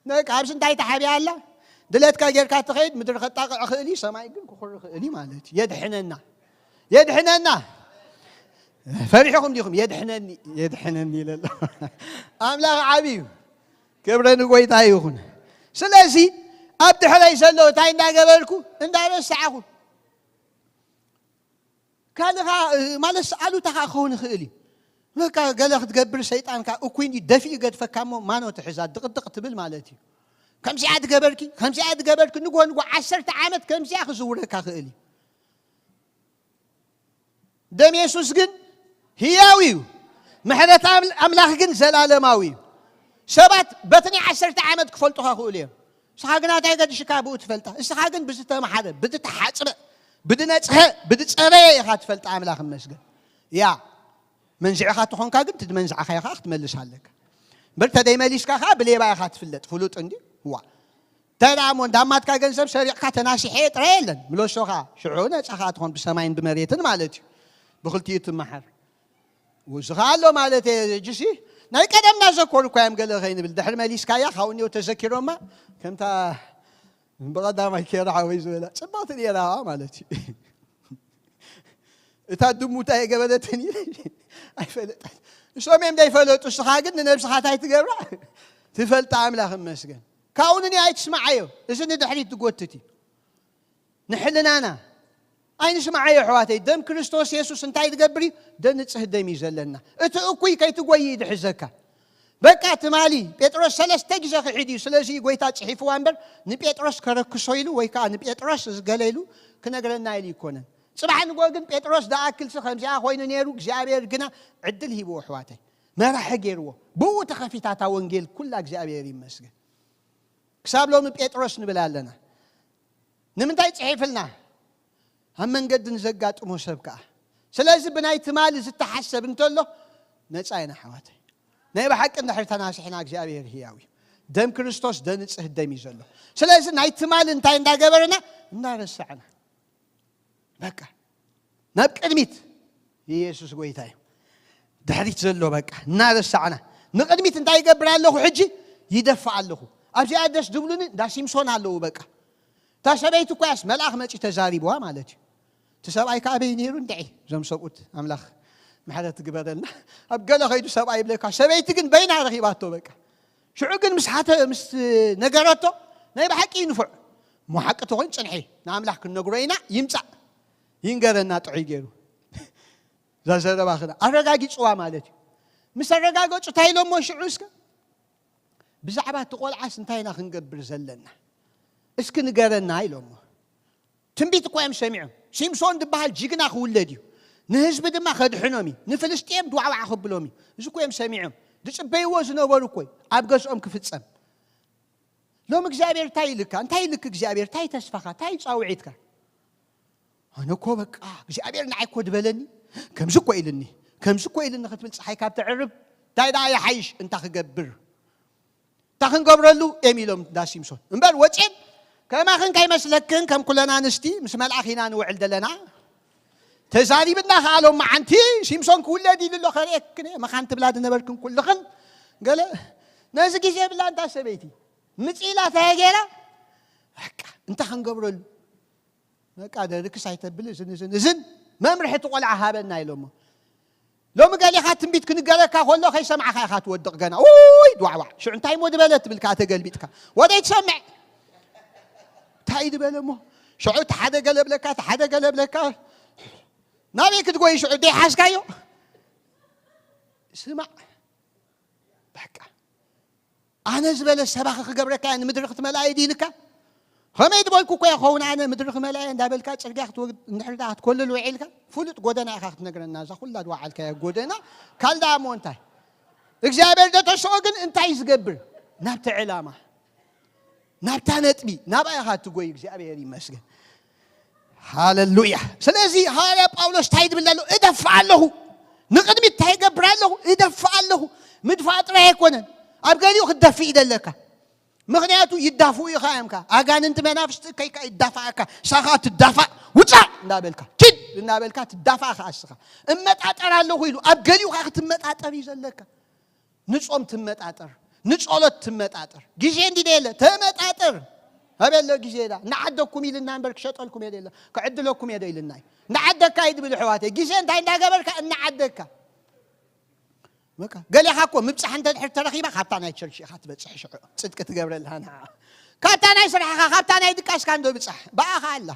ነቃ ኣብዚ እንታይ ተሓቢኣ ኣላ? ድለትካ ጌርካ ትኸይድ፣ ምድሪ ከጣቕዕ እኽእል እዩ፣ ሰማይ ግን ክኹር እኽእል እዩ ማለት እዩ። የድሕነና። የድሕነና። ፈሪሕኹም ዲኹም? የድሕነኒ፣ የድሕነኒ ኢለ ኣሎ። ኣምላኽ ዓቢ እዩ። ክብረ ንጎይታ ይኹን። ስለዚ ኣብ ድሕረይ ዘሎ እንታይ እንዳገበርኩ? እንዳረሳዕኹ። ካልኻ፣ እ፣ ማለት ኣሉታ ኸዓ ክኸውን ይኽእል እዩ። በቃ ገለ ክትገብር ሰይጣንካ እኩይ እንዲ ደፊኡ ገድፈካ እሞ ማኖ ትሕዛ ድቕድቕ ትብል ማለት እዩ። ከምዚኣ ትገበርኪ፣ ከምዚኣ ትገበርኪ፣ ንጎ ንጎ ዓሰርተ ዓመት ከምዚኣ ክዝውረካ ክእል እዩ። ደም የሱስ ግን ህያው እዩ። ምሕረት ኣም-፣ ኣምላኽ ግን ዘላለማዊ እዩ። ሰባት በቲ ናይ ዓሰርተ ዓመት ክፈልጡኻ ክእሉ እዮም። ንስኻ ግና እንታይ ገድሽካ ብኡ ትፈልጣ? ንስኻ ግን ብዝተመሓረ፣ ብዝተሓጽበ፣ ብዝነጽሀ፣ ብዝጸረየ ኢኻ ትፈልጣ። ኣምላኽ ይመስገን። ያ መንዚዕኻ ተኾንካ ግን እቲ ዝመንዛዕኻዮ ኸዓ ክትመልስ ኣለካ። እምበር ተደይመሊስካ ኸዓ ብሌባ ኢኻ ትፍለጥ። ፍሉጥ እንዲ ዋ ተዳ እሞ እንዳማትካ ገንዘብ ሰሪቕካ ተናሲሐ ጥራይ የለን። ምለሶኻ ሽዑ ነጻኻ ትኾን ብሰማይን ብመሬትን ማለት እዩ። ብኽልቲኡ ትመሓር። ውዝኻ ኣሎ ማለት እየ። እጅሲ ናይ ቀደምና ዘኮር እኳ እዮም ገለ ከይንብል ድሕሪ መሊስካያ ካብኡ እኒኦ ተዘኪሮማ ከምታ ብቐዳማይ ኬራ ሓወይ ዝበላ ጽብቕቲ ነይራ ማለት እዩ። እታ ድሙ እንታይ የገበረትን ኢለ ኣይፈለጣት። እሶም እዮም ዘይፈለጡ፣ እስኻ ግን ንነብስኻ እንታይ ትገብራ? ትፈልጣ። ኣምላኽ ይመስገን። ካብኡ ንኒ ኣይትስማዓዮ። እዚ ንድሕሪት ትጎትት እዩ። ንሕልናና ኣይንስማዓዮ ኣሕዋተይ። ደም ክርስቶስ የሱስ እንታይ ትገብር እዩ? ደንጽህ ደም እዩ ዘለና። እቲ እኩይ ከይትጎይ እዩ ድሕዘካ። በቃ ትማሊ ጴጥሮስ ሰለስተ ግዜ ክሒድ እዩ። ስለዚ ጎይታ ጽሒፍዋ እምበር ንጴጥሮስ ከረክሶ ኢሉ ወይ ከዓ ንጴጥሮስ ዝገለ ኢሉ ክነግረና ኢሉ ይኮነን። ጽባሕ ንጎ ግን ጴጥሮስ ዝኣክልሲ ከምዚኣ ኮይኑ ነይሩ። እግዚኣብሔር ግና ዕድል ሂብዎ ኣሕዋተይ። መራሒ ገይርዎ። ብኡ ተኸፊታ እታ ወንጌል ኩላ እግዚኣብሔር ይመስገን። ክሳብ ሎሚ ጴጥሮስ ንብል ኣለና። ንምንታይ ጽሒፍልና? ኣብ መንገዲ ንዘጋጥሞ ሰብ ከኣ። ስለዚ ብናይ ትማሊ ዝተሓሰብ እንተሎ ነጻ ኢና ኣሕዋተይ። ናይ ብሓቂ እንድሕር ተናሲሕና እግዚኣብሔር ህያው እዩ። ደም ክርስቶስ ደንጽህ ደም እዩ ዘሎ። ስለዚ ናይ ትማሊ እንታይ እንዳገበርና? እንዳረሳዕና። በቃ ናብ ቅድሚት። ኢየሱስ ጎይታ እዩ። ድሕሪት ዘሎ በቃ እናረሳዕና ንቕድሚት እንታይ ይገብር ኣለኹ? ሕጂ ይደፋ ኣለኹ። ኣብዚኣ ደስ ዝብሉኒ እንዳ ሲምሶን ኣለዉ። በቃ እታ ሰበይቲ እኮ ያስ መልኣኽ መጺ ተዛሪብዋ ማለት እዩ። እቲ ሰብኣይ ከኣ በይ ነይሩ እንድዒ። እዞም ሰብኡት ኣምላኽ ምሕረት ግበረልና። ኣብ ገለ ከይዱ ሰብኣይ ይብለካ፣ ሰበይቲ ግን በይና ረኺባቶ። በቃ ሽዑ ግን ምስ ሓተ-፣ ምስ ነገረቶ ናይ ብሓቂ እዩ ንፉዕ። እሞ ሓቂ ተኾይኑ ጽንሒ ንኣምላኽ ክንነግሮ ኢና። ይምጻእ ይንገረና ጥዑይ ገይሩ። እዛ ዘረባ ክና ኣረጋጊጽዋ ማለት እዩ። ምስ ኣረጋገጹ እንታይ ኢሎሞ ሽዑ እስከ? ብዛዕባ እቲ ቆልዓስ እንታይ ኢና ክንገብር ዘለና? እስኪ ንገረና ኢሎሞ። ትንቢት እኮ እዮም ሰሚዖም። ሲምሶን ዝበሃል ጅግና ክውለድ እዩ። ንህዝቢ ድማ ከድሕኖም እዩ። ንፍልስጤም ድዋዕዋዕ ከብሎም እዩ። እዚ እኮ እዮም ሰሚዖም። ዝጽበይዎ ዝነበሩ እኮ እዩ። ኣብ ገዝኦም ክፍጸም። ሎም እግዚኣብሔር እንታይ ኢልካ? እንታይ ኢልክ እግዚኣብሔር? እንታይ ተስፋኻ? እንታይ ጻውዒትካ? ኣነ እኮ በቃ እግዚኣብሔር ንዓይ እኮ ድበለኒ። ከምዚ እኮ ኢልኒ። ከምዚ እኮ ኢልኒ ክትብል ፀሓይ ካብ ተዕርብ እንታይ ደኣ ይሓይሽ እንታ ክገብር? እንታ ክንገብረሉ እዮም ኢሎም እንዳ ሲምሶን። እምበር ወፅየን ከማኽን ከይመስለክን ከም ኩለን ኣንስቲ ምስ መልኣኽ ኢና ንውዕል ዘለና። ተዛሪብና ከኣ ሎም መዓንቲ ሲምሶን ክውለድ ኢሉ ኣሎ ከርእየክን እየ። መኻን ትብላ ዝነበርክን ኩልኽን ገለ ነዚ ግዜ ብላ እንታ ሰበይቲ ምጽኢላ እንታይ ገይራ? በቃ እንታ ክንገብረሉ በቃ ደርክስ ኣይተብል እዝን እዝን እዝን መምርሒ እቲ ቆልዓ ሃበና ኢሎሞ። ሎሚ ገሊኻ ትንቢት ክንገረካ ከሎ ከይሰማዕካ ኢኻ ትወድቕ ገና። ውይ ድዋዕዋዕ ሽዑ እንታይ ሞ ዝበለ ትብል ከኣ ተገልቢጥካ ወደይ ትሰምዕ እንታይ ዝበለ ሞ ሽዑ እቲ ሓደ ገለ ብለካ እቲ ሓደ ገለ ብለካ ናበይ ክትጎይ ሽዑ ደይሓዝካዮ ስማዕ በቃ ኣነ ዝበለ ሰባኺ ክገብረካ እያ ንምድሪ ክትመልኣ እየ ድኢልካ ከመይ ዝበልኩ እኮ ይኸውን ኣነ፣ ምድሪ ክመላየ እንዳበልካ ጽርግያ ክትወግድ እንድሕር ደኣ ክትኮልል ውዒልካ፣ ፍሉጥ ጎደና ኢኻ ክትነግረና። እዛ ኩላ ዝወዓልካያ ጎደና ካልዳ እሞ እንታይ? እግዚኣብሔር ደተስኦ ግን እንታይ ዝገብር? ናብቲ ዕላማ፣ ናብታ ነጥቢ፣ ናብኣ ኢኻ ትጎይ። እግዚኣብሔር ይመስገን። ሃሌሉያ። ስለዚ ሃዋርያ ጳውሎስ እንታይ ድብል ኣሎ? እደፍእ ኣለኹ። ንቕድሚት እንታይ ይገብር ኣለኹ? እደፍእ ኣለኹ። ምድፋእ ጥራይ ኣይኮነን። ኣብ ገሊኡ ክትደፍእ ይደለካ። ምኽንያቱ ይዳፍኡ ኢኻ እዮም። ኣጋንንቲ መናፍስቲ ከይካ ይዳፋእካ። ሳኻ ትዳፋእ፣ ውፃእ እንዳበልካ፣ ኪድ እንዳበልካ ትዳፋእ ኸዓ እስኻ። እመጣጠር ኣለኹ ኢሉ ኣብ ገሊኡ ኸዓ ክትመጣጠር እዩ ዘለካ። ንጾም ትመጣጠር፣ ንጸሎት ትመጣጠር። ግዜ እንዲ የለ ተመጣጠር። ኣበሎ ግዜ ዳ ንዓደኩም ኢልና እምበር ክሸጠልኩም የደ የለ፣ ክዕድለኩም የደ ኢልና እዩ። ንዓደካ እዩ ድብል ኣሕዋተይ። ግዜ እንታይ እንዳገበርካ እናዓደካ። በቃ ገሌኻ እኮ ምብጻሕ እንተ ድሕር ተረኺባ ካብታ ናይ ቸርች ኢኻ ትበጽሕ ሽዑ። ጽድቂ ትገብረልሃ ንዓ። ካብታ ናይ ስራሕኻ፣ ካብታ ናይ ድቃስካ እንዶ ብጻሕ። ብኣኻ ኣላ።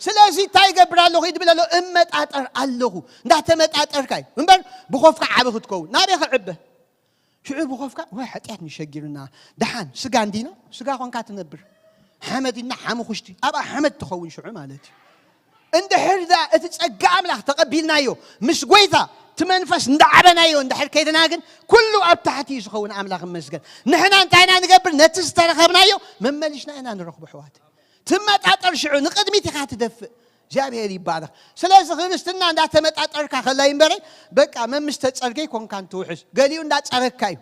ስለዚ እንታይ ይገብር ኣለኹ እዩ ድብል ኣሎ፣ እመጣጠር ኣለኹ። እንዳተመጣጠርካ እዩ። እምበር ብኾፍካ ዓቢ ክትከውን። ናበይ ክዕበ? ሽዑ ብኾፍካ ወይ ሓጢኣት ንሸጊርና። ደሓን ስጋ እንዲና፣ ስጋ ኾንካ ትነብር። ሓመድ ኢና ሓሙኹሽቲ፣ ኣብኣ ሓመድ ትኸውን ሽዑ ማለት እዩ። እንድሕር ዳ እቲ ጸጋ ኣምላኽ ተቐቢልናዮ፣ ምስ ጎይታ እቲ መንፈስ እንዳዓበናዮ እንድሕር ከይድና ግን፣ ኩሉ ኣብ ታሕቲ እዩ ዝኸውን። ኣምላኽ ይመስገን። ንሕና እንታይ ኢና ንገብር? ነቲ ዝተረኸብናዮ መመሊስና ኢና ንረኽቦ ኣሕዋት። ትመጣጠር ሽዑ ንቕድሚት ኢኻ ትደፍእ። እግዚኣብሔር ይባረኽ። ስለዚ ክርስትና እንዳተመጣጠርካ ከላይ እምበረይ፣ በቃ መምስ ተጸርገይ ኮንካን ትውሕስ። ገሊኡ እንዳጸረካ እዩ።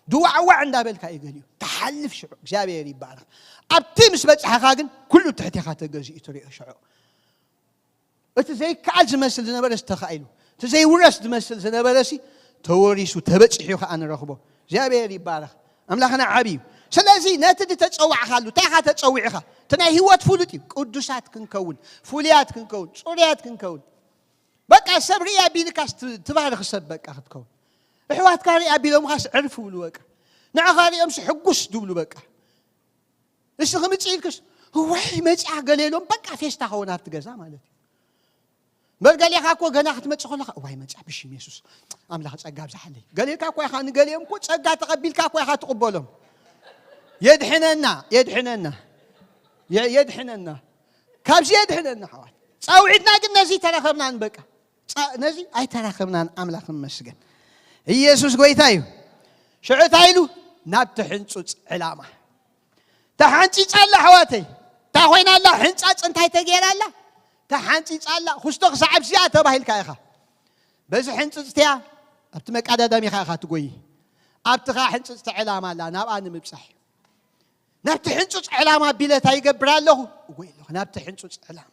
ድዋዕዋዕ እንዳበልካ እዩ ገሊኡ። ትሓልፍ ሽዑ። እግዚኣብሔር ይባረኽ። ኣብቲ ምስ በጻሕኻ ግን ኩሉ ትሕቴኻ ተገዚኡ ትሪኦ ሽዑ። እቲ ዘይከኣል ዝመስል ዝነበረስ ተኻኢሉ፣ እቲ ዘይውረስ ዝመስል ዝነበረሲ ተወሪሱ፣ ተበጺሑ ኸኣ ንረኽቦ። እግዚኣብሔር ይባረኽ። ኣምላኽና ዓቢ እዩ። ስለዚ ነቲ ዝተጸዋዕኻሉ፣ እንታይ ኢኻ ተጸዊዕኻ? እቲ ናይ ህይወት ፍሉጥ እዩ። ቅዱሳት ክንከውን፣ ፍሉያት ክንከውን፣ ጽሩያት ክንከውን። በቃ ሰብ ርኢ ኣቢልካስ ት-፣ ትባርኽ ሰብ በቃ ክትከውን። ኣሕዋትካ ርኢ ኣቢሎምኻስ ዕርፍ ብሉ በቃ። ንዕኻ ሪኦምስ ሕጉስ ድብሉ በቃ። እሱ ክምጽእ ኢልክስ፣ "እዋይ መጽኣ" ገለ ኢሎም በቃ ፌስታ ኸውን ኣብቲ ገዛ ማለት እዩ። እምበር ገሌኻ እኮ ገና ክትመጽእ ከለኻ፣ "እዋይ መጽኣ ብሽም የሱስ ኣምላኽ ጸጋ ኣብዝሓለይ" ገሌልካ እኮ ኢኻ። ንገሊኦም እኮ ጸጋ ተቐቢልካ እኮ ኢኻ ትቕበሎም። የድሕነና፣ የድሕነና፣ የ-፣ የድሕነና። ካብዚ የድሕነና ኣሕዋት። ጻውዒትና ግን ነዚ ተረኸብናን በቃ። ጻ-፣ ነዚ ኣይተረኸብናን። ኣምላኽ ይመስገን። ኢየሱስ ጎይታ እዩ። ሽዑ እንታይ ኢሉ? ናብቲ ሕንጹጽ ዕላማ። ተሓንጺጻ ኣላ ኣሕዋተይ። እንታይ ኮይና ኣላ? ሕንጻጽ እንታይ ተገይራ ኣላ? ተሓንጺጻ ኣላ። ኩስቶ ክሳዕ ኣብዚኣ ተባሂልካ ኢኻ። በዚ ሕንጽጽትያ ኣብቲ መቀዳደሚኻ ኢኻ ትጎይ። ኣብቲ ኸኣ ሕንጽጽቲ ዕላማ ኣላ፣ ናብኣ ንምብጻሕ እዩ። ናብቲ ሕንጹጽ ዕላማ ኣቢለ እንታይ ይገብር ኣለኹ? እጎይ ኣለኹ ናብቲ ሕንጹጽ ዕላማ።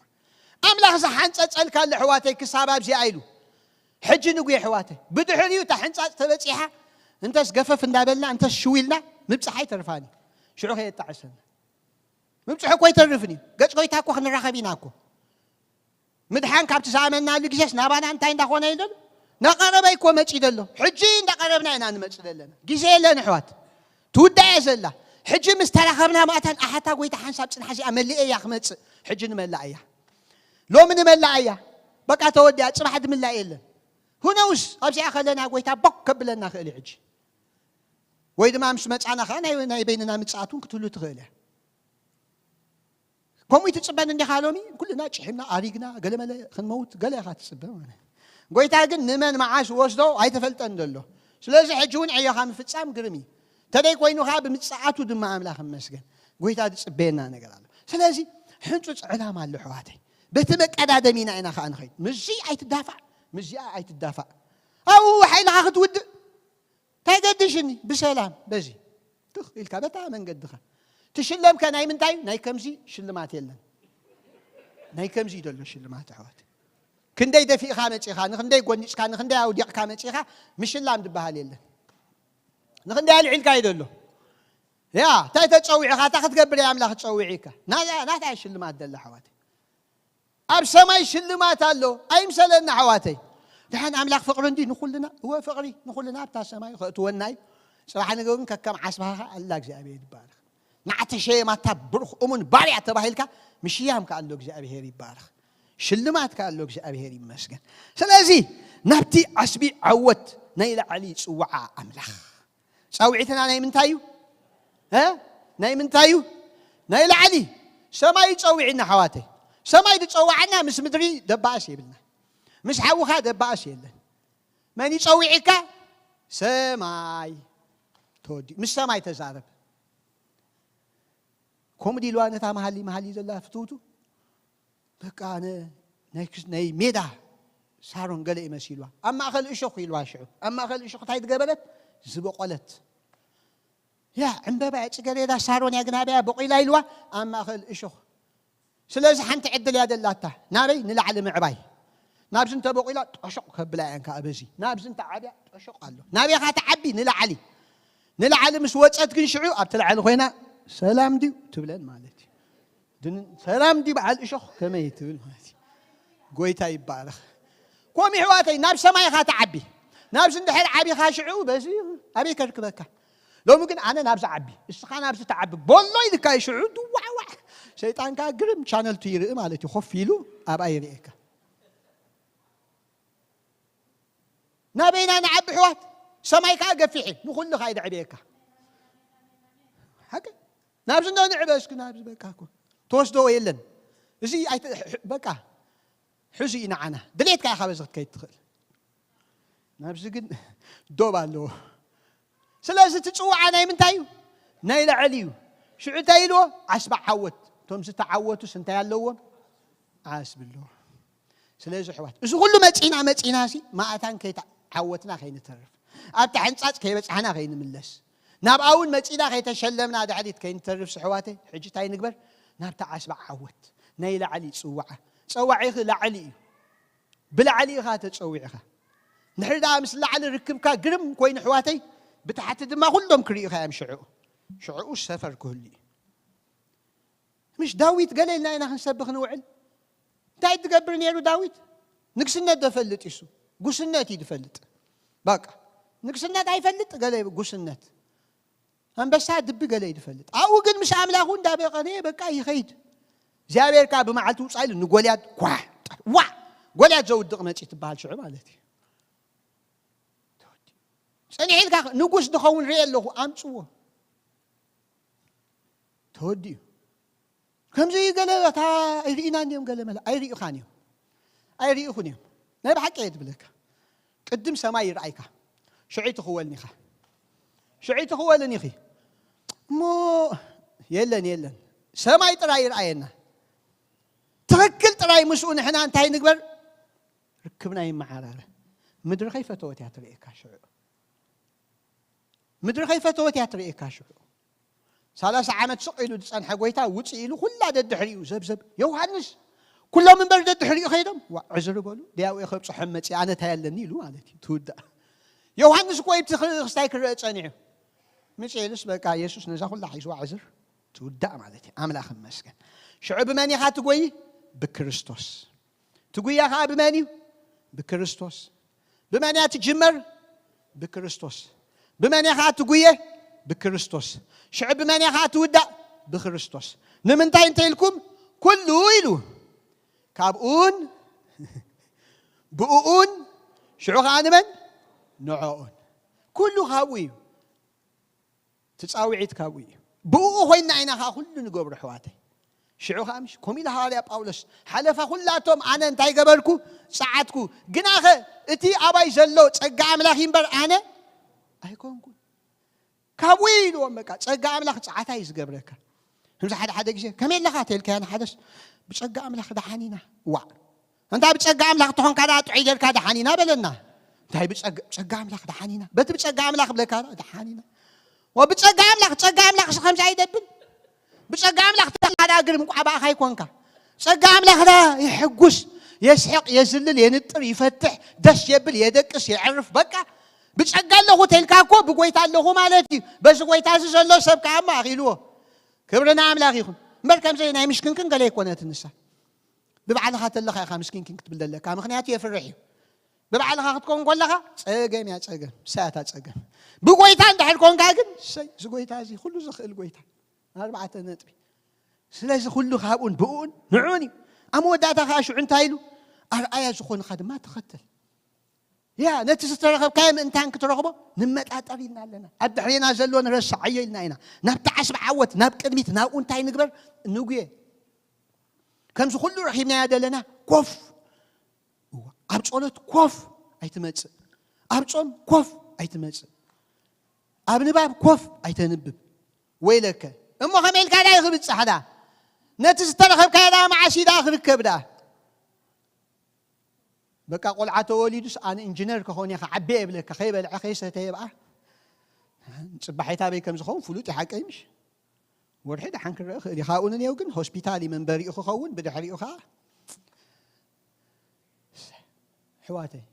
ኣምላኽ ዝሓንጸጸልካ ኣሎ ኣሕዋተይ፣ ክሳብ ኣብዚኣ ኢሉ። ሕጂ ንጉ ኣሕዋተይ። ብድሕሪኡ እታ ሕንጻጽ ተበጺሓ፣ እንተስ ገፈፍ እንዳበልና፣ እንተስ ሽው ኢልና፣ ምብጻሕ ኣይተርፋን እዩ። ሽዑ ከየጣዕሰና። ምብጽሑ እኮ ኣይተርፍን እዩ። ገጽ ጎይታ እኮ ክንራኸብ ኢና እኮ። ምድሓን ካብቲ ዝኣመንናሉ ግዜስ ናባና እንታይ እንዳኾነ እዩ ዘሎ? ናቐረበ እኮ መጺኡ ዘሎ። ሕጂ እንዳቐረብና ኢና ንመጽእ ዘለና። ግዜ የለን ኣሕዋት። ትውዳእ እያ ዘላ። ሕጂ ምስ ተራኸብና ማእታን ኣሓታ ጎይታ ሓንሳብ ጽንሓ እዚኣ መሊኤ እያ ክመጽእ። ሕጂ ንመላእ እያ። ሎሚ ንመላእ እያ። በቃ ተወዲኣ፣ ጽባሕ ድምላእ የለን። ሁነውስ ኣብዚኣ ከለና ጎይታ ቦክ ከብለና ክእል እዩ ሕጂ። ወይ ድማ ምስ መጻና ከኣ ናይ፣ ናይ በይንና ምጽኣት እውን ክትህሉ ትኽእል እያ። ከምኡ ትጽበን እንዲኻ ሎሚ? ኩልና ጭሒምና፣ ኣሪግና፣ ገለመለ ክንመውት ገለ ኢኻ ትጽበ ማለት። ጎይታ ግን ንመን መዓስ ወስዶ ኣይተፈልጠን ዘሎ። ስለዚ ሕጂ እውን ዕዮኻ ምፍጻም ግርም እዩ። ተደይ ኮይኑ ኸኣ ብምጽኣቱ ድማ ኣምላኽ ይመስገን። ጎይታ ዝጽበየና ነገር ኣሎ። ስለዚ ሕንጹጽ ዕላማ ኣሎ ኣሕዋተይ። በቲ መቀዳደሚና ኢና ኸኣ ንኸይድ። ምስዚ ኣይትዳፋዕ፣ ምስዚኣ ኣይትዳፋዕ። ኣብኡ ሓይልኻ ክትውድእ እንታይ ገድሽኒ? ብሰላም በዚ ትኽ ኢልካ በታ መንገድኻ ትሽለምከ ናይ ምንታይ? ናይ ከምዚ ሽልማት የለን። ናይ ከምዚ እዩ ዘሎ ሽልማት ኣሕዋት። ክንደይ ደፊእኻ መጺኻ፣ ንክንደይ ጎኒጽካ፣ ንክንደይ ኣውዲቕካ መጺኻ ምሽላም ዝበሃል የለን። ንክንደይ ኣልዒልካ እዩ ዘሎ። ያ፣ እንታይ ተጸዊዕኻ? እንታይ ክትገብር እያ ኣምላኽ ጸዊዒካ? ናታ፣ ናታ ሽልማት ደላ ኣሕዋት። ኣብ ሰማይ ሽልማት ኣሎ። ኣይምሰለና ኣሕዋተይ። ደሓን ኣምላኽ ፍቕሪ እንዲ ንኹልና፣ እወ ፍቕሪ ንኹልና ኣብታ ሰማይ ከእትወና እዩ። ጽባሕ ነገ እውን ከከም ዓስብኻ ኣላ እግዚኣብሔር ይባረኽ። ንዓተ ሸየም ኣታ ብሩኽ እሙን ባርያ ተባሂልካ ምሽያም ከኣ ኣሎ እግዚኣብሔር ይባረኽ። ሽልማት ከኣ ኣሎ እግዚኣብሔር ይመስገን። ስለዚ ናብቲ ዓስቢ ዓወት ናይ ላዕሊ ይጽውዓ ኣምላኽ። ጻውዒትና ናይ ምንታይ እዩ? እ? ናይ ምንታይ እዩ? ናይ ላዕሊ። ሰማይ ይጸውዕና ኣሕዋተይ። ሰማይ ዝጸዋዓና ምስ ምድሪ ደባእስ የብልና። ምስ ሓውኻ ደባእስ የለን። መን ይጸውዕካ? ሰማይ። ተወዲኡ። ምስ ሰማይ ተዛረብ። ከምኡ ኢልዋ ነታ መሃሊ፣ መሃሊ ዘላ ፍትውቱ። በቃ ኣነ ናይ ክስ-፣ ናይ ሜዳ ሳሮን ገለ ይመሲልዋ። ኣብ ማእከል እሾኽ ኢልዋ ሽዑ። ኣብ ማእከል እሾኽ እንታይ ዝገበረት? ዝበቆለት። ያ ዕምበባ እያ፣ ጽጌረዳ ሳሮን እያ፣ ግን ኣበይ እያ በቂላ ኢልዋ? ኣብ ማእከል እሾኽ። ስለዚ ሓንቲ ዕድል እያ ደላታ። ናበይ? ንላዕሊ ምዕባይ። ናብዚ እንተበቂላ ጠሾቕ ከብላ እያ እንካ፣ ኣበዚ ናብዚ እንተዓብያ ጠሾቕ ኣሎ። ናበይ ኢኻ ትዓቢ? ንላዕሊ። ንላዕሊ ምስ ወጸት ግን ሽዑ ኣብቲ ላዕሊ ኮይና ሰላም ድዩ ትብለን ማለት እዩ። ድን-፣ ሰላም ድዩ በዓል እሾኽ ከመይ ትብል ማለት እዩ። ጎይታ ይባረኽ። ኮም ይሕዋተይ ናብ ሰማይ ኢኻ ትዓቢ። ናብዚ እንድሕር ዓቢኻ ሽዑ በዚ ኣበይ ከርክበካ? ሎሚ ግን ኣነ ናብዚ ዓቢ፣ እስኻ ናብዚ ትዓቢ። ቦሎ ኢልካ እዩ ሽዑ ድዋዕዋዕ። ሰይጣን ከኣ ግርም ቻነል ቱ ይርኢ ማለት እዩ። ኮፍ ኢሉ ኣብኣ ይርእየካ። ናበይና ንዓቢ ኣሕዋት? ሰማይ ከኣ ገፊሕ እዩ። ንኹሉ ከኣ ይድዕብየካ። ሓቂ። ናብዚ እንዶ ንዕበ እስኪ ናብዚ በቃ እኮ። ተወስዶ የለን። እዚ ኣይተ-፣ በቃ። ሕዚ እዩ ንዓና። ድሌትካ ኢኻ በዚ ክትከይድ ትኽእል። ናብዚ ግን ዶብ ኣለዎ። ስለዚ እቲ ጽዋዓ ናይ ምንታይ እዩ? ናይ ላዕሊ እዩ። ሽዑ እንታይ ኢልዎ? ዓስባ ዓወት። እቶም ዝተዓወቱስ እንታይ ኣለዎም? ዓስቢ ኣለዎም። ስለዚ ኣሕዋት፣ እዚ ኩሉ መጺና መጺና ሲ ማእታን ከይተዓወትና ከይንተርፍ፣ ኣብቲ ሕንጻጽ ከይበጻሕና ከይንምለስ፣ ናብኣ እውን መጺና ከይተሸለምና ድሕሪት ከይንተርፍ፣ ኣሕዋተይ፣ ሕጂ እንታይ ንግበር? ናብቲ ዓስባ ዓወት ናይ ላዕሊ ጽዋዓ። ጸዋዒኺ ላዕሊ እዩ። ብላዕሊ ኢኻ ተጸዊዕኻ። እንድሕር ደኣ ምስ ላዕሊ ርክብካ ግርም ኮይኑ ኣሕዋተይ፣ ብታሕቲ ድማ ኩሎም ክርእዩኻ እዮም ሽዕኡ። ሽዕኡ ሰፈር ክህሉ እዩ። ምሽ ዳዊት ገለ ኢልና ኢና ክንሰብኽ ንውዕል። እንታይ ትገብር ነይሩ ዳዊት? ንግስነት ደፈልጥ ይሱ። ጉስነት እዩ ዝፈልጥ። በቃ። ንግስነት ኣይፈልጥ፣ ገለ ጉስነት። ኣንበሳ ድቢ ገለ እዩ ዝፈልጥ። ኣብኡ ግን ምስ ኣምላኹ እንዳበቐነ በቃ ይኸይድ። እግዚኣብሔር ከኣ ብመዓልቲ ውጻእ ኢሉ ንጎልያድ ኳሕ፣ ዋ! ጎልያድ ዘውድቕ መጺ ትበሃል ሽዑ ማለት እዩ። ጸኒሕ ኢልካ ንጉስ ዝኸውን ርኤ ኣለኹ፣ ኣምጽዎ። ተወዲኡ። ከምዚ ገለ እታ ኣይርኢና እንዲዮም ገለ መለ-፣ ኣይርኢኻን እዮም። ኣይርኢኹን እዮም። ናይ ብሓቂ እየ ዝብለካ። ቅድም ሰማይ ይርኣይካ። ሽዑ ትኽወልን ኢኻ። ሽዑ ትኽወልን ኢኺ። እሞ የለን፣ የለን። ሰማይ ጥራይ ይርኣየና። ትኽክል ጥራይ ምስኡ ንሕና እንታይ ንግበር? ርክብና ይመዓራረ። ምድሪ ከይፈተወት እያ ትርእየካ ሽዑ። ምድሪ ከይፈተወት እያ ትርእየካ ሽዑ። ሰላሳ ዓመት ስቕ ኢሉ ዝጸንሐ ጎይታ ውጽእ ኢሉ ኩላ ደድሕሪኡ ዘብዘብ። ዮሃንስ፣ ኩሎም እምበር ደድሕሪኡ ከይዶም፣ "ዋ፣ ዕዝሪ በሉ፣ ድያው እየ ከብጽሖም መጺእ፣ ኣነ እንታይ ኣለኒ?" ኢሉ ማለት እዩ። ትውዳእ። ዮሃንስ እኮ እቲ ክስታይ ክረአ ጸኒሑ። ምጽእ ኢሉስ በቃ የሱስ ነዛ ኩላ ሒዝዋ ዕዝር ትውዳእ ማለት እዩ። ኣምላኽ ይመስገን። ሽዑ ብመን ኢኻ ትጎይ? ብክርስቶስ። ትጉያ ኸዓ ብመን እዩ? ብክርስቶስ። ብመን እያ ትጅመር? ብክርስቶስ። ብመን እያ ኸዓ ትጉየ? ብክርስቶስ። ሽዑ ብመን እያ ኸዓ ትውዳእ? ብክርስቶስ። ንምንታይ እንተ ኢልኩም? ኩሉ ኢሉ። ካብኡን ብእኡን ሽዑ ኸዓ ንመን? ንዕኡን። ኩሉ ካብኡ እዩ። እቲ ጻውዒት ካብኡ እዩ። ብእኡ ኮይንና ኢና ኸዓ ኩሉ ንገብሮ ኣሕዋተይ። ሽዑ ኸዓ ምሽ፣ ከምኡ ኢሉ ሃዋርያ ጳውሎስ፣ "ሓለፋ ኩላቶም ኣነ እንታይ ገበርኩ? ጸዓትኩ። ግናኸ እቲ ኣባይ ዘሎ ጸጋ ኣምላኽ እዩ እምበር ኣነ ኣይኮንኩን." ካብኡ እዩ ኢልዎም በቃ። ጸጋ ኣምላኽ ጸዓታ እዩ ዝገብረካ። ከምዚ ሓደ ሓደ ግዜ፣ "ከመይ ኣለኻ?" ተልካዮ ንሓደስ፣ "ብጸጋ ኣምላኽ ደሓን ኢና." ዋዕ። እንታ ብጸጋ ኣምላኽ ተኾንካ ደኣ ጥዑይ ጌርካ ደሓን ኢና በለና። እንታይ ብጸጋ፣ ጸጋ ኣምላኽ ደሓን ኢና። በቲ ብጸጋ ኣምላኽ ብለካ ደኣ ደሓን ኢና። ወብጸጋ ኣምላኽ፣ ጸጋ ኣምላኽ ሲ ከምዚ ኣይደብል። ብጸጋ ኣምላኽ ተለኻ ደኣ ግርም ቋዕ ብኣኻ ኣይኮንካ። ጸጋ ኣምላኽ ደኣ የሕጉስ፣ የስሕቕ፣ የዝልል፣ የንጥር፣ ይፈትሕ፣ ደስ የብል፣ የደቅስ፣ የዕርፍ። በቃ ብጸጋ ኣለኹ ተልካ እኮ ብጎይታ ኣለኹ ማለት እዩ። በዚ ጎይታ እዚ ዘሎ ሰብ ከኣ እሞ ኣኺልዎ። ክብሪ ንኣምላኽ ይኹን። እምበር ከምዚ ናይ ምሽክንክን ገለ ኣይኮነትን ንሳ። ብባዕልኻ ተለኻ ኢኻ ምስኪንኪን ክትብል ዘለካ፣ ምኽንያቱ የፍርሕ እዩ። ብባዕልኻ ክትከውን ከለኻ ጸገም እያ ጸገም፣ ንሳ እያ እታ ጸገም። ብጎይታ እንድሕር ኮንካ ግን፣ እሰይ፣ እዚ ጎይታ እዚ ኩሉ ዝኽእል ጎይታ። ኣርባዕተ ነጥቢ። ስለዚ ኩሉ ካብኡን ብእኡን ንዕኡን እዩ። ኣብ መወዳእታ ኸዓ ሽዑ እንታይ ኢሉ? ኣርኣያ ዝኾንኻ ድማ ተኸተል። ያ፣ ነቲ ዝተረኸብካዮ ምእንታን ክትረኽቦ ንመጣጠር ኢልና ኣለና። ኣብ ድሕሬና ዘሎ ንረስዓዮ ኢልና ኢና። ናብቲ ዓስቢ ዓወት፣ ናብ ቅድሚት፣ ናብኡ እንታይ ንግበር? ንጉየ። ከምዚ ኩሉ ረኺብናያ ዘለና ኮፍ። እዋ፣ ኣብ ጸሎት ኮፍ ኣይትመጽእ። ኣብ ጾም ኮፍ ኣይትመጽእ። ኣብ ንባብ ኮፍ ኣይተንብብ። ወይለከ። እሞ ከመይ ኢልካ ዳይ ክብጻሕ ዳ? ነቲ ዝተረኸብካዮ ዳ መዓስ ኢዳ ክርከብ ዳ? በቃ ቆልዓ ተወሊዱስ ኣነ ኢንጂነር ክኸውን እየ፣ ክዓቢ እየ ይብለካ። ከይበልዐ ከይሰተየ ብኣ። ጽባሒታ በይ ከም ዝኸውን ፍሉጥ እዩ፣ ሓቀይ ምሽ? ወርሒ ደሓን ክረአ ክእል እዩ። ካብኡ ንኔው ግን ሆስፒታል እዩ መንበሪኡ ክኸውን፣ ብድሕሪኡ ከዓ ኣሕዋተይ፣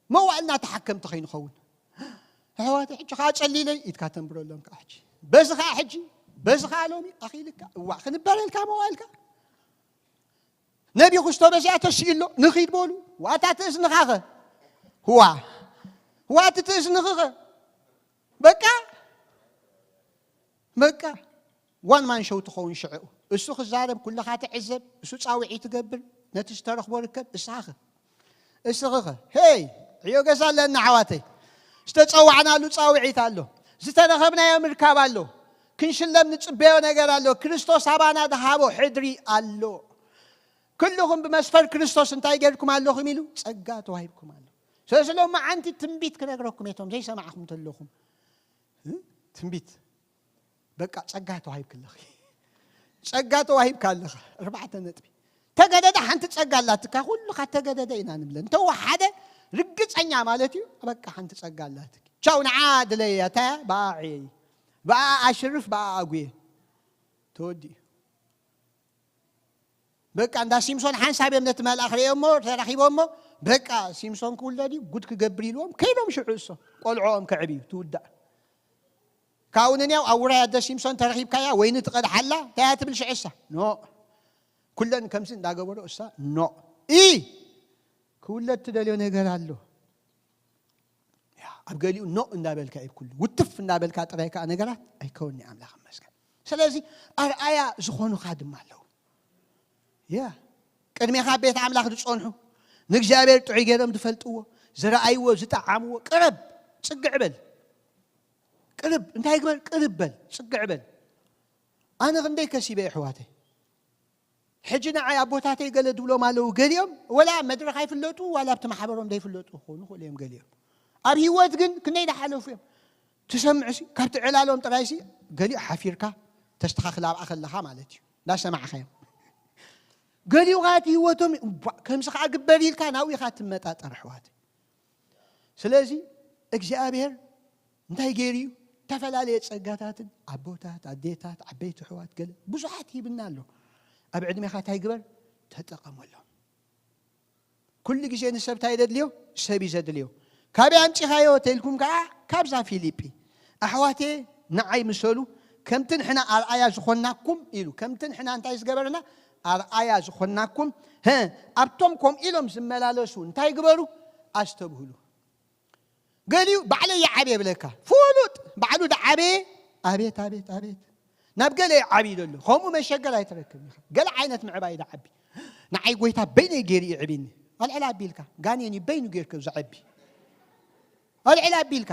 መዋእልና ተሓከምቲ ከይንኸውን። ኣሕዋተይ፣ ሕጂ ከዓ ጸሊለይ ኢድካ ተንብረሎም ከዓ ሕጂ። በዚ ከዓ ሕጂ፣ በዚ ከዓ ሎሚ ኣኺልካ። እዋ፣ ክንበረልካ መዋእልካ። ነቢ ኩስቶ በዚኣ ተስኢሎ፣ ንኺድ በሉ። ዋታ ትእዝንኻኸ? ህዋ። ህዋ እቲ ትእዝንኽኸ? በቃ። በቃ። ዋን ማን ሾው ትኸውን ሽዕኡ። እሱ ክዛረብ ኩልኻ ትዕዘብ፣ እሱ ጻውዒት ትገብር፣ ነቲ ዝተረኽቦ ርከብ፣ እሳኸ? እስኽኸ? ሄይ፣ ዕዮ ገዛ ኣለና ኣሕዋተይ። ዝተጸዋዕናሉ ጻውዒት ኣሎ። ዝተረኸብናዮ ምርካብ ኣሎ። ክንሽለም ንጽበዮ ነገር ኣሎ። ክርስቶስ ኣባና ዝሃቦ ሕድሪ ኣሎ። ኩልኹም ብመስፈር ክርስቶስ እንታይ ጌርኩም ኣለኹም ኢሉ? ጸጋ ተዋሂብኩም ኣሎ። ስለዚ ሎማዓንቲ ትንቢት ክነግረኩም እየ፣ እቶም ዘይሰማዕኹም ተለኹም። እ? ትንቢት። በቃ ጸጋ ተዋሂብክ ኣለኺ። ጸጋ ተዋሂብካ ኣለኻ። ኣርባዕተ ነጥቢ። ተገደደ ሓንቲ ጸጋ ኣላትካ፣ ኩልኻ ተገደደ ኢና ንብለን። እንተወሓደ ርግጸኛ ማለት እዩ፣ በቃ ሓንቲ ጸጋ ኣላትኪ። ቻው ንዓ ድለያ፣ እታ ብኣ ዕየይ። ብኣ ኣሽርፍ፣ ብኣ ኣጉየ። ተወዲኡ። በቃ እንዳ ሲምሶን ሓንሳብ እዮም ነቲ መልኣኽ ርእዮሞ፣ ተራኺቦሞ፣ በቃ ሲምሶን ክውለድ እዩ፣ ጉድ ክገብር ኢልዎም፣ ከይዶም ሽዑ እሶ፣ ቆልዖኦም ከዕብዩ፣ ትውዳእ። ካብኡ ንንያው ኣብ ውራይ ኣደ ሲምሶን ተረኺብካያ፣ ወይኒ ትቐድሓላ፣ እንታይ እያ ትብል ሽዕሳ? ኖ። ኩለን ከምዚ እንዳገበሩ እሳ፣ ኖ። ኢ! ክውለድ ትደልዮ ነገር ኣሎ። ያ፣ ኣብ ገሊኡ ኖ እንዳበልካ እዩ ኩሉ። ውትፍ እንዳበልካ ጥራይ ከኣ ነገራት ኣይከውን እዩ፣ ኣምላኽ ይመስገን። ስለዚ ኣርኣያ ዝኾኑኻ ድማ ኣለዉ። ያ፣ ቅድሜኻ ቤት ኣምላኽ ዝጸንሑ፣ ንእግዚኣብሔር ጥዑይ ገይሮም ዝፈልጥዎ፣ ዝረኣይዎ፣ ዝጠዓምዎ፣ ቅረብ፣ ጽግዕ በል። ቅርብ፣ እንታይ ግበር? ቅርብ በል፣ ጽግዕ በል። ኣነ ክንደይ ከሲበ የሕዋተይ። ሕጂ ንዓይ ኣቦታተይ ገለ ድብሎም ኣለዉ። ገሊኦም ወላ ኣብ መድረኽ ኣይፍለጡ፣ ዋላ ኣብቲ ማሕበሮም ዘይፍለጡ ክኾኑ ይኽእሉ እዮም ገሊኦም። ኣብ ህይወት ግን ክንደይ ዝሓለፉ እዮም። ትሰምዕሲ፣ ካብቲ ዕላሎም ጥራይሲ፣ ገሊኡ ሓፊርካ ተስተኻኽል ኣብኣ ከለኻ ማለት እዩ። እንዳሰማዕኻዮም። ገሊኡ ኸኣ እቲ ህይወቶም፣ እባ፣ ከምዚ ኸኣ ግበር ኢልካ ናብኡ ኢኻ ትመጣጠር ኣሕዋተይ። ስለዚ እግዚኣብሔር እንታይ ገይሩ እዩ? ዝተፈላለየ ጸጋታትን ኣቦታት፣ ኣዴታት፣ ዓበይቲ ኣሕዋት፣ ገለ ብዙሓት ሂብና ኣሎ። ኣብ ዕድሜኻ እንታይ ግበር? ተጠቐመሎም። ኩሉ ግዜ ንሰብ እንታይ ዘድልዮ? ሰብ እዩ ዘድልዮ። ካበይ ኣምጺኻዮ ተልኩም ከኣ ካብዛ ፊሊጲ። ኣሕዋቴ ንዓይ ምሰሉ፣ ከምቲ ንሕና ኣርኣያ ዝኾንናኩም ኢሉ፣ ከምቲ ንሕና እንታይ ዝገበርና ኣርኣያ ዝኾንናኩም፣ ሀ፣ ኣብቶም ከምኡ ኢሎም ዝመላለሱ እንታይ ግበሩ? ኣስተብህሉ። ገሊኡ ባዕለይ ይዓብየ ይብለካ። ፍሉጥ ባዕሉ ዝዓበየ፣ ኣቤት፣ ኣቤት፣ ኣቤት። ናብ ገለ ይዓብይ ዘሎ። ከምኡ መሸገር ኣይትረክብን ኢኻ። ገለ ዓይነት ምዕባይ ዝዓቢ። ንዓይ ጎይታ በይነይ ገይሩ ይዕብኒ። ኣልዕል ኣቢልካ። ጋኔን እዩ በይኑ ገይርካ ዘዕቢ። ኣልዕል ኣቢልካ።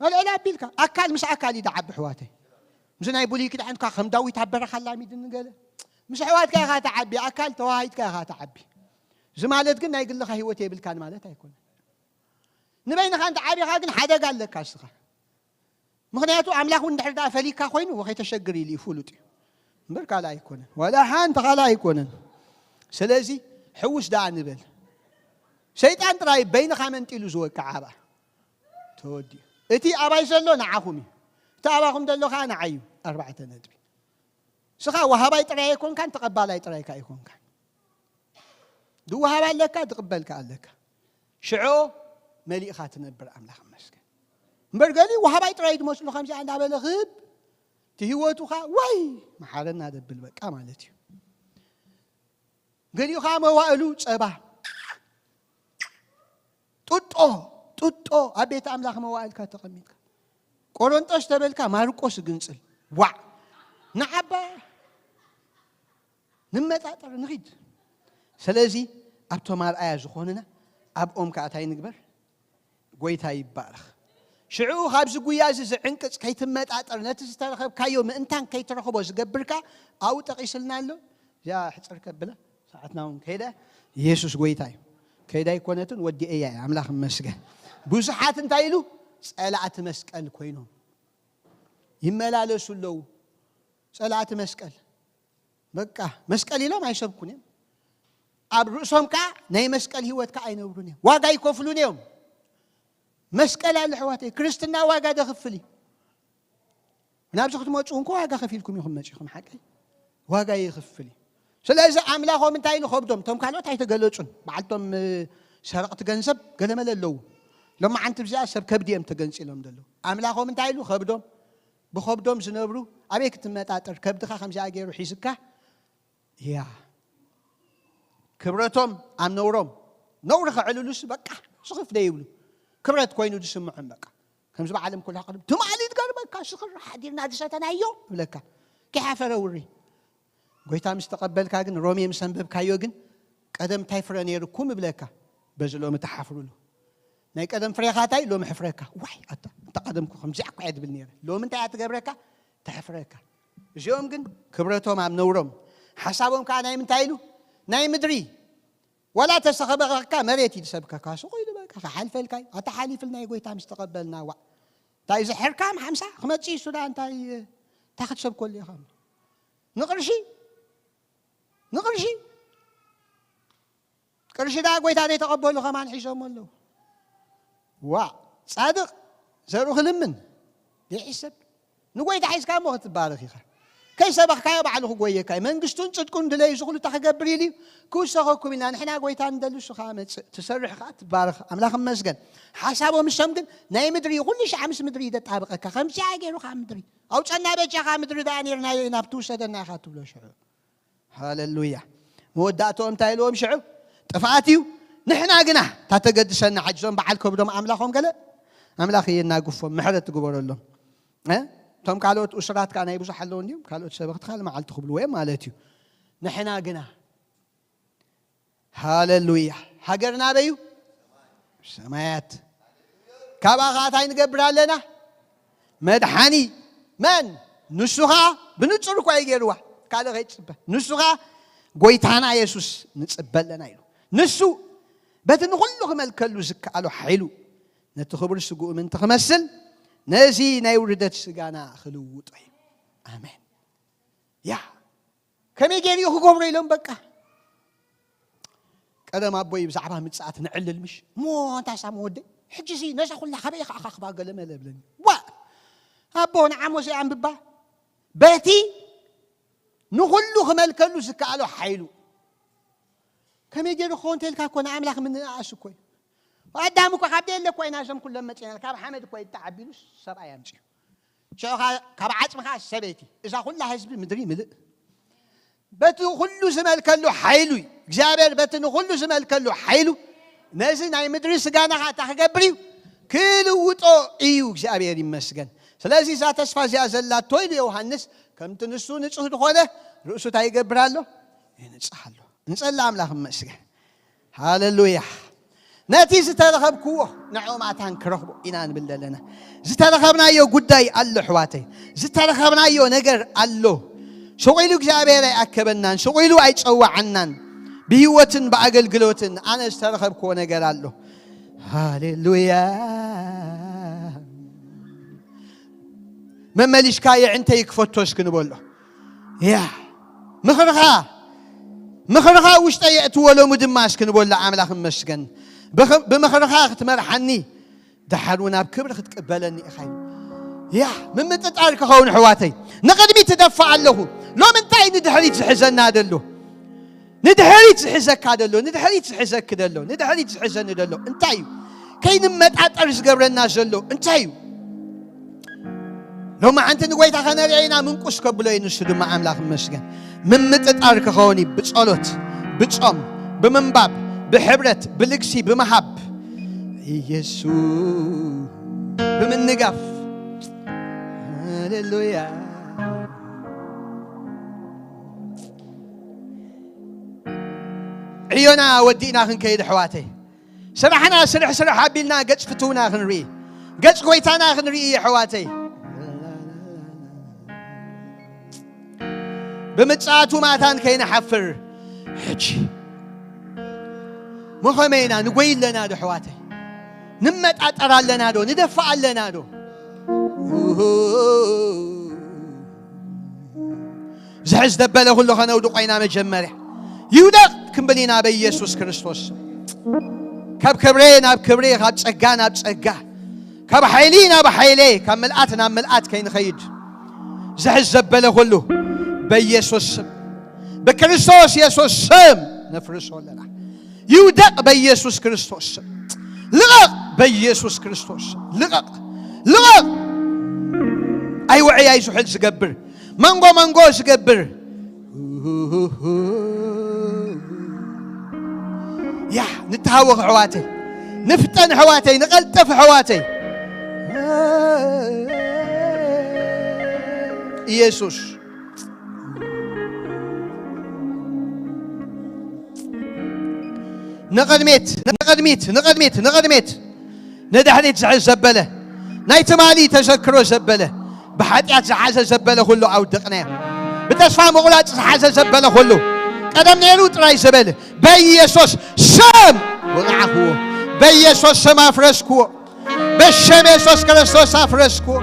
ኣልዕል ኣቢልካ። ኣካል ምስ ኣካል እዩ ዝዓቢ ኣሕዋተይ። ምስ ናይ ብሉይ ኪዳንካ ከም ዳዊት ኣብ በረኻ ኣላሚድኒ ገለ። ምስ ኣሕዋትካ ኢኻ ትዓቢ፣ ኣካል ተዋሂድካ ኢኻ ትዓቢ። እዚ ማለት ግን ናይ ግልኻ ህይወት የብልካን ማለት ኣይኮነን። ንበይንኻ እንተ ዓቢኻ ግን ሓደጋ ኣለካ እስኻ። ምኽንያቱ ኣምላኽ እውን እንድሕር ደኣ ፈሊካ ኮይኑ ወኸይተሸግር ኢሉ እዩ ፍሉጥ እዩ። እምበር ካልእ ኣይኮነን። ዋላ ሓንቲ ካልእ ኣይኮነን። ስለዚ ሕውስ ደኣ ንበል። ሰይጣን ጥራይ በይንኻ መንጢሉ ዝወቅዕ ኣብኣ። ተወዲኡ። እቲ ኣባይ ዘሎ ንዓኹም እዩ። እቲ ኣባኹም ዘሎ ከኣ ንዓይ እዩ። ኣርባዕተ ነጥቢ። ስኻ ወሃባይ ጥራይ ኣይኮንካን፣ ተቐባላይ ጥራይ ከኣ ኣይኮንካን። ዝወሃብ ኣለካ፣ ዝቕበል ከኣ ኣለካ። ሽዑ መሊእኻ ትነብር፣ ኣምላኽ ይመስገን። እምበር ገሊኡ ወሃባይ ጥራይ ዝመስሉ ከምዚኣ እንዳበለ ክህብ፣ እቲ ህይወቱ ኸኣ ዋይ መሓረና ደብል በቃ ማለት እዩ። ገሊኡ ኸዓ መዋእሉ ጸባ። ጡጦ፣ ጡጦ ኣብ ቤት ኣምላኽ መዋእልካ ተቐሚጥካ። ቆሮንጦስ ተበልካ ማርቆስ ግንጽል። ዋዕ። ንዓባ ንመጣጠር ንኺድ። ስለዚ ኣብቶም ኣርኣያ ዝኾኑና ኣብኦም ከኣ እንታይ ንግበር? ጎይታ ይባረኽ። ሽዑ ካብዚ ጉያ እዚ ዝዕንቅጽ ከይትመጣጠር፣ ነቲ ዝተረኸብካዮ ምእንታን ከይትረኽቦ ዝገብርካ ኣብኡ ጠቒስልና ኣሎ። እዚኣ ሕፅር ከብለ፣ ሰዓትና እውን ከይደ። ኢየሱስ ጎይታ እዩ። ከይዳ ኣይኮነትን፣ ወዲኤያ እየ። ኣምላኽ ይመስገን። ብዙሓት እንታይ ኢሉ? ጸላእቲ መስቀል ኮይኖም ይመላለሱ ኣለዉ። ጸላእቲ መስቀል፣ በቃ መስቀል ኢሎም ኣይሰብኩን እዮም። ኣብ ርእሶም ከኣ ናይ መስቀል ህይወት ከኣ ኣይነብሩን እዮም። ዋጋ ይከፍሉን እዮም። መስቀል ኣለ ኣሕዋተይ፣ ክርስትና ዋጋ ደኽፍል እዩ። ናብዚ ክትመፁ እንኮ ዋጋ ከፊልኩም ኢኹም መፂኹም፣ ሓቀይ ዋጋ ይኽፍል እዩ። ስለዚ ኣምላኾም እንታይ ኢሉ? ከብዶም። እቶም ካልኦት ኣይተገለጹን። በዓልቶም ሰረቕቲ ገንዘብ ገለመለ ኣለዉ። ሎማዓንቲ ብዚኣ ሰብ ከብዲ እዮም ተገንፂሎም ዘለዉ። ኣምላኾም እንታይ ኢሉ? ከብዶም። ብኸብዶም ዝነብሩ ኣበይ ክትመጣጠር? ከብድኻ ከምዚኣ ገይሩ ሒዝካ እያ። ክብረቶም ኣብ ነውሮም፣ ነውሪ ከዕልሉስ በቃ ስኽፍ ደይብሉ። ክብረት ኮይኑ ዝስምዖም በቃ። ከምዚ በዓለም ኩላ ቅድም ትማሊ ትገርመካ፣ ስኽር ሓዲርና ዝሰተናዮ ይብለካ። ከይሓፈረ ውሪ። ጎይታ ምስ ተቐበልካ ግን፣ ሮሜ ምስ ኣንበብካዮ ግን፣ ቀደም እንታይ ፍረ ነይርኩም ይብለካ። በዚ ሎሚ ተሓፍሩሉ። ናይ ቀደም ፍሬኻ እንታይ ሎሚ ሕፍረካ። ዋይ ኣታ፣ እንተ ቀደምኩ ከምዚኣ እኮ እየ ድብል ነይረ። ሎሚ እንታይ እያ ትገብረካ? ተሕፍረካ። እዚኦም ግን ክብረቶም ኣብ ነውሮም፣ ሓሳቦም ከዓ ናይ ምንታይ ኢሉ? ናይ ምድሪ። ዋላ ተሰኸበካ መሬት እዩ ዝሰብከካ። ሱቕ ኢሉ በቃ ክሓልፈልካ እዩ። ኣታ ሓሊፍል ናይ ጎይታ ምስ ተቐበልና፣ ዋእ። እንታይ እዚ ሕርካም ሓምሳ ክመጽእ እዩ ሱዳ፣ እንታይ፣ እንታይ ክትሰብከሉ ኢኻ? ንቕርሺ? ንቕርሺ? ቅርሺ ደኣ ጎይታ ዘይተቐበሉ ከማን ሒዞሞ ኣለዉ። ዋእ፣ ጻድቕ ዘርኡ ክልምን ዘይሕሰብ። ንጎይታ ሒዝካ እሞ ክትባረኽ ኢኻ። ከይሰበኽካዮ ባዕሉ ክጎየካ እዩ። መንግስቱን ጽድቁን ድለዩ፣ እዚ ኩሉ እንታይ ክገብር ኢሉ እዩ? ክውሰኸኩም ኢልና ንሕና ጎይታ ንደሊ፣ እሱ ከኣ መጽእ። ትሰርሕ ከኣ ትባረኽ። ኣምላኽ ይመስገን። ሓሳቦም እሶም ግን ናይ ምድሪ እዩ። ኩሉ ሻዕ ምስ ምድሪ እዩ ዘጣብቐካ። ከምዚኣ ገይሩ ከኣ ምድሪ። ኣውጸና በጃኻ፣ ምድሪ ደኣ ኔርናዮ ኢና፣ ብትውሰደና ኢኻ ትብሎ ሽዑ። ሃሌሉያ። መወዳእትኦም እንታይ ኢልዎም ሽዑ? ጥፍኣት እዩ። ንሕና ግና እታ ተገድሰና፣ ሓጅዞም በዓል ከብዶም ኣምላኾም ገለ ኣምላኽ የናግፎም፣ ምሕረት ትግበረሎም። እ? እቶም ካልኦት እሱራት ከኣ ናይ ብዙሕ ኣለዉ እንዲዮም፣ ካልኦት ሰበኽቲ ካልእ መዓልቲ ክብልዎ እዮም ማለት እዩ። ንሕና ግና፣ ሃሌሉያ፣ ሃገርና ኣበዩ? ሰማያት። ካብኣ ኸዓ እንታይ ንገብር ኣለና? መድሓኒ። መን? ንሱ ኸዓ ብንጹር እኳ እዩ ገይርዋ። ካልእ ከይትጽበ። ንሱ ኸዓ ጎይታና የሱስ ንጽበ ኣለና ኢሉ። ንሱ በቲ ንኹሉ ክመልከሉ ዝከኣሎ ሓይሉ ነቲ ክቡር ስግኡ ምእንቲ ክመስል ነዚ ናይ ውርደት ስጋና ክልውጦ እዩ። ኣሜን። ያ፣ ከመይ ገይሩ እዩ ክገብሮ ኢሎም በቃ። ቀደም ኣቦይ ብዛዕባ ምጽኣት ነዕልል ምሽ? እሞ ኣንታ ሳሚ ወደይ፣ ሕጂ እዚ ነዛ ኩላ ካበይ ኢኻ ኣኻኽባ ገለ መለ ብለኒ። ዋእ! ኣቦ ንዓሞ ዘይኣንብባ፣ በቲ ንኹሉ ክመልከሉ ዝከኣሎ ሓይሉ። ከመይ ገይሩ ክኸውን እንተኢልካ እኮ ንኣምላኽ ምንእኣስ እኮ እዩ። ኣዳም እኮ ካብ ደየለ እኮ ኢና እዞም ኩሎም መጺእና፣ ካብ ሓመድ እኮ ይተዓቢሉ ሰብኣይ ኣምጺኡ። ሽዑ ኸዓ ካብ ዓጽምኻ ሰበይቲ፣ እዛ ኩላ ህዝቢ ምድሪ ምልእ። በቲ ኩሉ ዝመልከሉ ሓይሉ እዩ። እግዚኣብሔር በቲ ንኹሉ ዝመልከሉ ሓይሉ ነዚ ናይ ምድሪ ስጋና ኸዓ እንታይ ክገብር እዩ? ክልውጦ እዩ። እግዚኣብሔር ይመስገን። ስለዚ እዛ ተስፋ እዚኣ ዘላቶ ኢሉ ዮሃንስ፣ ከምቲ ንሱ ንጹህ ዝኾነ ርእሱ እንታይ ይገብር ኣሎ? ይንጽህ ኣሎ። ንጸሊ ኣምላኽ ይመስገን። ሃሌሉያ። ነቲ ዝተረኸብክዎ ንዕኡ ማታን ክረኽቦ ኢና ንብል ዘለና። ዝተረኸብናዮ ጉዳይ ኣሎ ኣሕዋተይ፣ ዝተረኸብናዮ ነገር ኣሎ። ስቕ ኢሉ እግዚኣብሔር ኣይኣከበናን፣ ስቕ ኢሉ ኣይጸዋዓናን። ብህይወትን ብኣገልግሎትን ኣነ ዝተረኸብክዎ ነገር ኣሎ። ሃሌሉያ። መመሊስካ የዕንተይ ክፈቶ እስኪ ንበሎ። ያ ምኽርኻ፣ ምኽርኻ ውሽጠ የእትዎ ሎሚ ድማ እስኪ ንበሎ። ኣምላኽ ይመስገን። ብኽ-፣ ብምኽርኻ ክትመርሓኒ፣ ደሓር እውን ኣብ ክብሪ ክትቅበለኒ ኢኻ ኢሉ። ያ ምምጥጣር ክኸውን ኣሕዋተይ፣ ንቕድሚት እደፋእ ኣለኹ። ሎሚ እንታይ ንድሕሪት ዝሕዘና ደሎ? ንድሕሪት ዝሕዘካ ደሎ፣ ንድሕሪት ዝሕዘኪ ደሎ፣ ንድሕሪት ዝሕዘኒ ደሎ እንታይ እዩ? ከይንመጣጠር ዝገብረና ዘሎ እንታይ እዩ? ሎማዓንቲ ንጎይታ ከነርኦ ኢና፣ ምንቁስ ከብሎ እዩ። ንሱ ድማ ኣምላኽ ይመስገን። ምምጥጣር ክኸውን እዩ። ብጸሎት፣ ብጾም፣ ብምንባብ፣ ብሕብረት፣ ብልግሲ፣ ብምሃብ፣ ኢየሱስ ብምንጋፍ። ሃሌሉያ። ዕዮና ወዲእና ክንከይድ ኣሕዋተይ፣ ስራሕና ስርሕ ስርሕ ኣቢልና ገጽ ፍትውና ክንርኢ፣ ገጽ ጎይታና ክንርኢ ኣሕዋተይ። ብምጽኣቱ ማታን ከይንሓፍር። ሕጂ መኸመ ኢና ንጎይ ኣለና ዶ ኣሕዋተይ? ንመጣጠር ኣለና ዶ? ንደፋእ ኣለና ዶ? ዝሕዝ ዘበለ ኩሉ ከነውድቆ ኢና። መጀመርያ ይውደቕ ክንብል ኢና በኢየሱስ ክርስቶስ። ካብ ክብሪ ናብ ክብሪ፣ ካብ ጸጋ ናብ ጸጋ፣ ካብ ሓይሊ ናብ ሓይሊ፣ ካብ ምልኣት ናብ ምልኣት ከይንኸይድ ዝሕዝ ዘበለ ኩሉ በኢየሱስ ስም፣ ብክርስቶስ የሱስ ስም ነፍርሶ ኣለና። ይውደቕ በኢየሱስ ክርስቶስ ስም። ልቐቕ በኢየሱስ ክርስቶስ ስም። ልቐቕ፣ ልቐቕ። ኣይውዕይ ኣይዝሑል ዝገብር፣ መንጎ መንጎ ዝገብር። ያ፣ ንተሃወኽ ኣሕዋተይ፣ ንፍጠን ኣሕዋተይ፣ ንቐልጠፍ ኣሕዋተይ። ኢየሱስ ንቕድሚት፣ ንቕድሚት፣ ንቕድሚት፣ ንቕድሚት። ንድሕሪት ዝሕዝ ዘበለ፣ ናይ ትማሊ ተዘክሮ ዘበለ፣ ብሓጢኣት ዝሓዘ ዘበለ ኩሉ ኣውደቕናዮ። ብተስፋ ምቑራጽ ዝሓዘ ዘበለ ኩሉ፣ ቀደም ነይሩ ጥራይ ዝበል፣ በኢየሱስ ስም ወቕዓኽዎ። በኢየሱስ ስም ኣፍረስክዎ። በሽም የሱስ ክርስቶስ ኣፍረስክዎ።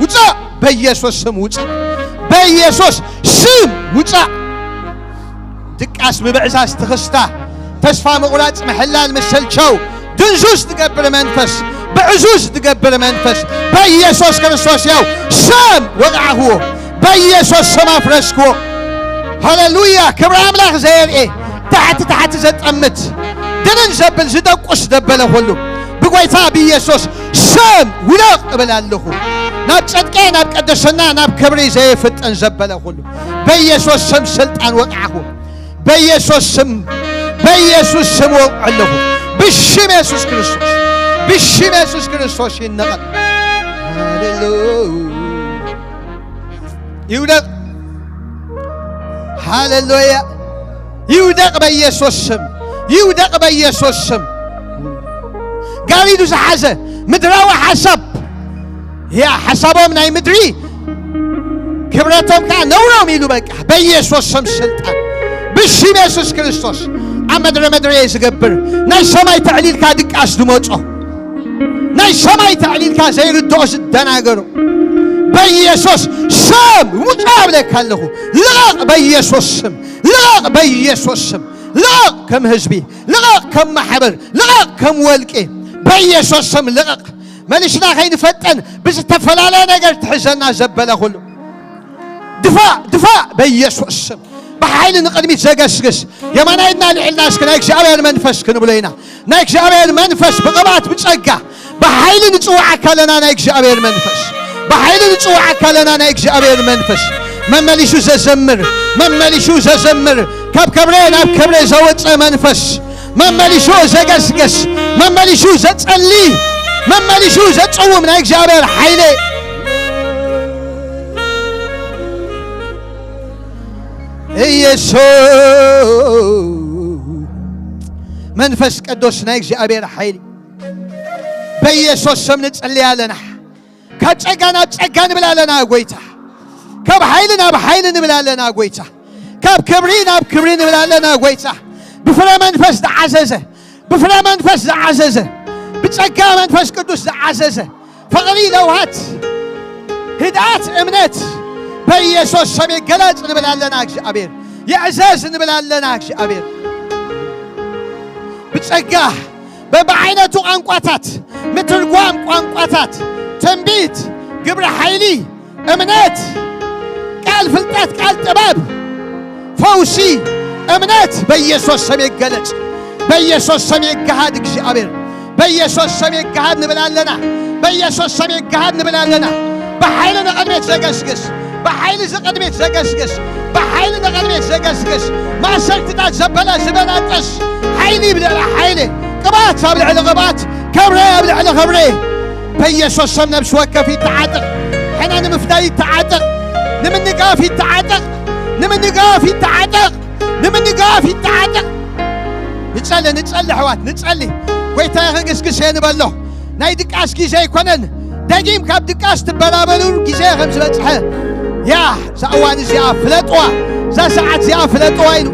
ውጻእ! በኢየሱስ ስም ውጻእ! በኢየሱስ ስም ውጻእ! ድቃስ፣ ምብዕዛዝ፣ ትኽስታ፣ ተስፋ ምቑራጽ፣ ምሕላል፣ ምሰልቸው፣ ድንዙዝ ትገብር መንፈስ፣ ብዕዙዝ ትገብር መንፈስ፣ በኢየሱስ ክርስቶስ ያው ስም ወቕዓኽዎ። በኢየሱስ ስም ኣፍረስክዎ። ሃሌሉያ! ክብሪ ኣምላኽ ዘየርኤ፣ ታሕቲ ታሕቲ ዘጠምት፣ ድንን ዘብል ዝደቁስ ዘበለ ኩሉ ብጎይታ ብኢየሱስ ስም ውደቕ እብል ኣለኹ። ናብ ጽድቂ፣ ናብ ቅድስና፣ ናብ ክብሪ ዘየፍጥን ዘበለ ኩሉ በኢየሱስ ስም ስልጣን ወቕዓኹ። በኢየሱስ ስም፣ በኢየሱስ ስም ወቕዖ ኣለኹ። ብሽም የሱስ ክርስቶስ፣ ብሽም የሱስ ክርስቶስ ይነቐል። ሃሌሉያ። ይውደቕ። ሃሌሉያ። ይውደቕ በኢየሱስ ስም። ይውደቕ በኢየሱስ ስም። ጋሪዱ ዝሓዘ ምድራዊ ሓሳብ፣ ያ ሓሳቦም ናይ ምድሪ፣ ክብረቶም ከኣ ነውሮም ኢሉ በቃ በኢየሱስ ስም ስልጣን ብሽም የሱስ ክርስቶስ ኣብ መድረ መድረ ዝገብር ናይ ሰማይ ተዕሊልካ ድቃስ ዝመጾ ናይ ሰማይ ተዕሊልካ ዘይርድኦ ዝደናገሩ በኢየሱስ ስም ውጻ እብለካ ኣለኹ። ልቐቕ በኢየሱስ ስም፣ ልቐቕ በኢየሱስ ስም፣ ልቐቕ ከም ህዝቢ፣ ልቐቕ ከም ማሕበር፣ ልቐቕ ከም ወልቂ በኢየሱስ ስም ልቐቕ። መሊስና ከይንፈጠን ብዝተፈላለየ ነገር ትሕዘና ዘበለ ኩሉ ድፋእ፣ ድፋእ በኢየሱስ ስም። ብሓይሊ ንቕድሚት ዘገስግስ የማናይ ኢድና ልዕልና እስኪ ናይ እግዚኣብሔር መንፈስ ክንብሎ ኢና። ናይ እግዚኣብሔር መንፈስ ብቕባት ብጸጋ ብሓይሊ ንጽውዓካ ኣለና። ናይ እግዚኣብሔር መንፈስ ብሓይሊ ንጽውዓካ ኣለና። ናይ እግዚኣብሔር መንፈስ መመሊሱ ዘዘምር፣ መመሊሱ ዘዘምር፣ ካብ ከብረ ናብ ከብረ ዘወጸ መንፈስ፣ መመሊሱ ዘገስግስ፣ መመሊሱ ዘጸሊ፣ መመሊሱ ዘጸውም ናይ እግዚኣብሔር ሓይሊ ኢየሱስ መንፈስ ቅዱስ ናይ እግዚኣብሔር ሓይሊ በኢየሱስ ስም ንጽሊ ኣለና። ካብ ጸጋ ናብ ጸጋ ንብል ኣለና ጎይታ። ካብ ሓይሊ ናብ ሓይሊ ንብል ኣለና ጎይታ። ካብ ክብሪ ናብ ክብሪ ንብል ኣለና ጎይታ። ብፍረ መንፈስ ዝዓዘዘ፣ ብፍረ መንፈስ ዝዓዘዘ፣ ብጸጋ መንፈስ ቅዱስ ዝዓዘዘ ፍቕሪ፣ ለውሃት፣ ህድኣት፣ እምነት በኢየሱስ ስም ይገለጽ ንብል ኣለና እግዚኣብሔር። ይዕዘዝ ንብል ኣለና እግዚኣብሔር። ብጸጋ በብዓይነቱ ቋንቋታት፣ ምትርጓም ቋንቋታት፣ ትንቢት፣ ግብሪ ሓይሊ፣ እምነት፣ ቃል ፍልጠት፣ ቃል ጥበብ፣ ፈውሲ፣ እምነት በኢየሱስ ስም ይገለጽ። በኢየሱስ ስም ይገሃድ እግዚኣብሔር። በኢየሱስ ስም ይገሃድ ንብል ኣለና። በኢየሱስ ስም ይገሃድ ንብል ኣለና። ብሓይሊ ንቕድሚት ዘገስግስ፣ ብሓይሊ ዝቕድሚት ዘገስግስ፣ ብሓይሊ ንቕድሚት ዘገስግስ፣ ማእሰርትታት ዘበለ ዝበናጠስ ሓይሊ ብልዕሊ ሓይሊ፣ ቅባት ኣብ ልዕሊ ቅባት፣ ክብሪ ኣብ ልዕሊ ክብሪ። በኢየሱስ ስም ነፍሲ ወከፍ ይተዓጠቕ። ሕነ ንምፍዳይ ይተዓጠቕ። ንምንጋፍ ይተዓጠቕ። ንምንጋፍ ይተዓጠቕ። ንምንጋፍ ይተዓጠቕ። ንጸሊ፣ ንጸሊ ኣሕዋት፣ ንጸሊ። ጎይታ ክግስግስ እየ ንበሎ። ናይ ድቃስ ግዜ ኣይኮነን። ደጊም ካብ ድቃስ ትበራበሩ ግዜ ከም ዝበጽሐ ያ፣ እዛ እዋን እዚኣ ፍለጥዋ፣ እዛ ሰዓት እዚኣ ፍለጥዋ ኢሉ።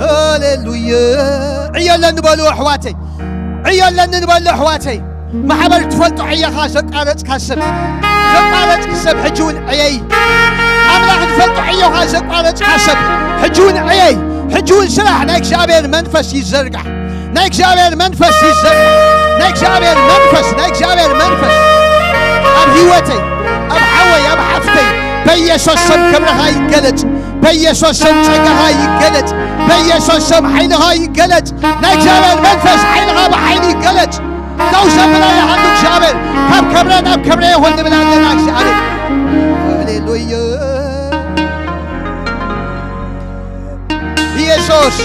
ሃሌሉያ። ዕዮ ኣለኒ በሉ ኣሕዋተይ፣ ዕዮ ኣለኒ ንበሉ ኣሕዋተይ። ማሕበር ትፈልጦ ዕዮኻ ዘቋረጽካ ሰብ፣ ዘቋረጽኪ ሰብ ሕጂ እውን ዕየይ። ኣምላኽ ዝፈልጦ ዕዮኻ ዘቋረጽካ ሰብ ሕጂ እውን ዕየይ። ሕጂ እውን ስራሕ። ናይ እግዚኣብሔር መንፈስ ይዘርጋሕ። ናይ እግዚኣብሔር መንፈስ ይዘርጋሕ። ናይ እግዚኣብሔር መንፈስ፣ ናይ እግዚኣብሔር መንፈስ ኣብ ህይወተይ፣ ኣብ ሓወይ፣ ኣብ ሓፍተይ በኢየሱስ ስም ክብርኻ ይገለጽ። በኢየሱስ ስም ጸጋኻ ይገለጽ። በኢየሱስ ስም ሓይልኻ ይገለጽ። ናይ እግዚኣብሔር መንፈስ ሓይልኻ ብሓይሊ ይገለጽ። ደው ዘብላ ይሃሉ እግዚኣብሔር። ካብ ክብረ ናብ ክብረ ይኹን ንብል ኣለና እግዚኣብሔር። ሃሌሉያ። ኢየሱስ፣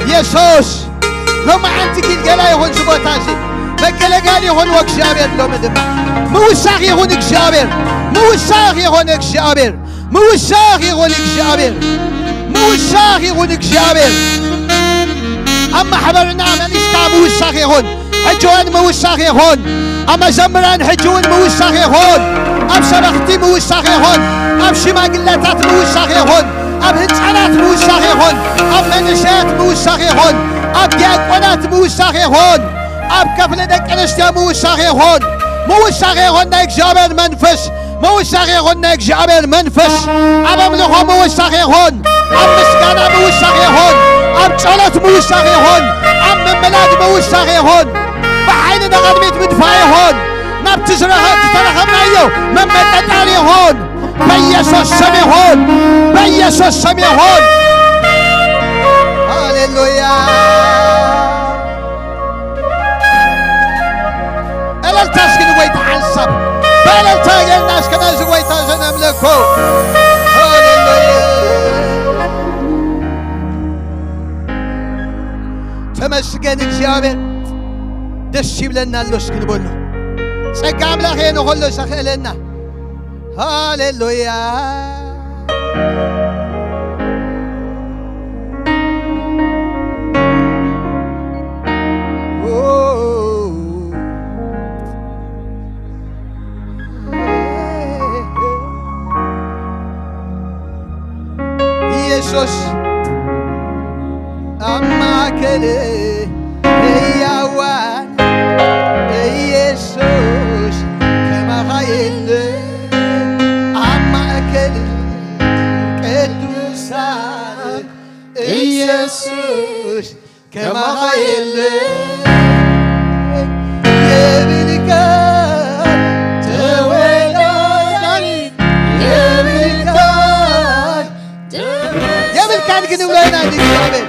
ኢየሱስ፣ ሎማዓንቲ ጊልገላ ይኹን እዚ ቦታ እዚ። መገለጋል ይኹን ወእግዚኣብሔር ሎሚ ድማ። ምውሳኽ ይኹን እግዚኣብሔር። ምውሳኽ ይኹን እግዚኣብሔር። ምውሳኽ ይኹን እግዚኣብሔር። ምውሳኽ ይኹን እግዚኣብሔር። ኣብ ማሕበርና መሊስካ ምውሳኽ ይኹን። ሕጂ እውን ምውሳኽ ይኹን። ኣብ መዘምራን ሕጂ እውን ምውሳኽ ይኹን። ኣብ ሰበኽቲ ምውሳኽ ይኹን። ኣብ ሽማግለታት ምውሳኽ ይኹን። ኣብ ህፃናት ምውሳኽ ይኹን። ኣብ መንእሰያት ምውሳኽ ይኹን። ኣብ ዲያቆናት ምውሳኽ ይኹን። ኣብ ክፍሊ ደቂ ኣንስትዮ ምውሳኽ ይኹን። ምውሳኽ ይኹን ናይ እግዚኣብሔር መንፈስ። ምውሳኽ ይኹን ናይ እግዚኣብሔር መንፈስ። ኣብ ኣምልኾ ምውሳኽ ይኹን። ኣብ ምስጋና ምውሳኽ ይኹን። ኣብ ጸሎት ምውሳኽ ይኹን። ኣብ ምምላድ ምውሳኽ ይኹን። ብሓይሊ ንቕድሚት ምድፋእ ይኹን። ናብቲ ዝረኸ-፣ ዝተረኸብናዮ መመጠጣር ይኹን። በኢየሱስ ስም ይኹን። በኢየሱስ ስም ይኹን። ሃሌሉያ። እልልታ እስኪ ንጎይታ ሓንሳብ። በእልልታ ጌርና እስከ ነዚ ጎይታ ዘነምልኮ። ሃሌሉያ። ተመስገን እግዚኣብሔር። ደስ ይብለና ኣሎ እስኪ ንበሎ። ጸጋ ኣምላኽ እየ ንኸሎ ዘኽእለና። ሃሌሉያ። ኢየሱስ ኣብ ማእከል ህያዋን፣ ኢየሱስ ከማኻ የለ ኣብ ማእከል ቅዱሳን፣ ኢየሱስ ከማኻ የለ የብልካን ተወዳዳሪ፣ የብልካን የብልካን ክንብሎ ኢና ንእግዚኣብሔር።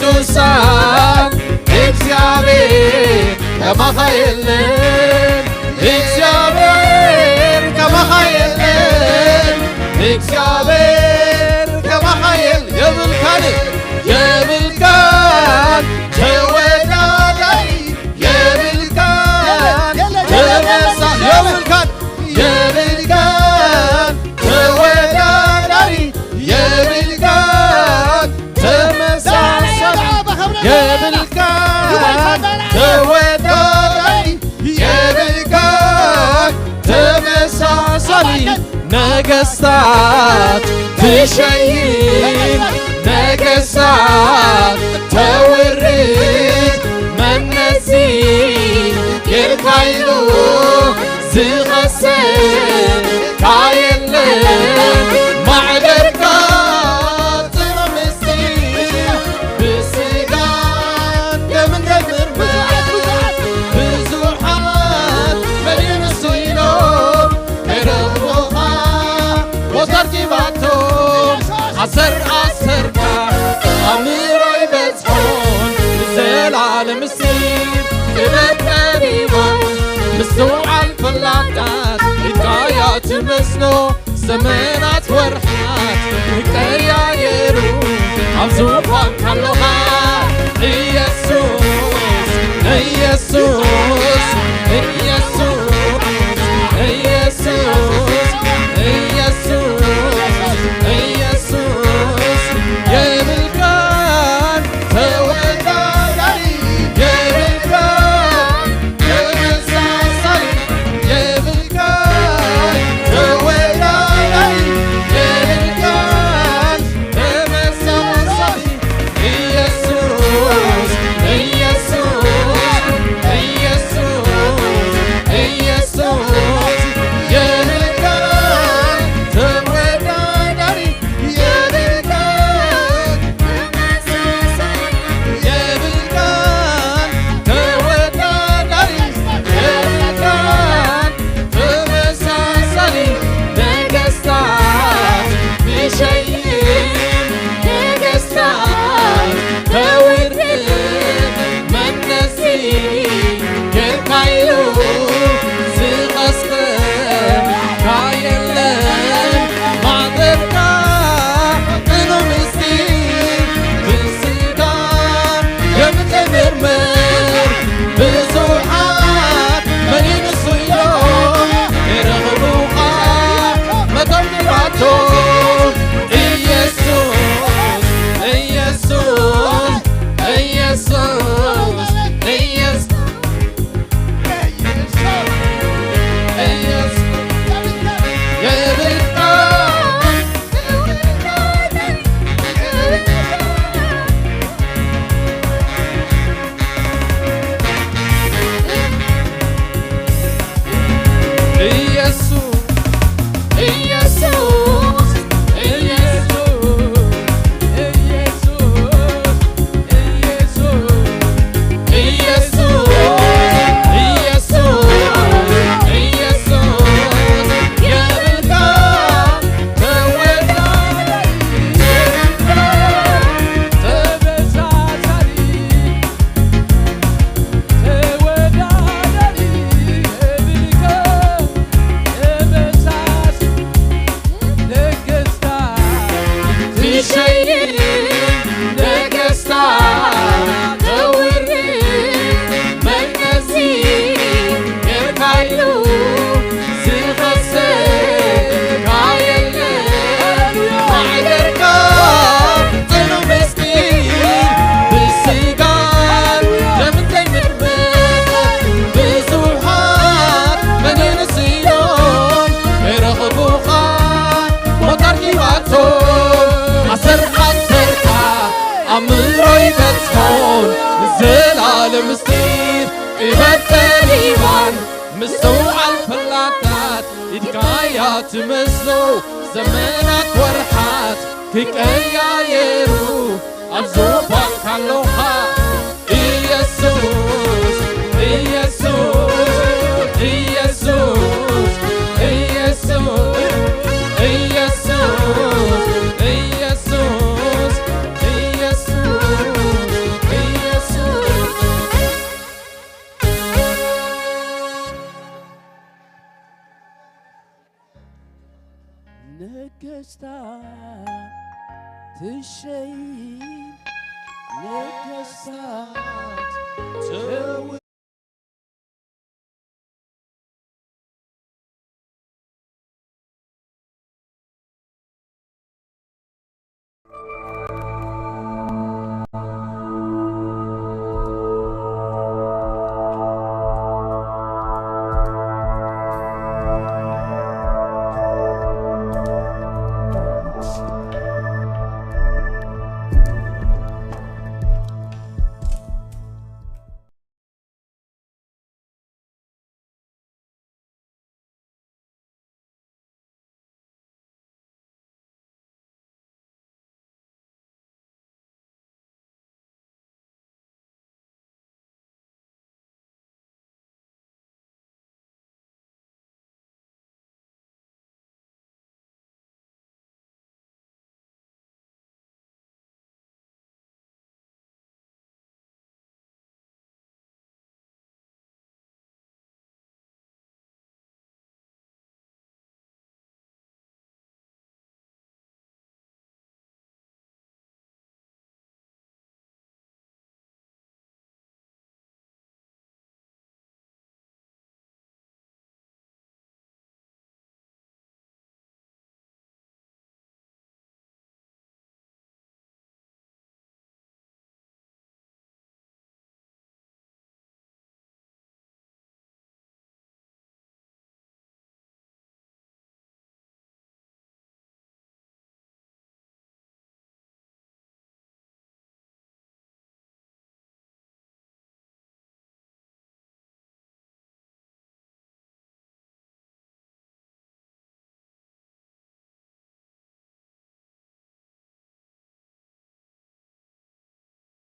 ቅዱሳን እግዚኣብሔር ከማኻ የለን፣ እግዚኣብሔር ከማኻ የለን፣ እግዚኣብሔር ከማኻ የለን። የብልካን፣ የብልካን ተወዳዳሪ፣ የብልካን ተመሳ-፣ የብልካን፣ የብልካን ተወዳዳሪ፣ የብልካን ተመሳሳሊ፣ የብልካን ተወዳዳሪ፣ የብልካን ተመሳሳሊ። ነገስታት ትሸይን፣ ነገስታት ተውርድ፣ መነሲ ጌርካ ኢሉ ዝኸሰካ የለን። ማዕደርካ ጽኑዕ ምስጢር፣ ብስጋን ደምን ደምር ብዙሓት መሊኡ ንሱ ኢሎም ከይረኽቡኻ፣ ወተርኪባቶም ትመስሎ ዘመናት ወርሓት ይቀያየሩ ኣብ ዙፋን ካሎኻ ኢየሱስ ኢየሱስ ኢየሱስ ኢየሱስ ኢየሱስ ኢየሱስ የብልካን ተወዳዳሪ የብልካን ተመሳሳሊ የብልካን ተወዳዳሪ የብልካን ተመሳሳሊ ኢየሱስ ኢየሱስ ኢየሱስ ኢየሱስ የብልካን ተወዳዳሪ የብልካን የብልካን ተወዳዳሪ የብልካን ተመሳሳሊ ነገስታት ይሸይን ነገስታት ተውርድ መነሲ ጌርካ ኢሉ ዝቐስቀ ካየለን ማዕበልካ ጥኑ ምስጢር ብስጋ የምትምርምር ብዙሓት መን ንሱ ኢሎም ይረኽቡኻ መቶም ንባቶም ኢየሱስ ኢየሱስ ኢየሱስ ኢየሱስ ኢየሱስ የብልካ ኢየሱስ ኢየሱስ ኢየሱስ ኢየሱስ ኢየሱስ ኢየሱስ ኢየሱስ የብልካ ተወዳዳሪ የብልካ ተመሳሳሊ ተወዳዳሪ የብልካ ተመሳሳሊ ነገስታት ትሸይን ነገስታት ተውርድ መነሲ ጌርካ ኢሉ ዝኸሰካ የለን ማዕገርካ ጽኑ ምስጢር ብስጋን ደምን ዘይምርመር ብዙሓት መን ንሱ ኢሎም ይረኽቡኻ ሞት ኣርኪባቶ ኣሰር ኣሰርካ ኣምሮይ በጽሖን ንዘላለም ምስጢር ጥበብ ጠቢባን ምስትውዓል ፈላጣት ኢድካያ ትመስሎ ዘመናት ወርሓት ክቀያየሩ ኣብ ዙፋንካ ኣለኻ ኢየሱስ ኢየሱስ ኢየሱስ ኢየሱስ ኢየሱስ ኢየሱስ ኢየሱስ ኢየሱስ ነገስታት ትሸይን ነገስታት